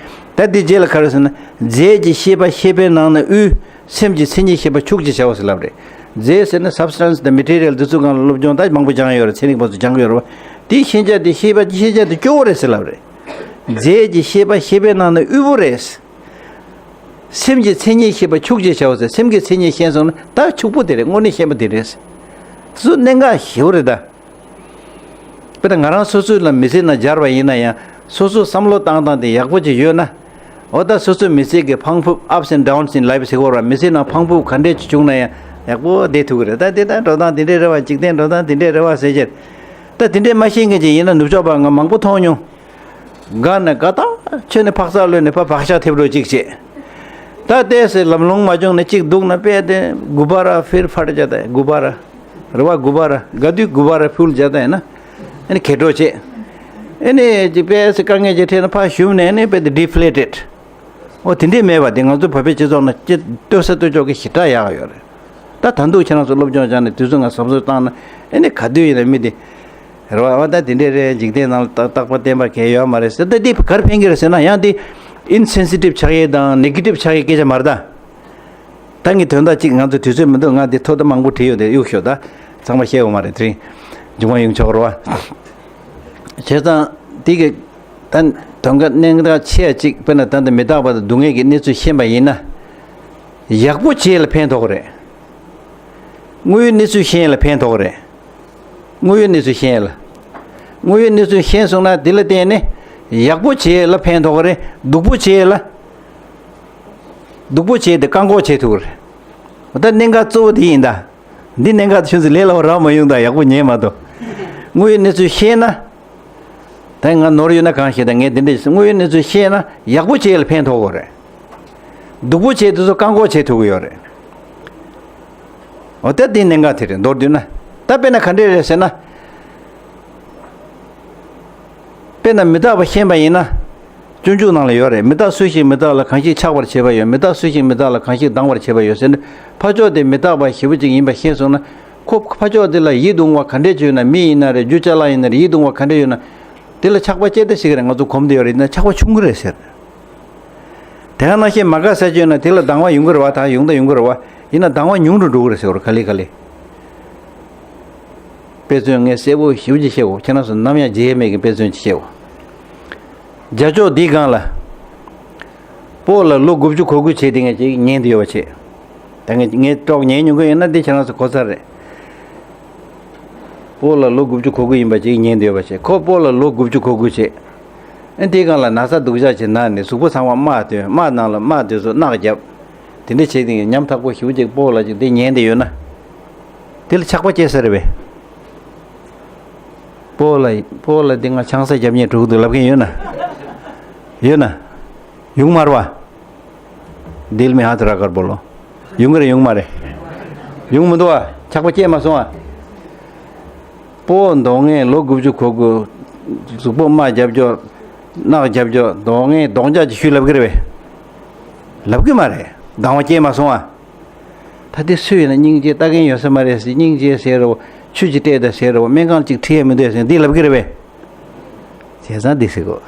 ད་འདི་རྗེས་ལ་ག་རེ་ཟེར་ན། རྫས་ཀྱི་ཤེས་པ་ཤེས་པའི་ནང་ན་དབུལ། སེམས་ཀྱི་མཚན་ཉིད་ཤེས་པ་ཕྱུག་ཅེས་བྱའོ་ཟེར་ལབ་རེད། རྫས་ཟེར་ན་སབ་སི་ཊན་སི་དང་མེ་ཊི་རི་ཡལ་འདི་ཚོ་སྒང་ལ་སློབ་སྦྱོང་ད་མང་པོ་སྦྱངས་ཡོད་རེད། ཚན་རིག་པ་ཚོ་སྦྱངས་ཡོད་རེད་བ། དེའི་ཤེས་བྱ་དེ་ཤེས་པ་ཤེས་བྱ་དེ་སྐྱོ་བོ་རེད་ཟེར་ལབ་རེད། རྫས་ཀྱི་ཤེས་པ་ཤེས་པའི་ནང་ན་དབུལ་པོ་རེད། སེམས་ཀྱི་མཚན་ཉིད་ཤེས་པ་ཕྱུག་ཅེས་བྱའོ་ཟེར། སེམས་ཀྱི་མཚན་ཉིད་ཤེས་སོང་ན་ད་ཕྱུག་པོ་དེ་རེད། དངོས་གནས་ཤེས་པ་དེ་རེད། དེ་ཚོ་གནད་འགག་ཞེ་པོ་རེད་ད། དཔེར་ན་ང་རང་སོ་སོའི་ལ་མི་ཚེ་ནང་སྦྱར་བ་ཡིན་ན་ཡང་། སོ་སོའི་བསམ་བློ་བཏང་སྟངས་དེ་ཡག་པོ་ཅིག་ཡོད་ན། འོ་ད་སོ་སོའི་མི་ཚེ་གི་འཕང་ཕུབ། ups and downs in life ཟེར་གོ་ར། མི་ཚེ་ནང་འཕང་ཕུབ་ག་འདྲས་ཅིག་བྱུང་ན་ཡང་ཡག་པོ་བསྡད་ཐུབ་ཀྱི་རེད། ད་དེ་ད་འགྲོ་སྟངས་དེ་འདྲས་རེད་བ། འཇིག་རྟེན་འགྲོ་སྟངས་དེ་འདྲས་རེད་བ་ཟེར་བྱས། ད་དེ་འདྲས་མ་ཤེས་མཁན་ཅིག་ཡིན་ན། ནུབ་ཕྱོགས་པ་ང་མང་པོ་མཐོང་མྱོང་། དགའ་ན་དགའ་ཐག་ཆོད་ནས་ཕག་ཚག་གློད་ནས་ཕར་བག་ཆགས་ཐེབས་འགྲོ་གཅིག་བྱས། ད་ལྟས་སེ་ལམ་ལྷོང་མ་བྱུང་ནས་གཅིག་སྡུག་ན་དཔེ་དེ་གུ་བ་ར་ཕིར་ཕར་བྱས་ད། གུ་བ་ར་རེད་བ། གུ་བ་ར་དགའ་དུས་གུ་བ་ར་ཕུལ་བྱས་ད་ཡིན་ན། ཨ་ནི་གད་འགྲོ་བྱས། ཨ་ནི་དཔེ་སེ་དཀའ་ངལ་ཅིག་འཕྲད་ན་ཕར་ཞུམ་ནས། ཨ་ནི་དཔེ་དེ་ཌི་ཕི་ལེ་ཊེཌ། འོ་དེ་འདྲས་མེད་པ་དེ་ང་ཚོ་བོད་པའི་སྤྱི་ཚོགས་ནང་སྐྱེ་ལྟོས་ས་ལྟོས་ཕྱོགས་ཀྱི་ཞེ་དྲག་ཡག་ཡོད་རེད། ད་ད་འདུག་ཁྱེད་རང་ཚོ་སློབ་སྦྱོང་སྦྱངས་ནས་དུས་ཚོད་ང་གཟབ་གཟབ་བཏང་ན། ཨེ་ནི་ག་དུས་ཡིན་ན་མི་དེ་རེད་བ། ཨ་ད་དེ་འདྲས་རེད། འཇིག་རྟེན་ནང་ལ་རྟག་རྟག་པ་བརྟན་པ་གང་ཡོད་མ་རེད་ཟེར། ད་འདི་ག་རེ་ཕན་གྱི་རེད་ཟེར་ན། ཡང་འདི་ཨིན་སེན་སི་ཊིབ་ཆགས་ཡས་དང་ནེ་གེ་ཊིབ་ཆགས་ཡས་སྐད་ཆ་མ་རེད་ད། ད་ངས་དོན་དག་ཅིག་ང་ཚོ་དུས་ཚོད་མི་འདུག་ང་འདི་ཐོག་ད་མང་པོ་བྲིས་ཡོད་དེ་གཡུག་ཤོག་ད་ཚང་མ་བཤད་འོང་མ་རེད། དེ་རིང་མཇུག་མ་ཡོང་ཆོག་རེད་བ། བྱས་ཙང་འདི་གི་ད་དོན་དག་གནད་འགག་ཆེ་བ་ཅིག་དཔེར་ན་ད་ལྟ་མི་རྟག་པ་དང་སྡུག་བསྔལ་གྱི་གནས་ཚུལ་ཤེས་པ་ཡིན་ན། ཡག་པོ་བྱས་ལ་ཕན་ཐོགས་རེད། དངོས་ཡོད་གནས་ཚུལ་ཤེས་ཡས་ལ་ཕན་ཐོགས་རེད། དངོས་ཡོད་གནས་ཚུལ་ཤེས་ཡས་ལ། དངོས་ཡོད་གནས་ཚུལ་ཤེས་སོང་ན་དེ་ལ་བརྟེན་ནས་ཡག་པོ་བྱེད་ཡས་ལ་ཕན་ཐོགས་རེད། སྡུག་པོ་བྱེད་ཡས་ལ། སྡུག་པོ་བྱས་ཏེ་བཀག་འགོག་བྱེད་ཐུབ་རེད། ད་གནད་འགག་གཙོ་བོ་དེ་ཡིན་ད། འདི་གནད་འགག་ཆུང་ཙེ་ལས་སླ་བོ་རག་མ་ཡོང་ད། ཡག་པོ་ཉན་མ་གཏོགས། དངོས་ཡོད་གནས་ཚུལ་ཤེས་ན། ད་ང་ནོར་ཡོད་ན་གང་ཤེས་ད། ངས་འདི་འདྲ་དངོས་ཡོད་གནས་ཚུལ་ཤེས་ན་ཡག་པོ་བྱས་ལ་ཕན་ཐོགས་གོ་རེད། སྡུག་པོ་བྱས་དེ་ཚོ་བཀག་འགོག་བྱེད་ཐུབ་ཀྱི་ཡོད་རེད། འོ་ད་དེ་གནད་འགག་དེ་རེད། མདོར་བསྡུས་ན། ད་དཔེར་ན་ག་འདྲས་རེད་ཟེར་ན། དཔེར་ན་མི་རྟག་པ་ཤེས་པ་ཡིན་ན། སྤྱོད་འཇུག་ནང་ལ་ཡོད་རེད། མི་རྟག་སུ་ཞིག་མི་རྟག་ལ་གང་ཞིག་ཆགས་པར་བྱེད་པ་ཡོད། མི་རྟག་སུ་ཞིག་མི་རྟག་ལ་གང་ཞིག་སྡང་བར་བྱེད་པ་ཡོད་ཟེར་ནས། ཕ་ཕྱོགས་དེ་མི་རྟག་པ་ཞེ་པོ་ཅིག་ཡིན་པ་ཤེས་སོང་ན། ཁོ་ཕ་ཕྱོགས་དེ་ལ་ཡིད་དུ་འོང་བ་ག་འདྲས་ཅིག་ཡོད་ན། མི་ཡིན་ན་རེད། རྒྱུ་ཅ་ལག་ཡིན་ན་རེད། ཡིད་དུ་འོང་བ་ག་འདྲས་ཡོད་ན། དེ་ལ་ཆགས་པ་སྐྱེ་ད་ཤེས་ཀྱི་རེད། ང་ཚོ་གོམས་བསྡད་ཡོད་རེད། ཡིན་ན་ཆགས་པ་ཆུང་གི་རེད་ཟེར། དེ་ག་ནང་བཞིན་མ་དགའ་ས་ཅིག་ཡོད་ན་དེ་ལ་སྡང་བ་ཡོང་གི་རེད་བ། ད་ཡོང་ད་ཡོང་གི་རེད་བ། ཡིན་ན་སྡང་བ་ཉུང་རུ་འགྲོ་གི་རེད་ཟེར་བ་རེད། ག་ལེ་ག་ལེ། དཔེ་མཚོན་ངས་གསལ་པོ་ཞེ་པོ་ཅིག་བཤད་གོ། ཁྱེད་རང་ཚོ་ནམ་ཡང་བརྗེད་ཡས་མེད་ཀྱི་དཔེ་མཚོན་ཅིག་བཤད་གོ། རྒྱ་ཕྱོགས་འདིའི་སྒང་ལ། སྤོ་ལགས་ལོ་དགུ་བཅུ་གོ་དགུ་བྱས་དེ་ངས་ཅིག་ཉན་དུ་ཡོད་པ་བྱས། ད་ངས་ངས་ཀྲོག་ཉན་མྱོང་གི་ཡོད་ན་འདི་ཁྱེད་རང་ཚོ་གོ་ཚར་རེད། སྤོ་ལགས་ལོ་དགུ་བཅུ་གོ་དགུ་ཡིན་པ་ཅིག་ཉན་དུ་ཡོད་པ་བྱས། ཁོ་སྤོ་ལགས་ལོ་དགུ་བཅུ་གོ་དགུ་བྱས། ཨེ་འདིའི་སྒང་ལ་ན་ཚ་སྡུག་ཅག་ཅིག་ན་ནས་གཟུགས་པོ་ཚང་མ་རྨ་ཐོན། རྨ་ནང་ལ་རྨ་དེ་ཚོ་རྣག་བརྒྱབ། དེ་འདྲ་བྱས་དེ་ངས་ཉམ་ཐག་པོ་ཞེ་པོ་ཅིག་སྤོ་ལགས་ཅིག་འདི་ཉན་དེ་ཡོད་ན། དེ་ལ་ཆགས་པ་སྐྱེ་ས་རེད་པས། སྤོ་ལགས་སྤོ་ལགས་འདི་ང་ཆང་ས་རྒྱབ་ཉེས་འགྲོ་གི་འདུག་ལབ་མཁན་ཡོད་ན། ཡོད་ན། ཡོང་མ་རེད་བ། दिल में हाथ रखकर बोलो। ཡོང་གི་རེད་ཡོང་མ་རེད། ཡོང་མི་འདུག་བ། ཆགས་པ་སྐྱེས་མ་སོང་བ། སྤོ་མདོག་ངན་ལོ་དགུ་བཅུ་གོ་དགུ། གཟུགས་པོ་རྨ་རྒྱབ་ཀྱོག་རྣག་རྒྱབ་ཀྱོག་མདོག་ངན་གདོང་ལྕག་ཅིག་ཤུལ་ལབ་གི་རེད་པས། ལབ་གི་མ་རེད། སྡང་བ་སྐྱེས་མ་སོང་བ། ད་དེ་སུ་ཡིན་ན་སྙིང་རྗེ་ལྟ་མཁན་ཡོད་ས་མ་རེད་ཟེར། སྙིང་རྗེ་ཟེར་རོ། ཆུ་ཅིག་སྤྲད་དང་ཟེར་རོ། སྨན་ཁང་ཅིག་ཁྲིད་ཡ་མི་འདུག་ཟེར་འདི་ལབ་གི་རེད་པས། བྱས་ཙང་འདི་ཟེར་གོ།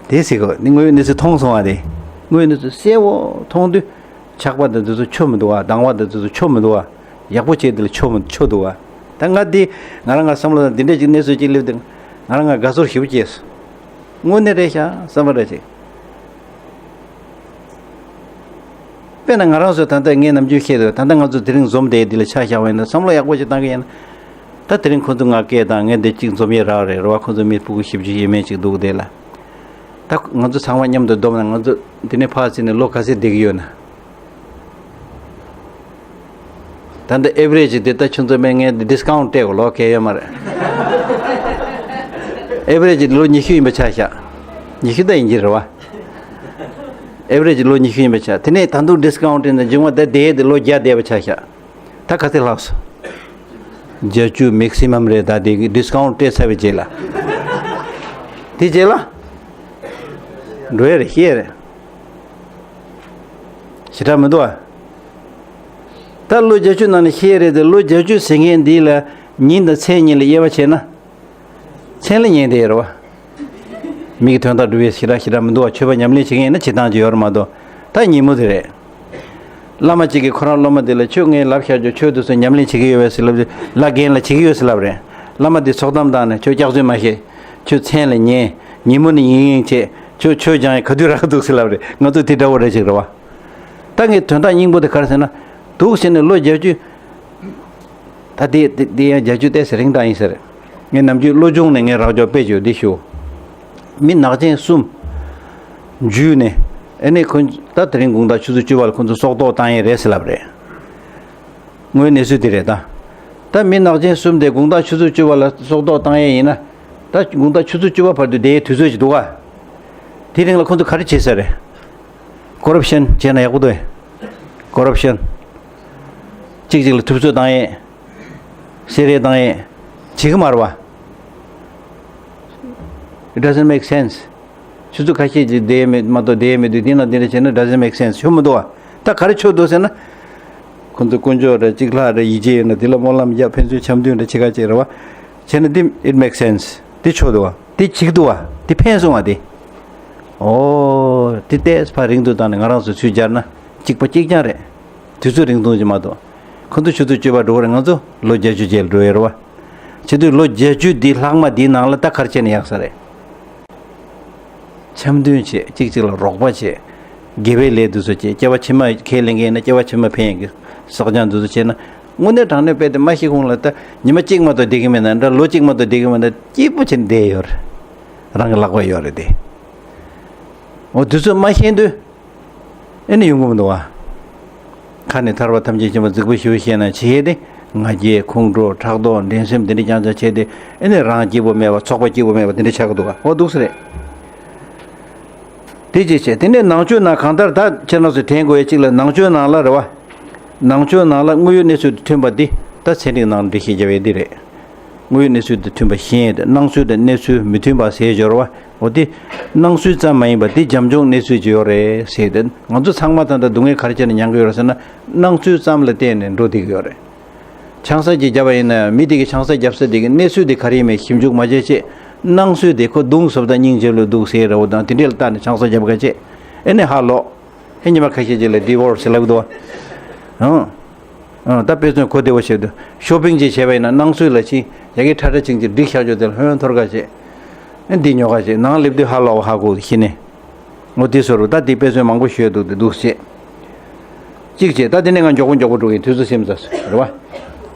དེ་ཟེར་གོ། འདི་དངོས་ཡོད་གནས་ཚུལ་མཐོང་སོང་བ་དེ། དངོས་ཡོད་གནས་ཚུལ་གསལ་བོ་མཐོང་དུས། ཆགས་པ་དང་འདི་ཚོ་ཆོ་མི་འདུག་བ། སྡང་བ་དང་འདི་ཚོ་ཆོ་མི་འདུག་བ། ཡག་པོ་བྱས་འདི་ལ་ཆོ་མི་ཆོ་འདུག་བ། ད་ང་འདི་ང་རང་ང་བསམ་བློ་དང་འདི་འདྲས་ཀྱི་གནས་ཚུལ་ཅིག་སླེབས་དུས་ང་རང་ང་དགའ་ཚོར་ཞེ་པོ་སྐྱེས་སོང་། དངོས་གནས་རེད་ཤག་བསམ་པ་འདྲ་ཅིག་དཔེར་ན་ང་རང་ཚོ་ད་ལྟ་ངས་ནམ་རྒྱུན་བཤད་འདུག་ད་ལྟ་ང་ཚོ་དེ་རིང་འཛོམས་བསྡད་འདི་ལ་ཆ་བཞག་པ་ཡིན་ན་བསམ་བློ་ཡག་པོ་ཞིག་བཏང་གི་ཡིན་ན། ད་དེ་རིང་ཁོ་ཚོ་ང་སྐད་བཏང་། ངས་འདི་གཅིག་འཛོམས་ཡས་རག་རེད་རེད་བ། ཁོ་ཚོ་མི་ཕྲུ་གུ་བཞི་བཅུ་ཡས་མས་གཅིག་འདུག་དེ་ལ། ད་ང་ཚོ་ཚང་མ་མཉམ་དུ་བསྡོམས་ན་ང་ཚོ་འདི་ནས་ཕར་ཕྱིན་ནས་ལོ་ག་ཚོད་བསྡད་ཀྱི་ཡོད་ན། ད་འདི་ཨེ་བི་རེ་ཇི་འདི་ལྟ་ཆུ་ཚོད་མེད། ངས་འདི་ཌི་སི་ཀའུན་ཊི་སྤྲད་གོ། ལོ་གལ་ཡོད་མ་རེད། ཨེ་བི་རེ་ཇི་ལོ་ཉི་ཤུ་ཡིན་པ་ཆ་བཞག་ཉི་ཤུ་ད་ཡིན་གྱི་རེད་བ། ཨེ་བི་རེ་ཇི་ལོ་ཉི་ཤུ་ཡིན་པ་ཆ། དེ་ནས་ད་དུང་ཌི་སི་ཀའུན་ཊི་སྤྲད་ནས་མཇུག་མ་ད་དེའི་དེ་ལོ་བརྒྱ་བསྡད་པ་ཆ་བཞག་ད་ག་ཚོད་ལྷག་སོང་། བརྒྱད་ཅུ་མེག་སི་མམ་རེད། ད་དེ་གི་ཌི་སི་ཀའུན་ཊི་སྤྲད་ཚར་བའི་རྗེས་ལ། དེ་རྗེས་ལ། འགྲོ་ཡ་རེད། ཤེས་ཡ་རེད། ཞེ་དྲག་མི་འདུག་ཨ། ད་ལོ་བརྒྱད་ཅུ་ནང་ནས་ཤེས་རེད་དེ། ལོ་བརྒྱད་ཅུ་ཟེར་མཁན་འདི་ལ་ཉིན་དང་མཚན་གཉིས་ལ་དབྱེ་བ་ཕྱེ་ན། མཚན་ལ་ཉན་བསྡད་ཡོད་རེད་བ། མིག་གི་དོན་དག་སྒྲུབ་ཡས་ཞེ་དྲག་ཞེ་དྲག་མི་འདུག་བ། ཆོས་པ་ཉམས་ལེན་བྱེད་མཁན་ཡིན་ན་བྱེད་སྟངས་ཅིག་ཡོད་རེད་མ་གཏོགས། ད་ཉིན་མོ་དེ་རེད། བླ་མ་གཅིག་གིས་ཁོ་རང་སློབ་མ་དེ་ལ་ཁྱོད་ངས་ལབ་བཞག་རྒྱུ་ཆོས་དེ་ཚོ་ཉམས་ལེན་བྱེད་ཀྱི་ཡོད་པས་ཟེར་ལབ་དུས། ལབ་རྒན་ལ་བྱེད་ཀྱི་ཡོད་ཟེར་ལབ་རེད། བླ་མ་དེ་ཚོགས་གཏམ་བཏང་ནས་ཁྱོད་སྐྱག་རྫུན་མ་བཤད། ཁྱོད་མཚན་ལ་ཉན། ཉིན་མོ་ནི་ཡིན་ཡིན་བྱེད། ཁྱོད་ཆོས་སྦྱང་ཡས་ག་དུས་རག་འདུག་ཟེར་ལབ་རེད། ང་ཚོ་དེ་འདྲ་བོ་རེ་ཞིག་རེད་བ། ད་ངས་དོན་དག་སྙིང་པོ་དེ་ག་རེ་ཟེར་ན། འདུག་ཟེར་ནས་ལོ་བརྒྱད་ཅུ། ད་དེ་དེ་དེ་ཡང་བརྒྱད་ཅུ་ཏོག་ཙམ་རིང་དྲགས་ཡིན་ཟེར། ངས་ནམ་རྒྱུན་བློ་སྦྱོང་ནས་ངས་རག་ཅོག་དཔེ་བརྗོད་འདི་ཞུ། མི་ནག་ཅན་གསུམ་འཇུས་ནས། ཨ་ནི་ཁོ་ད་དེ་རིང་དགོང་དག་ཆུ་ཚོད་བཅུ་པ་ལ་ཁོ་ཚོ་སྲོག་ཐོག་བཏང་ཡས་རེད་ཟེར་ལབ་རེད། དངོས་གནས་ཚུལ་དེ་རེད་ད། ད་མི་ནག་ཅན་གསུམ་དེ་དགོང་དག་ཆུ་ཚོད་བཅུ་པ་ལ་སྲོག་ཐོག་བཏང་ཡས་ཡིན་ན། ད་དགོང་དག་ཆུ་ཚོད་བཅུ་པ་བར་དུ་བསྡད་ཡས་དུས་ཚོད་ཅིག་འདུག་ག་དེ་རིང་ལ་ཁོ་ཚོ་ག་རེ་བྱེད་ས་རེད། ཀོ་རབ་ཤན་བྱས་ན་ཡག་པོ་འདུག་ཨེ། ཀོ་རབ་ཤན། གཅིག་གཅིག་ལ་ཐུབ་ཚོད་བཏང་ཡས། བསད་རེས་བཏང་ཡས། བྱེད་ཀྱི་མ་རེད་བ། It doesn't make sense. ཆུ་ཚོད་ཁ་ཤས་ཅིག་བསྡད་མེད་མ་གཏོགས་བསྡད་མེད་དུས་དེ་ན་དེ་འདྲ་བྱས་ན་doesn't make sense. ཆོ་མི་འདུག་བ། ད་ག་རེ་ཆོ་འདུག་ཟེར་ན། ཁོ་ཚོ་དཀོན་མཆོག་རེད། གཅིག་ལྷག་རེད། ཡིད་ཆེས་ཡོད་ན་དེ་ལ་སྨོན་ལམ་རྒྱབ། ཕན་ཚུན་འཆམ་མཐུན་རེད། ཆེ་ཁ་ཅིག་རེད་བ། བྱས་ན་དེ་it makes sense. དེ་ཆོ་འདུག་བ། དེ་འགྲིག་འདུག་བ། དེ་ཕན་སོང་བ་དེ། ཨོ། དེ་ཏོག་ཙམ་ཕར་རིང་དུ་བཏང་ནས་ང་རང་ཚོ་ཚུར་སྦྱར་ན་གཅིག་པ་གཅིག་རྐྱང་རེད། དུས་ཚོད་རིང་ཐུང་ཅིག་མ་གཏོགས། ཁོ་ཚོ་ཆུ་ཚོད་བཅུ་པ་འགྲོ་གི་རེད། ང་ཚོ་ལོ་བརྒྱད་ཅུ་རྗེས་ལ་འགྲོ་ཡས་རེད་བ། བྱེད་དུས་ལོ་བརྒྱད་ཅུ་འདི་ལྷག་མ་འདིའི་ནང་ལ་ད་ག་རེ་བྱས་ན་ཡག་ས་རེད། འཆམ་མཐུན་བྱེད། གཅིག་གཅིག་ལ་རོགས་པ་བྱེད། དགེ་བའི་ལས་འདི་ཚོ་བྱས། སྐྱེ་བ་ཕྱི་མ་ཁས་ལེན་མཁན་ཡིན་ན་སྐྱེ་བ་ཕྱི་མ་ཕན་ཡོན་གྱི་བསགས་སྦྱང་འདི་ཚོ་བྱས་ན། དངོས་གནས་དྲང་གནས་དཔེ་དེ་མ་ཤི་གོང་ལ་ད་ཉི་མ་གཅིག་མ་གཏོགས་བསྡད་ཀྱི་མེད་ན་འདྲ། ལོ་གཅིག་མ་གཏོགས་བསྡད་ཀྱི་མེད་ན་སྐྱིད་པོ་བྱས་ནས་བསྡད་ཡོད་རེད། རང་གི་ལག་པ་ཡོད་རེད་དེ། འོ་དུས་ཚོད་མ་ཤེས་དུས། ཨེ་ནི་ཡོང་གི་མི་འདུག་བ། ཁ་ནས་ཐར་པ་ཐམས་ཅད་མཁྱེན་པ་རྫིག་པོ་ཞེ་པོ་བཤད་ན་བྱས་ཏེ། ང་རྒྱལ་ཁོང་ཁྲོ་ཕྲག་དོག་འགྲན་སེམས་དེ་འདྲ་རྐྱང་རྐྱང་བྱས་ཏེ། ཨེ་ནི་རང་སྐྱིད་པོ་མེད་པ་ཚོགས་པ་སྐྱིད་པོ་མེད་པ་དེ་འདྲ་ཆགས་ཀྱི་འདུག་བ། འོ་འདུག་སེ་རེད། དེ་ཅི་བྱས་དེ་ནས་ནང་ཆོས་ནང་གང་ལྟར་ད་ཁྱེད་རང་ཚོས་དྲན་དགོས་ཡ་གཅིག་ལ་ནང་ཆོས་ནང་ལ་རེད་བ། ནང་ཆོས་ནང་ལ་དངོས་ཡོད་གནས་ཚུལ་དང་མཐུན་པ་འདི་ད་ཚན་རིག་ནང་འགྲེལ་བཤད་རྒྱབ་ཡས་འདི་རེད། དངོས་ཡོད་གནས་ཚུལ་དང་མཐུན་པ་ཤེས་ཡས་དེ། སྣང་ཚུལ་དང་གནས་ཚུལ་མི་མཐུན་པ་ཟེར་སྦྱོར་བ། འོ་དེ་སྣང་ཚུལ་ཙམ་མ་ཡིན་པ་དེ་རྒྱབ་ལྗོངས་གནས་ཚུལ་ཅིག་ཡོད་རེད་ཟེར་ཏེ། ང་ཚོ་ཚང་མ་ད་ལྟ་སྡུག་བསྔལ་ག་རེ་བྱས་ནས་མྱང་གི་ཡོད་རེད་ཟེར་ན། སྣང་ཚུལ་ཙམ་ལ་བརྟེན་ནས་འགྲོ་བསྡད་ཀྱི་ཡོད་རེད། ཆང་ས་ཅིག་བརྒྱབ་པ་ཡིན་ན་མི་དེ་གི་ཆང་ས་བརྒྱབ་ས་དེ་གི་གནས་ཚུལ་དེ་ག་རེ་ཡིན་མིན་ཞིབ་འཇུག་མ་བྱས་བྱས། སྣང་ཚུལ་དེ་ཁོ་མདུང་བཟོ་ལྟ་སྙིང་རྗེ་ལོས་འདུག་ཟེར་རེད་བ་དང་དེ་འདྲས་ལ་བལྟས་ནས་ཆང་ས་བརྒྱབ་ག་བྱས། ཨེ་ནས་ཧ་ལོག་ཨེ་ཉི་མ་ཁ་ཤས་ཅིག་ལ་ཌི་ཝོར་སི་ལབ་འདུག་བ། ཨང་། ཨང་། ད་དཔེ་མཚོན་གོ་བདེ་བོ་བྱེད་དུས་ཤོ་པིང་ཅིག་བྱས་པ་ཡིན་ན་སྣང་ཚུལ་ལ་ཕྱིན་ཡ་གི་ཁྲ་ཁྲ་ཅིང་ཅིང་སྒྲིག་བཞག་རྒྱུ་དེ་ལ་ཧོན་ཐོར་ག་བྱས། ཨེ་འདི་ཉོ་ག་བྱས་ནང་སླེབས་དུས་ཧ་ལོག་བ་ཧ་གོ་ཤི་ནས། འོ་དེ་བཟོ་རུ་ད་དེ་དཔེ་མཚོན་མང་པོ་ཤོད་འདུག་དེ་འདུག་བྱས། གཅིག་བྱས་ད་དེ་ནས་ང་མགྱོགས་པོ་མགྱོགས་པོ་འགྲོ་གི་དུས་ཚོད་སེམས་ཚ་རེད་བ།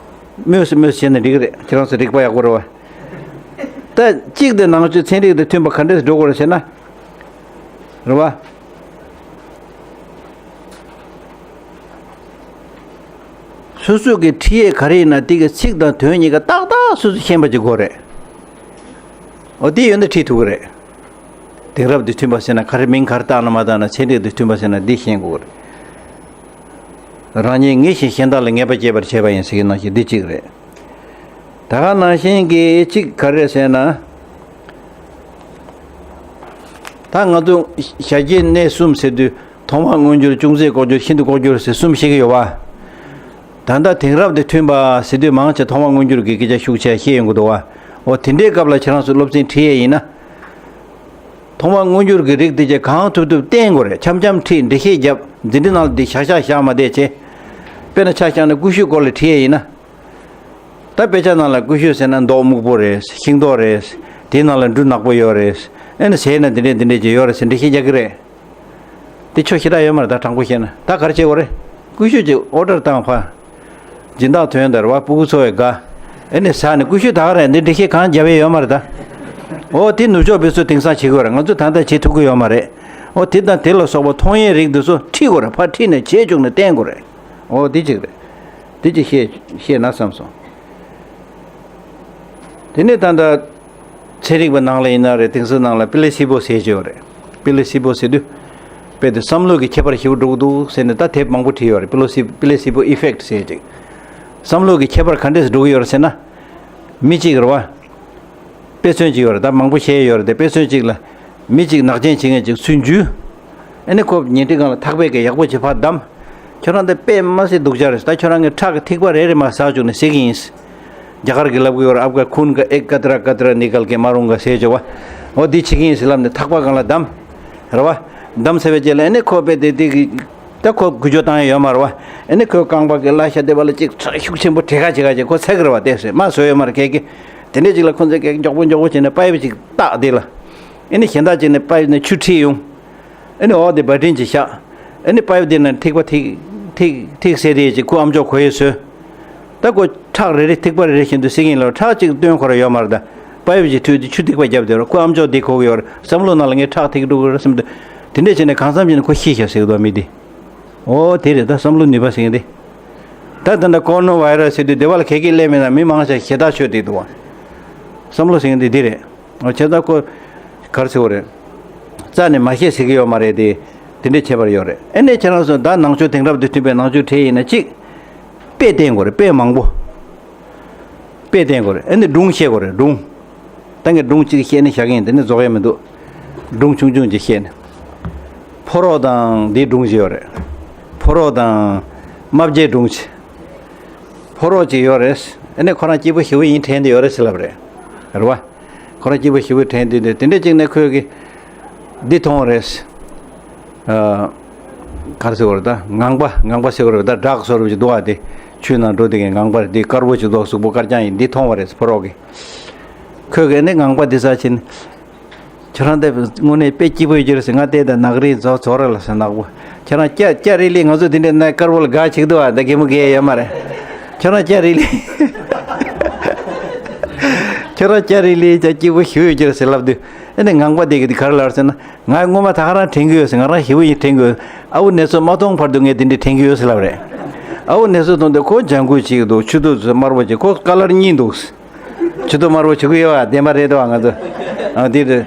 མོས་སུ་མོས་སུ་བྱས་ན་འགྲིག་གི་རེད། ཁྱེད་རང་ཚོ་རིག་པ་ཡག་པོ་རེད་བ། ད་གཅིག་དེ་ནང་ཆོས་ཚན་རིག་དང་མཐུན་པ་ག་འདྲས་སུ་འགྲོ་དགོས་རེད་ཟེར་ན། རེད་བ། སོ་སོ་གི་ཁྲིད་ཡས་ག་རེ་ཡིན་ན་དེ་གི་ཚིག་དང་དོན་གཉིས་ཀ་ཏག་ཏག་སོ་སོ་ཤེས་པ་ཅིག་དགོས་རེད། འོ་དེ་ཡོད་ན་ཁྲིད་ཐུབ་ཀྱི་རེད། དེང་རབས་དང་མཐུན་པ་ཟེར་ན་ག་རེ་མིང་ག་རེ་བཏགས་ན་མ་བཏགས་ན་ཚན་རིག་དང་མཐུན་པ་ཟེར་ན་འདི་ཤེས་དགོས་རེད། རང་ཉིད་ངེས་ཤིང་གཞན་དག་ལ་ངེས་པ་སྐྱེད་པར་བྱེད་པ་ཡིན་ཟེར་གྱི་ནང་བཞིན་འདི་གཅིག་རེད། ད་ག་ནང་བཞིན་གྱི་གཅིག་ག་རེ་ཟེར་ན། ད་ང་ཚོ་བྱ་བྱེད་གནས་གསུམ་ཟེར་དུས་ཐོག་མར་མངོན་གྱུར་ཅུང་ཟད་ལྐོག་གྱུར་ཤིན་ཏུ་ལྐོག་གྱུར་ཟེར་གསུམ་བཤད་ཀྱི་ཡོད་བ། ད་ལྟ་དེང་རབས་དང་མཐུན་པ་ཟེར་དུས་མང་ཆེ་ཐོག་མར་མངོན་གྱུར་གྱི་སྐད་ཆ་ཤུགས་ཆེ་བཤད་ཡོང་གི་འདུག་བ། འོ་དེ་འདྲའི་སྐབས་ལ་ཁྱེད་རང་ཚོ་སློབ་ཚན་ཁྲིད་ཡས་ཡིན་ན། ཐོག་མར་མངོན་གྱུར་གྱི་རིགས་དེ་ཚོ་གང་ཐུབ་ཐུབ་བསྟན་དགོས་རེད། འཆམ་འཆམ་ཁྲིད་འགྲེལ་བཤད་རྒྱབ་འཛིན་གྲྭ་ནང་ལ་དེ་བཞག་བཞག་བཞག་མ་བསྡད་བྱས། དཔེར་ན་ཆ་བཞག་ན་ཀུ་ཤུའི་སྐོར་ལ་ཁྲིད་ཡས་ཡིན་ན། ད་དཔེ་ཆ་ནང་ལ་ཀུ་ཤུ་ཟེར་ན་མདོག་སྨུག་པོ་རེད། ཤིང་ཏོག་རེད། དེའི་ནང་ལ་འབྲུ་ནག་པོ་ཡོད་རེད། ཨེ་ནི་ཟས་ན་འདི་འདྲས་འདི་འདྲས་ཅིག་ཡོད་རེད་ཟེར་འགྲེལ་བཤད་རྒྱག་གི་རེད། དེ་ཆོ་ཞེ་དྲག་ཡོད་མ་རེད། ད་དྲང་པོ་བཤད་ན་ད་ག་རེ་བྱེད་དགོས་རེད། ཀུ་ཤུ་ཅིག་ཨོ་ཌར་བཏང་ཕ། སྦྱིན་བདག་ཐོན་དར་བ་སྤུ་གུ་འཚོ་བའི་དགའ། ཨེ་ནི་ཟ་ནི་ཀུ་ཤུ་ད་ག་རེད། འདི་འགྲེལ་བཤད་གང་རྒྱབ་ཡས་ཡོད་མ་རེད་ད། འོ་དེ་ནུབ་ཕྱོགས་པའི་ཚོ་དེང་སང་བྱེད་དགོས་རེད། ང་ཚོ་ད་ལྟ་བྱེད་ཐུབ་ཀྱི་ཡོད་མ་རེད། འོ་དེ་དང་དེ་ལ་སོགས་པ་མཐོང་ཡས་རིགས་འདི་ཚོ་ཁྲིད་དགོས་རེད། ཕར་ཁྲིད་ནས་བྱས་བཅུག་ནས་བསྟན་དགོས་རེད། འོ་དེ་གཅིག་རེད། དེ་གཅིག་བཤད་བཤད་ན་བསམ་སོང་། དེ་ནས་ད་ལྟ་ཚན་རིག་པ་ནང་ལ་ཡིན་ན་རེད། དེང་སང་ནང་ལ་པི་ལེ་སི་པོ་ཟེར་གྱི་ཡོད་རེད། པི་ལེ་སི་པོ་ཟེར་དུས་དཔེ་དེ་བསམ་བློ་གི་ཁྱད་པར་ཞེ་པོ་འགྲོ་གི་འདུག་ཟེར་ནས་ད་དེབ་མང་པོ་བྲིས་ཡོད་རེད། པི་ལོ་སི་པི་ལེ་སི་པོ་ཨི་ཕེག་ཊི་ཟེར་ཅིག་བསམ་བློ་གི་ཁྱད་པར་ག་འདྲས་སུ་འགྲོ་གི་ཡོད་རེད་ཟེར་ན། མི་གཅིག་རེད་བ། དཔེ་མཚོན་གཅིག་ཡོད་རེད། ད་མང་པོ་བཤད་ཡོད་རེད་དེ། དཔེ་མཚོན་གཅིག་ལ། མི་གཅིག་ནག་ཅན་བྱེད་མཁན་གཅིག་ཚུར་འཇུས། ཨ་ནི་ཁོ་ཉལ་ཁྲི་སྒང་ལ་ཐག་པས་ཀྱི་ཡག་པོ་བྱེད་ཕར་བསྡམས། ཁྱོད་རང་འདི་དཔེ་མ་སྲིད་སྡུག་ཅག་རེད། ད་ཁྱོད་རང་གི་ཁྲག་གི་ཐིགས་པ་རེ་རེ་མར་ཟག་བཅུག་ནས་བསད་ཀྱི་ཡིན། རྒྱ་གར་གྱི་ལབ་གི་ཡོད་རེད། ཨབ་ག་ཁུན་ག་ཨེག་ཀ་ཏྲ་ཀ་ཏྲ་ནི་ཀལ་ཀེ་མ་རུང་ག་ཟེར་བྱས་བ། འོ་འདི་བྱེད་ཀྱི་ཡིན་ཟེར་ལབ་ནས་ཐག་པ་སྒང་ལ་བསྡམས། རེད་བ། བསྡམས་ཚར་བའི་རྗེས་ལ་ཨ་ནི་ཁོ་དཔེ་དེ་དེ་གི། ད་ཁོ་འགུལ་སྐྱོད་བཏང་ཡ་ཡོད་མ་རེད་བ། ཨ་ནི་ཁོའི་རྐང་པ་གི་བརླ་ཤ་དེ་བ་ལ་ཅིག་ཚ་ཤུགས་ཆེན་པོ་བྲེག་ག་བྱེད་ག་བྱེད། ཁོ་ཚ་གི་རེད་བ། དེ་ཟེར་མ་བཟོས་ཡོད་མ་རེད་ཁྱེད་ཀྱིས། དེ་འདྲས་ཅིག་ལ་ཁོ་ཚོས་ཀྱིས་མགྱོགས་པོ་མགྱོགས་པོ་བྱས་ནས་པའིབ་ཅིག་བཏགས་དེ་ལ། ཨ་ནི་གཞན་དག་ཅིག་ནས་པའིབ་ནས་ཆུ་ཁྲིད་ཡོང་། ཨ་ནི་འོག་དེ་བ་ཏྲིན་ཅིག་བཞག་ཨ་ནི་པའིབ་དེ་ནས་ཐིགས་པ་ཐིག་ཐིག་ཐིག་ཟེར་དེ་ཅིག་ཁོའི་ཨམ་ཅོག་གོ་ཡས་བཟོས། ད་ཁོ་ཁྲག་རེ་རེ་ཐིགས་པ་རེ་རེ་བཞིན་དུ་བསད་ཀྱི་ཡིན་ལབ། ཁྲག་ཅིག་བཏོན་ཁོ་རང་ཡོད་མ་རེད་ད། པའིབ་ཅིག་འཐུས་ཏེ་ཆུ་ཐིགས་པ་བརྒྱབ་བསྡད་རོགས། ཁོའི་ཨམ་ཅོག་འདི་གོ་གི་ཡོད་རེད། བསམ་བློ་ནང་ལ་ངས་ཁྲག་ཐིགས་འགྲོ་གི་རེད་བསམ་དུས། དེ་འདྲས་བྱས་ནས་གང་འཚམ་བྱས་ནས་ཁོ་ཤི་ཤག་ཟེར་གི་འདུག་མི་འདི། འོ་དེ་རེད། ད་བསམ་བློ་ནུས་པ་ཟེར་མཁན་འདི། ད་ད་ལྟ་ཀོ་རོ་ན་བྷའི་ར་སི་ཟེར་དུས་དེ་བ་ལ་ག་གི་སླེབས་མེད་ན་མི་མང་ཆེ་ཞེ་ཐག་ཆོད་བསྡད་འདུག་བ། བསམ་བློ་ཟེར་མཁན་འདི་འདི་རེད། ཨོ་བྱས་ཙང་ཁོ་ག་རེ་ཟེར་དགོས་རེད། རྩ་ནས་མ་བཤད་ཟེར་གི་ཡོད་མ་རེད་དེ། དེ་འདྲའི་ཁྱད་པར་ཡོད་རེད། ཨ་ནི་ཁྱེད་རང་ཚོ་ད་ནང་ཆོས་དེང་རབས་དང་མཐུན་པའི་ནང་ཆོས་ཁྲིད་ཡིན་ན་གཅིག་དཔེ་བསྟན་དགོས་རེད། དཔེ་མང་པོ། དཔེ་བསྟན་དགོས་རེད། ཨ་ནི་སྒྲུང་བཤད་དགོས་རེད། སྒྲུང་། ད་ངས་སྒྲུང་གཅིག་བཤད་ནས་བཞག་གི་ཡིན། དེ་ནས་རྫོགས་ཡ་མི་འདུག་སྒྲུང་ཆུང་ཆུང་ཅིག་བཤད་ནས། ཕོ་རོག་དང་འདིའི་སྒྲུང་ཅིག་ཡོད་རེད། ཕོ་རོག་དང་རྨ་བྱའི་སྒྲུང་ཅིག་ཕོ་རོག་ཅིག་ཡོད་རེད། ཨ་ནི་ཁོ་རང་སྐྱིད་པོ་ཞེ་པོ་ཡིན། དྲན་བསྡད་ཡོད་རེད་ཟེར་ལབ་རེད། རེད་བ། ཁོ་རང་སྐྱིད་པོ་ཞེ་པོ་དྲན་བསྡད་འདུག་དེ་འདྲ་ཅིག་ནས་ཁོས་གི་འདི་མཐོང་བ་རེད། ཨ། ག་རེ་ཟེར་དགོས་རེད་ད། ངང་པ། ངང་པ་ཟེར་དགོས་རེད་ད། བྲག་བཟོ་འདྲ་ཅིག་འདུག་ཨ། དེ་ཆུའི་ནང་འགྲོ་བསྡད་མཁན་ངང་པ་རེད། དེ་དཀར་པོ་ཅིག་འདུག་གཟུགས་པོ་དཀར་རྐྱང་ཡིན། འདི་མཐོང་བ་རེད་ཕོ་རོག་གིས། ཁོས་གི་ནི་ངང་པ་འདི་ཟ་ཕྱིན། ཁྱོད་རང་དེ་དངོས་གནས་དཔེ་སྐྱིད་པོ་ཡོད་ཀྱི་རེད་ཟེར། ང་དེ་ད་ནག་རིལ་རྫོགས་རྫོགས་རེད་ལ་ཟེར། ནག་པོ། ཁྱོད་རང་སྐྱ་སྐྱ་རིལ་ལི། ང་ཚོ་དེ་འདྲའི་ནག་དཀར་པོ་ལ་དགའ་བྱེད་ཀྱི་འདུག་ཨ། ད་གད་མོ་བགད་ཡ་ཡོད་མ་རེད། ཁྱོད་རང་སྐྱ་རིལ་ལི། ཁྱོད་རང་སྐྱ་རིལ་ལི་ཅག་སྐྱིད་པོ་ཞེ་པོ་ཡོད་ཀྱི་རེད་ཟེར་ལབ་དུས། ཨ་ནི་ངང་པ་དེ་གིས་དེ་ག་རེ་ལབ་ཟེར་ན། ང་སྔོན་མ་ད་ག་རང་དྲན་གྱི་ཡོད་ཟེར། ང་རང་ཞེ་པོ་ཡིན་དྲན་གྱི་ཡོད། ཨ་བོ་ནེ་ཙོ་མ་མཐོང་བར་དུ་ངས་དེ་འདྲ་དྲན་གྱི་ཡོད་ཟེར་ལབ་རེད། ཨ་བོ་ནེ་ཙོ་མཐོང་དུས་ཁོ་ལྗང་གུ་གཅིག་འདུག་ཆུ་ཐིགས་དམར་པོ་གཅིག་ཁོ་ཀ་ལར་གཉིས་འདུག་ཆུ་ཐིགས་དམར་པོ་བྱེད་ཀྱི་ཡོད་པ་བདེན་པ་རེད་དོ། ང་ཚོ་ཨ་དེ་རེད།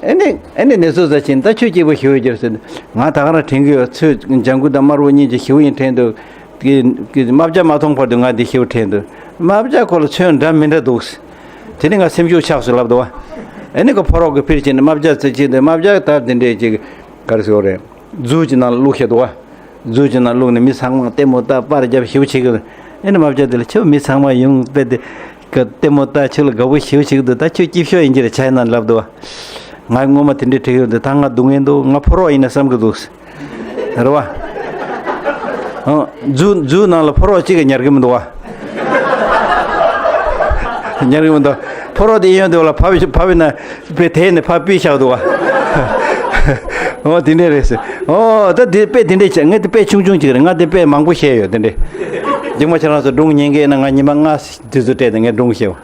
ཨེ་ནི་ཨེ་ནི་ནེ་ཙོ་ཟ་ཕྱིན་ད་ཁྱོད་སྐྱིད་པོ་ཞེ་པོ་ཡོད་ཀྱི་རེད་ཟེར། ང་ད་ག་རང་དྲན་གྱི་ཡོད། ཚོས་ལྗང་གུ་དང་དམར་པོ་གཉིས་ཀྱི་ཞེ་པོ་ཡིན་དྲན་འདུག་གི་གི་རྨ་བྱ་མ་མཐོང་བར་དུ་ང་འདི་ཞེ་པོ་དྲན་འདུག་རྨ་བྱ་ཁོ་ལ་ཚོན་འདྲ་མི་འདྲ་འདུག་དེ་ནི་ང་སེམས་ཤུགས་ཆག་སོང་ལབ་འདུག་བ། ཨེ་ནི་ཁོ་ཕོ་རོག་གི་ཕིར་ཕྱིན་ནས་རྨ་བྱ་རྩི་ཕྱིན་དུས་རྨ་བྱ་ད་དེ་འདྲས་ཅིག་ག་རེ་ཟེར་དགོས་རེད། རྫུ་གི་ནང་བླུགས་བཞག་འདུག་བ། རྫུ་གི་ནང་བླུགས་ནས་མི་ཚང་མ་ལྟད་མོ་ལྟ་པར་རྒྱབ་ཞེ་པོ་བྱེད་ཀྱི་རེད། ཨེ་ནི་རྨ་བྱ་དེ་ལ་ཁྱོད་མི་ཚང་མ་ཡོང་དཔེ་དེ་ག་ལྟད་མོ་ལྟ་ཁྱོད་ལ་དགའ་པོ་ཞེ་པོ་བྱེད་ཀྱི་འདུག་ད་ཁྱོད་སྐྱིད་ཤོས་ཡིན་གྱི་རེད་ཆ་ཡིན་ན་ལབ་འདུག་བ། ང་སྔོན་མ་དེ་འདྲས་དྲན་གྱི་ཡོད་འདུག་ད་ང་སྡུག་བསྔལ་འདུག་ང་ཕོ་རོག་ཡིན་ན་བསམ་གྱི་འདུག་རེད་བ། ཨང་། རྫུ་རྫུ་ནང་ལ་ཕོ་རོག་གཅིག་གིས་ཉར་གྱི་མི་འདུག་བ། ཉར་གྱི་མི་འདུག་ཕོ་རོག་དེ་གཡོན་དེ་བ་ལ་བབས་བབས་ན་དཔེ་དེད་ནས་ཕར་ཕུད་བཞག་འདུག་བ། ཨོ་དེ་འདྲས་རེད་ཟེར། ཨོ་ད་དེ་དཔེ་དེ་འདྲས་བྱས། ངས་དེ་དཔེ་ཆུང་ཆུང་གཅིག་རེད། ང་དེ་དཔེ་མང་པོ་བཤད་ཡོད་དེ་འདྲས། རྗེས་མ་ཁྱེད་རང་ཚོ་སྒྲུང་ཉན་གི་ཡིན་ན་ང་ཉི་མ་ལྔ་དུས་ཚོད་སྤྲད་དེ་ངས་སྒྲུང་བཤད་པ།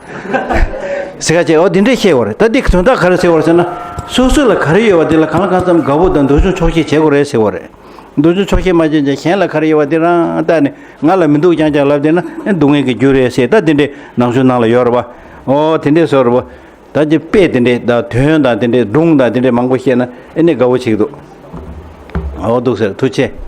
ཟེར་ག་བྱས། ཨོ་དེ་འདྲས་བཤད་པ་རེད། ད་འདི་དོན་དག་ག་རེ་ཟེར་བ་རེད་ཟེར་ན། སོ་སོ་ལ་ག་རེ་ཡོད་པ་དེ་ལ་གང་ལ་གང་འཚམ་དགའ་པོ་དང་འདོད་ཆུང་ཆོག་ཤེས་བྱེད་དགོས་རེད་ཟེར་བ་རེད། འདོད་ཆུང་ཆོག་ཤེས་མ་བྱས་ཀྱང་གཞན་ལ་ག་རེ་ཡོད་པ་དེ་རང་ལྟ་ནས་ང་ལ་མི་འདུག་རྐྱང་རྐྱང་ལབ་བསྡད་ན་ཨེ་སྡུག་བསྔལ་གྱི་རྒྱུ་རེད་ཟེར། ད་དེ་འདྲས་ནང་ཆོས་ནང་ལ་ཡོད་རེད་པ། ཨོ་དེ་འདྲས་བཟོ་རེད་པ། ད་ཀྱི་དཔེ་དེ་འདྲས་དང་དོན་དང་དེ་འདྲས་སྒྲུང་དང་དེ་འདྲས་མང་པོ་བཤད་ན་ཨེ་ནས་དགའ་པོ་བྱེད་ཀྱི་འདུག་ཨོ་འདུག་ཟེར། ཐུགས་རྗེ་ཆེ།